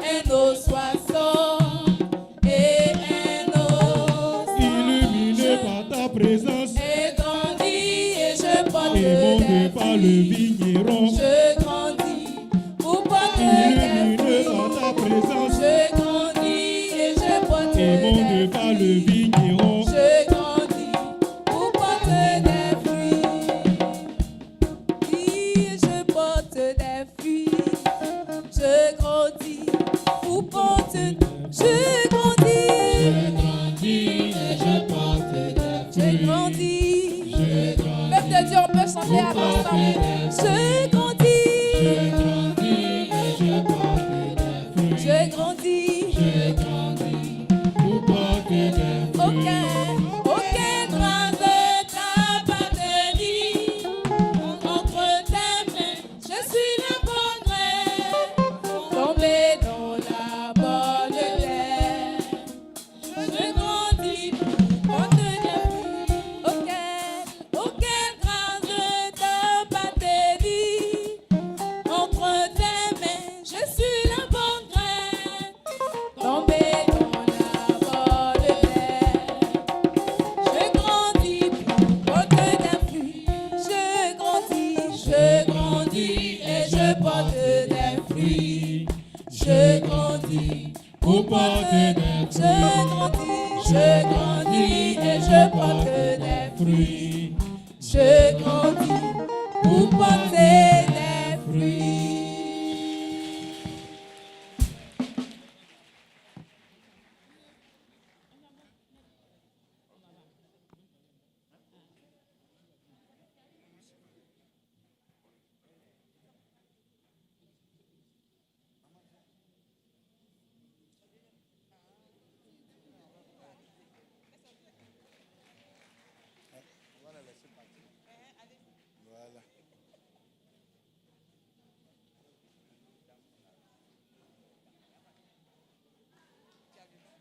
un au 60 et un autre.
Illuminé par ta présence
Je grandis et je porte
et
des
monté par le
fruits.
vigneron.
Je grandis pour porter des
Illuminé
fruits.
par ta présence
Je grandis et je porte
et monté
des
par le
fruits.
vigneron.
Je grandis pour porter des fruits. Oui, je porte des fruits. Je grandis pour porter. Je grandis.
Je grandis et je porte des
Je
fruits.
grandis.
Je grandis.
Peuple de Dieu, on peut chanter
Pour
ensemble.
porter des
Je grandis.
Je grandis et je porte des fruits.
Je grandis.
Je grandis pour porter des fruits.
Aucun, aucun grain de ta paternité entre tes mains, je suis la bonne graine, tombée dans la bonne terre. Je grandis pour porter des fruits. Aucun, aucun grain de ta paternité
porter des
Je
fruits.
grandis,
Je grandis et je porte des fruits.
Je grandis pour porter des fruits.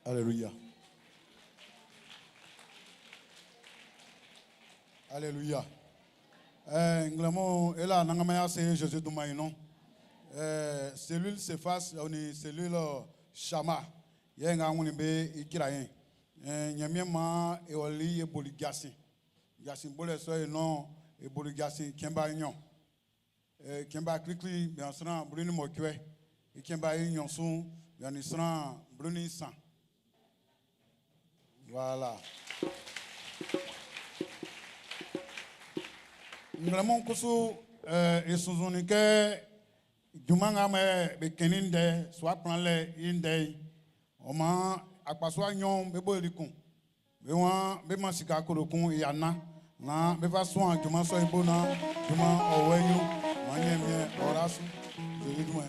Alléluia. Alléluia. Eh, nglemo ela nangamaya se Jésus dumaino. Eh, cellule s'efface, on est cellule Shama. Ye nga nguni be ikirayen. Eh, nyamie ma e oli e boli gasi. Gasi bole so e non e boli gasi kemba nyon. Eh, kemba klikli be ansran bruni mokwe. E kemba nyon sun, be ansran bruni san. Voilà. Nglemo kusu eh esunzuni ke juma nga me be kenin de so plan le inde o ma akpaso anyon be bo elikun be won be ma sika korokun iya na na be fa so an juma so ibo na juma owenyu ma nye mi orasu je juma.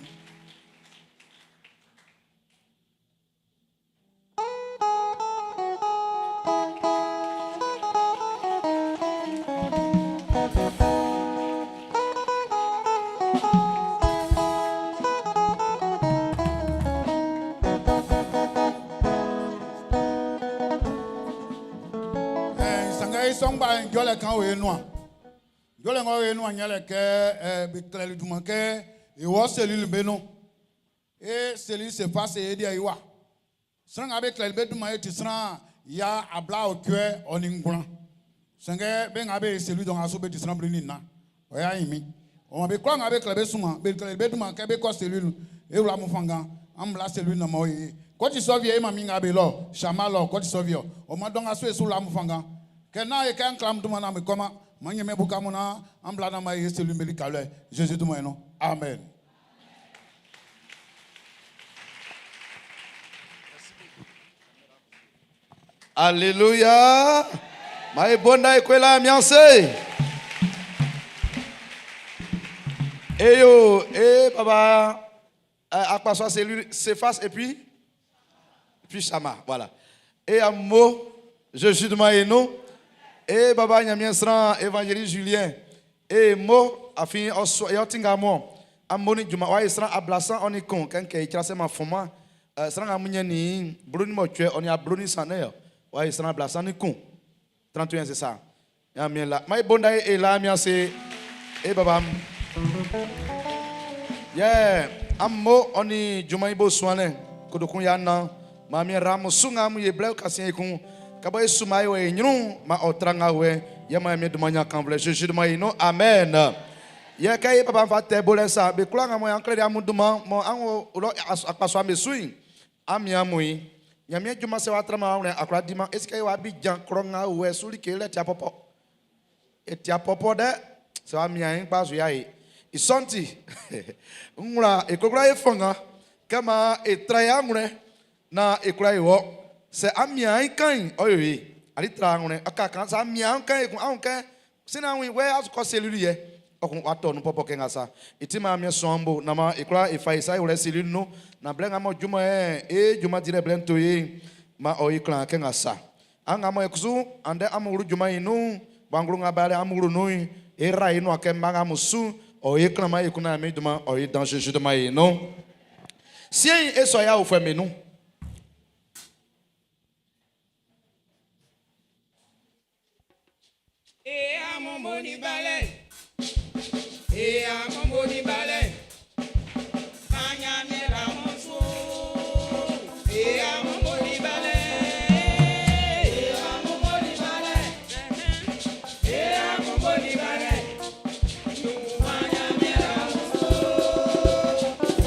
Sangba jɔlɛ kan o ye nua jɔlɛ kan o ye nua nyɛlɛ kɛ ɛ bi kilɛli duma kɛ ìwɔ seli bɛ nɔ e seli se fa se e diɛ wa sran bɛ kilɛli bɛ duma e ti sran ya abla o kɛ ɔni ŋgbɔn sɛngɛ bɛ ŋa bɛ seli dɔn aso bɛ ti sran biri ni na o y'a ɲimi o ma bɛ kura ŋa bɛ kilɛ bɛ suma bɛ kilɛli bɛ duma kɛ bɛ kɔ seli e wula mu fanga an bila seli na ma o ye kɔti sɔvi e ma min ŋa bɛ lɔ sama lɔ kɔti sɔvi o ma dɔn aso ye so la mu fanga. Kɛ n'a ye kɛ n kilam duma na mi kɔma ma ɲɛmɛ buka mun na an bila na ma ye seli meli kalɛ Jésus duma yen nɔ amen.
Alléluia. Maï bonda ekwela amiancé. Et yo, et papa, akpasoa cellule Céphas et puis Shama, voilà. Et un mot, je suis de Maïno. Et baba nyamien sran évangéliste Julien. Et mot afin oso et otinga mo. Amoni juma wa sran ablasan on ikon kenke ikrase ma foma. Sran amunye ni bruni mo tue on ya bruni sané. Wa sran ablasan ni kon. 31 c'est ça. Nyamien là. Maï bonda et là mien c'est et baba. Yeah, ammo oni juma ibo soane kodokun ya na ma mi ramu sunga mu ye ble kasien ikun. Kabo esuma yo enyru ma otranga we ye ma mi dumanya kanvle Jésus de ma amen. Ye kay papa fa te bole sa be kula nga mo yan kle amu duma mo an o lo akpaso am sui ami amui nyame dwuma se wa trama wa akra dima eske wa bi jan kro nga we suli ke le tia popo e tia popo de se wa mi an pa so ya e isonti ngura e kokura e fonga kama e tra ya ngure na e kura e wo se ami an kan oyoye ali tra ngure aka kan sa ami an kan e kun an kan sina wi we aso ko selulu ye okun wa to no popo ke ngasa itima mi sombo na ma e kura e fa isai wole selulu no na blenga mo juma e juma dire blento ye ma oyi klan ke ngasa anga mo ekusu ande amuru juma inu bangru ngabale amuru nu e ra inu ake manga musu oyi klan ma ekuna mi juma oyi danger je de ma inu sien e soya o fe menu.
E amomoni balẹ̀. E amomoni balẹ̀. Manya mi ra mo so. E amomoni balẹ̀. E amomoni balẹ̀. E amomoni balẹ̀. Manya mi ra mo so.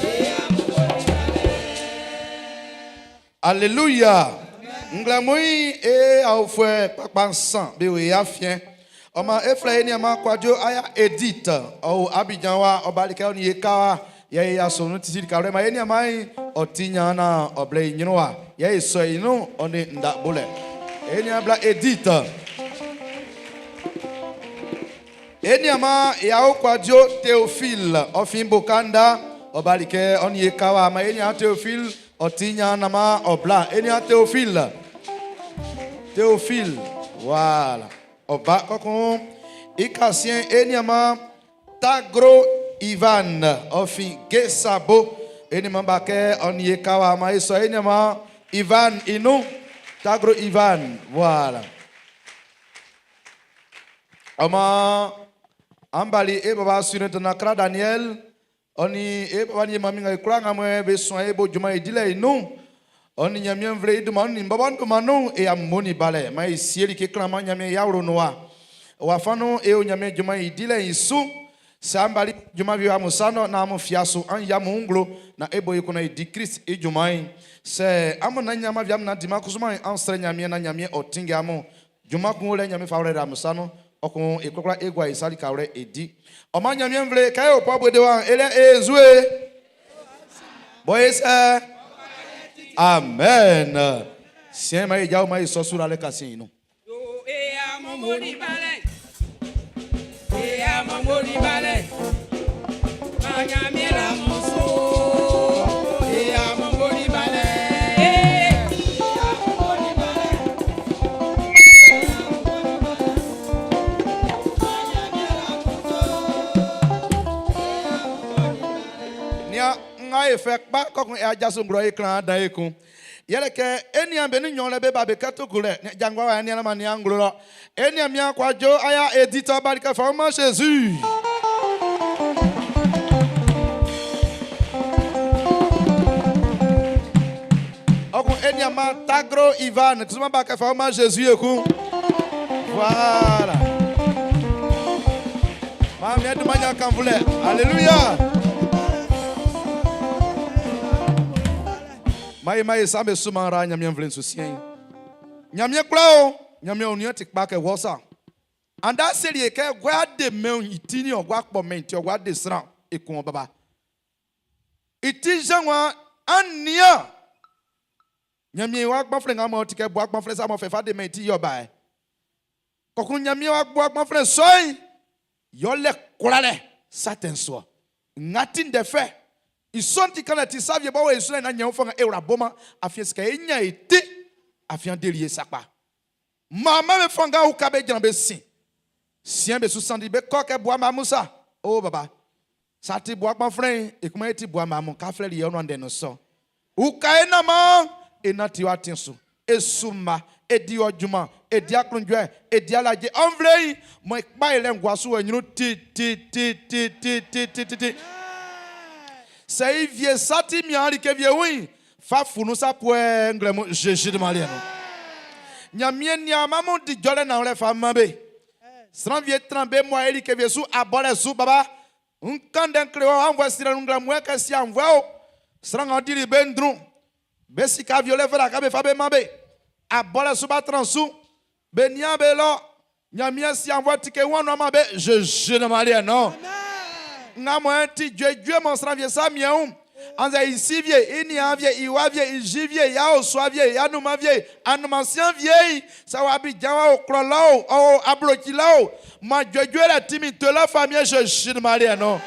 E amomoni balẹ̀.
Alléluia. Nglɛmun e aofuɛ kpakpa nsan be o e afiɛn. Ɔ maan e flɛ e niaanman Kwadwo Aya Edith. Ɔ o Abidjan wa, ɔ bali kɛ ɔ nin e ká wa. Yɛ e asɔnun titi likawlɛ man e niaanman'n, ɔ ti ɲan naan ɔ blɛ i ɲrun wa. Yɛ e sɔ i nun ɔ nin nda bolɛ. E niaan bla Edith. E niaanman Yao Kwadwo Théophile, ɔ fin Bokanda. Ɔ bali kɛ ɔ nin e ká wa man e niaan Théophile, ɔ ti ɲan naan man ɔ bla. E niaan Théophile. Théophile, voilà. Ɔ ba kɔkun i kasiɛn e niaanman Tagro Ivan, ɔ fin Gesabo. E niaanman ba kɛ ɔ nin e ká wa man e sɔ e niaanman Ivan i nun. Tagro Ivan, voilà. Ɔ maan an bali e baba Surintendant Kra Daniel, ɔ nin e baba nin e manmin nga e kwlaa nga mɔ be suan e bo junman i dilɛ i nun, ɔ nin Ɲanmiɛn nvle i dunman nun nin bɔbɔ n dunman nun e amun nin balɛ man e sie like klanman Ɲanmiɛn i awlo nun wa. Wafa nun e o Ɲanmiɛn junman i dilɛ'n i su. Sɛ an bali junman wie amun sa nɔ naan amun fia su, an yi amun wun nglo naan e bo ekun naan e di Klist i junman'n. Sɛ amun nan ɲanman wie amun nan diman kusuman'n, an srɛ Ɲanmiɛn naan Ɲanmiɛn ɔ tinngɛ amun. Junman kun o lɛ Ɲanmiɛn fa wlɛli amun sa nun, ɔ kun e kwlakwla e gua e sa likawlɛ e di. Ɔ maan Ɲanmiɛn nvle kɛ e o pɔ bue wa'n, e lɛ e zue. Bɔ e sɛ. Amen. Siɛn man e jao man e sɔ suralɛ kasiɛn i nun.
Yo e amomori balẹ̀. E amomori balẹ̀. Manyamira muso. E amomori balẹ̀. E amomori balẹ̀.
Nia nga e fɛ kpa kɔkun e ajaso nglɔ e klan dan e kun. Yɛlɛ kɛ e nian be ni nyɔn lɛ be ba be kɛ to kulɛ jangwa wa nian ma nian nglo lɔ. E nian mia Kwadwo Aya Edith bali kɛ fa ma Jésus. Ɔkun e nian ma Tagro Ivan kusuma ba kɛ fa ma Jésus ekun. Voilà. Ma mia duma nya kanfulɛ. Alléluia. Maye maye sa be suma ra Ɲanmiɛn nvle'n su siɛn'n. Ɲanmiɛn kwla o, Ɲanmiɛn o nian ti kpa kɛ wɔ sa. Anda seli e kɛ gua de mɛn i ti ni ɔ gua kpɔ mɛn i ti ɔ gua de sran ekun ɔ baba. I ti Zan waan, An nian! Ɲanmiɛn i wa gbanflɛn nga m'ɔ ti kɛ bua gbanflɛn sa m'ɔ fɛ fa de mɛn i ti yɛ ɔ ba ɛ. Kɔkun Ɲanmiɛn wa bua gbanflɛn sɔ'n, yɛ ɔ lɛ kwlalɛ sa tɛ'n su ɔ. Nga ti ndɛ fɛ. I sɔ'n ti kanlɛ ti sa wie bɔ e sulɛ na nyɛn fɔ nga e wla boman afin sika e ɲan e ti afin an deli e sakpa. Maan man be fanngan uka be jran be sin. Siɛn be su sanndi be kɔ kɛ bua mma mun sa. O baba, sa ti bua gbanflɛn'n, e kuma e ti bua mma mun, kaflɛ li yɛ ɔ nuan ndɛ'n nun sɔ. Uka e naan maan e nanti ɔ atin'n su, e su mma, e di ɔ junman, e di aklunjuɛ, e di alaje ɔ nvle'n mɔ e kpa e lɛ ngua su wɔ ɲrun tititititititi. Sɛ i wie sa ti mian like wie wun'n, fa funu sa puɛɛ nglɛmun Zezi dunman liɛ nun. Ɲanmiɛn nian man mun di jɔlɛ nanwlɛ fa man be. Sran wie tran be mua e like wie su abɔlɛ su baba. N kan ndɛ n kle wɔ aunnvuɛ silɛ nun nglɛmun kɛ si aunnvuɛ o. Sran ng'ɔ dili be ndrun'n, be sika violɛ fɛ la kɛ be fa be man be. Abɔlɛ su b'a tran su. Be nian be lɔ. Ɲanmiɛn si aunnvuɛ tike wɔn nuan man be Zezi dunman liɛ nun. Nga mɔ e ti juejue mɔ sran wie sa miɛn wun, annzɛ i si wie, i niaan wie, i wa wie, i ji wie, i aosua wie, i anunman wie, anunman sian wie'n, sɛ w'a bi jan wa o klɔ lɔ o, ɔ o abloki lɔ o, man juejue lɛ ti min to lɔ famiɛn Zezi dunman liɛ nun.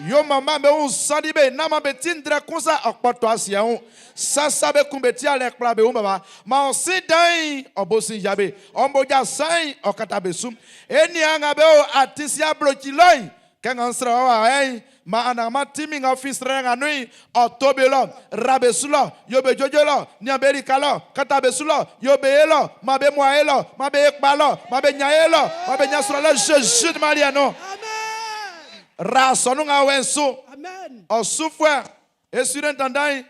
Yo man mma'm be wun sanndi be, nán man be ti ndrɛ kun sa ɔ kpɔtɔ asiɛ wun. Sasa be kun be ti alɛ kpla be wun baba. Man ɔ sin dan'n ɔ bo sin yia be, ɔ mmoja sa'n ɔ kata be su. E niaan nga be o atin sin abloki lɔ'n, kɛ nga n srɛ wɔ wawɛ'n, man Anannganman tinmin nga ɔ fin srɛlɛ nga nun'n, ɔ to be lɔ, ra be su lɔ, yo be juejue lɔ, nian be lika lɔ, kata be su lɔ, yo be ye lɔ, man be muae lɔ, man be ye kpa lɔ, man be nyan ye lɔ, man be nyan srolɛ Zezi dunman liɛ'n nun. Ra asɔnun nga wɛ'n su, ɔ sufuɛ, e surintɛndan'n,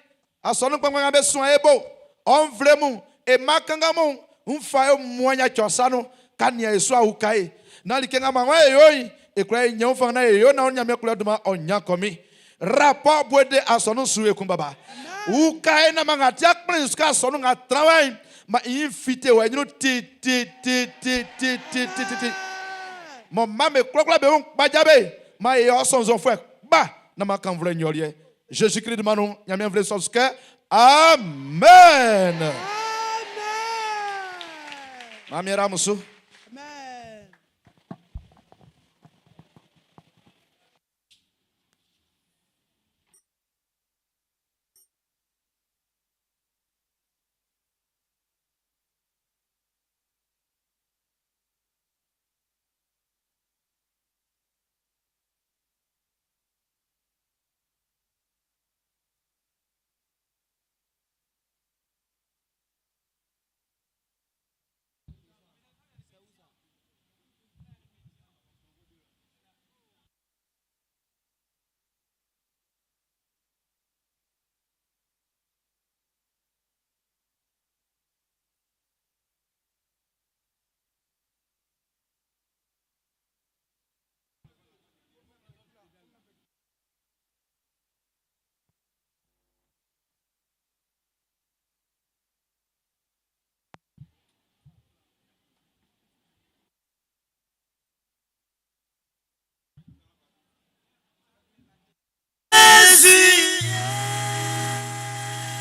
asɔnun kpɛnngbɛn nga be suan e bo, ɔ nvle mun, e mma kanngan mun, n fa e mua nya cɔ sa nun, ka nian e su a uka e. Naan like nga man e yo'n, e kwla e ɲɛn fanga naan e yo naan Ɲanmiɛn kwla dunman ɔ ɲan kɔmin. Rapɔ bue de asɔnun su ekun baba. Uka e na ma nga tia kplin ska sɔnu nga travail ma i fite wɔ enyinu ti ti ti ti ti ti ti ti ti. Mɔ ma me klɔklɔ be ŋu kpadza be ma ye ɔsɔnzɔn fɛ kpa na ma kan vlɛ nyɔliɛ. Jésus Christ manu Ɲanmiɛn nvle sɔ'n su kɛ Amen. Amen. Mami Ramusu.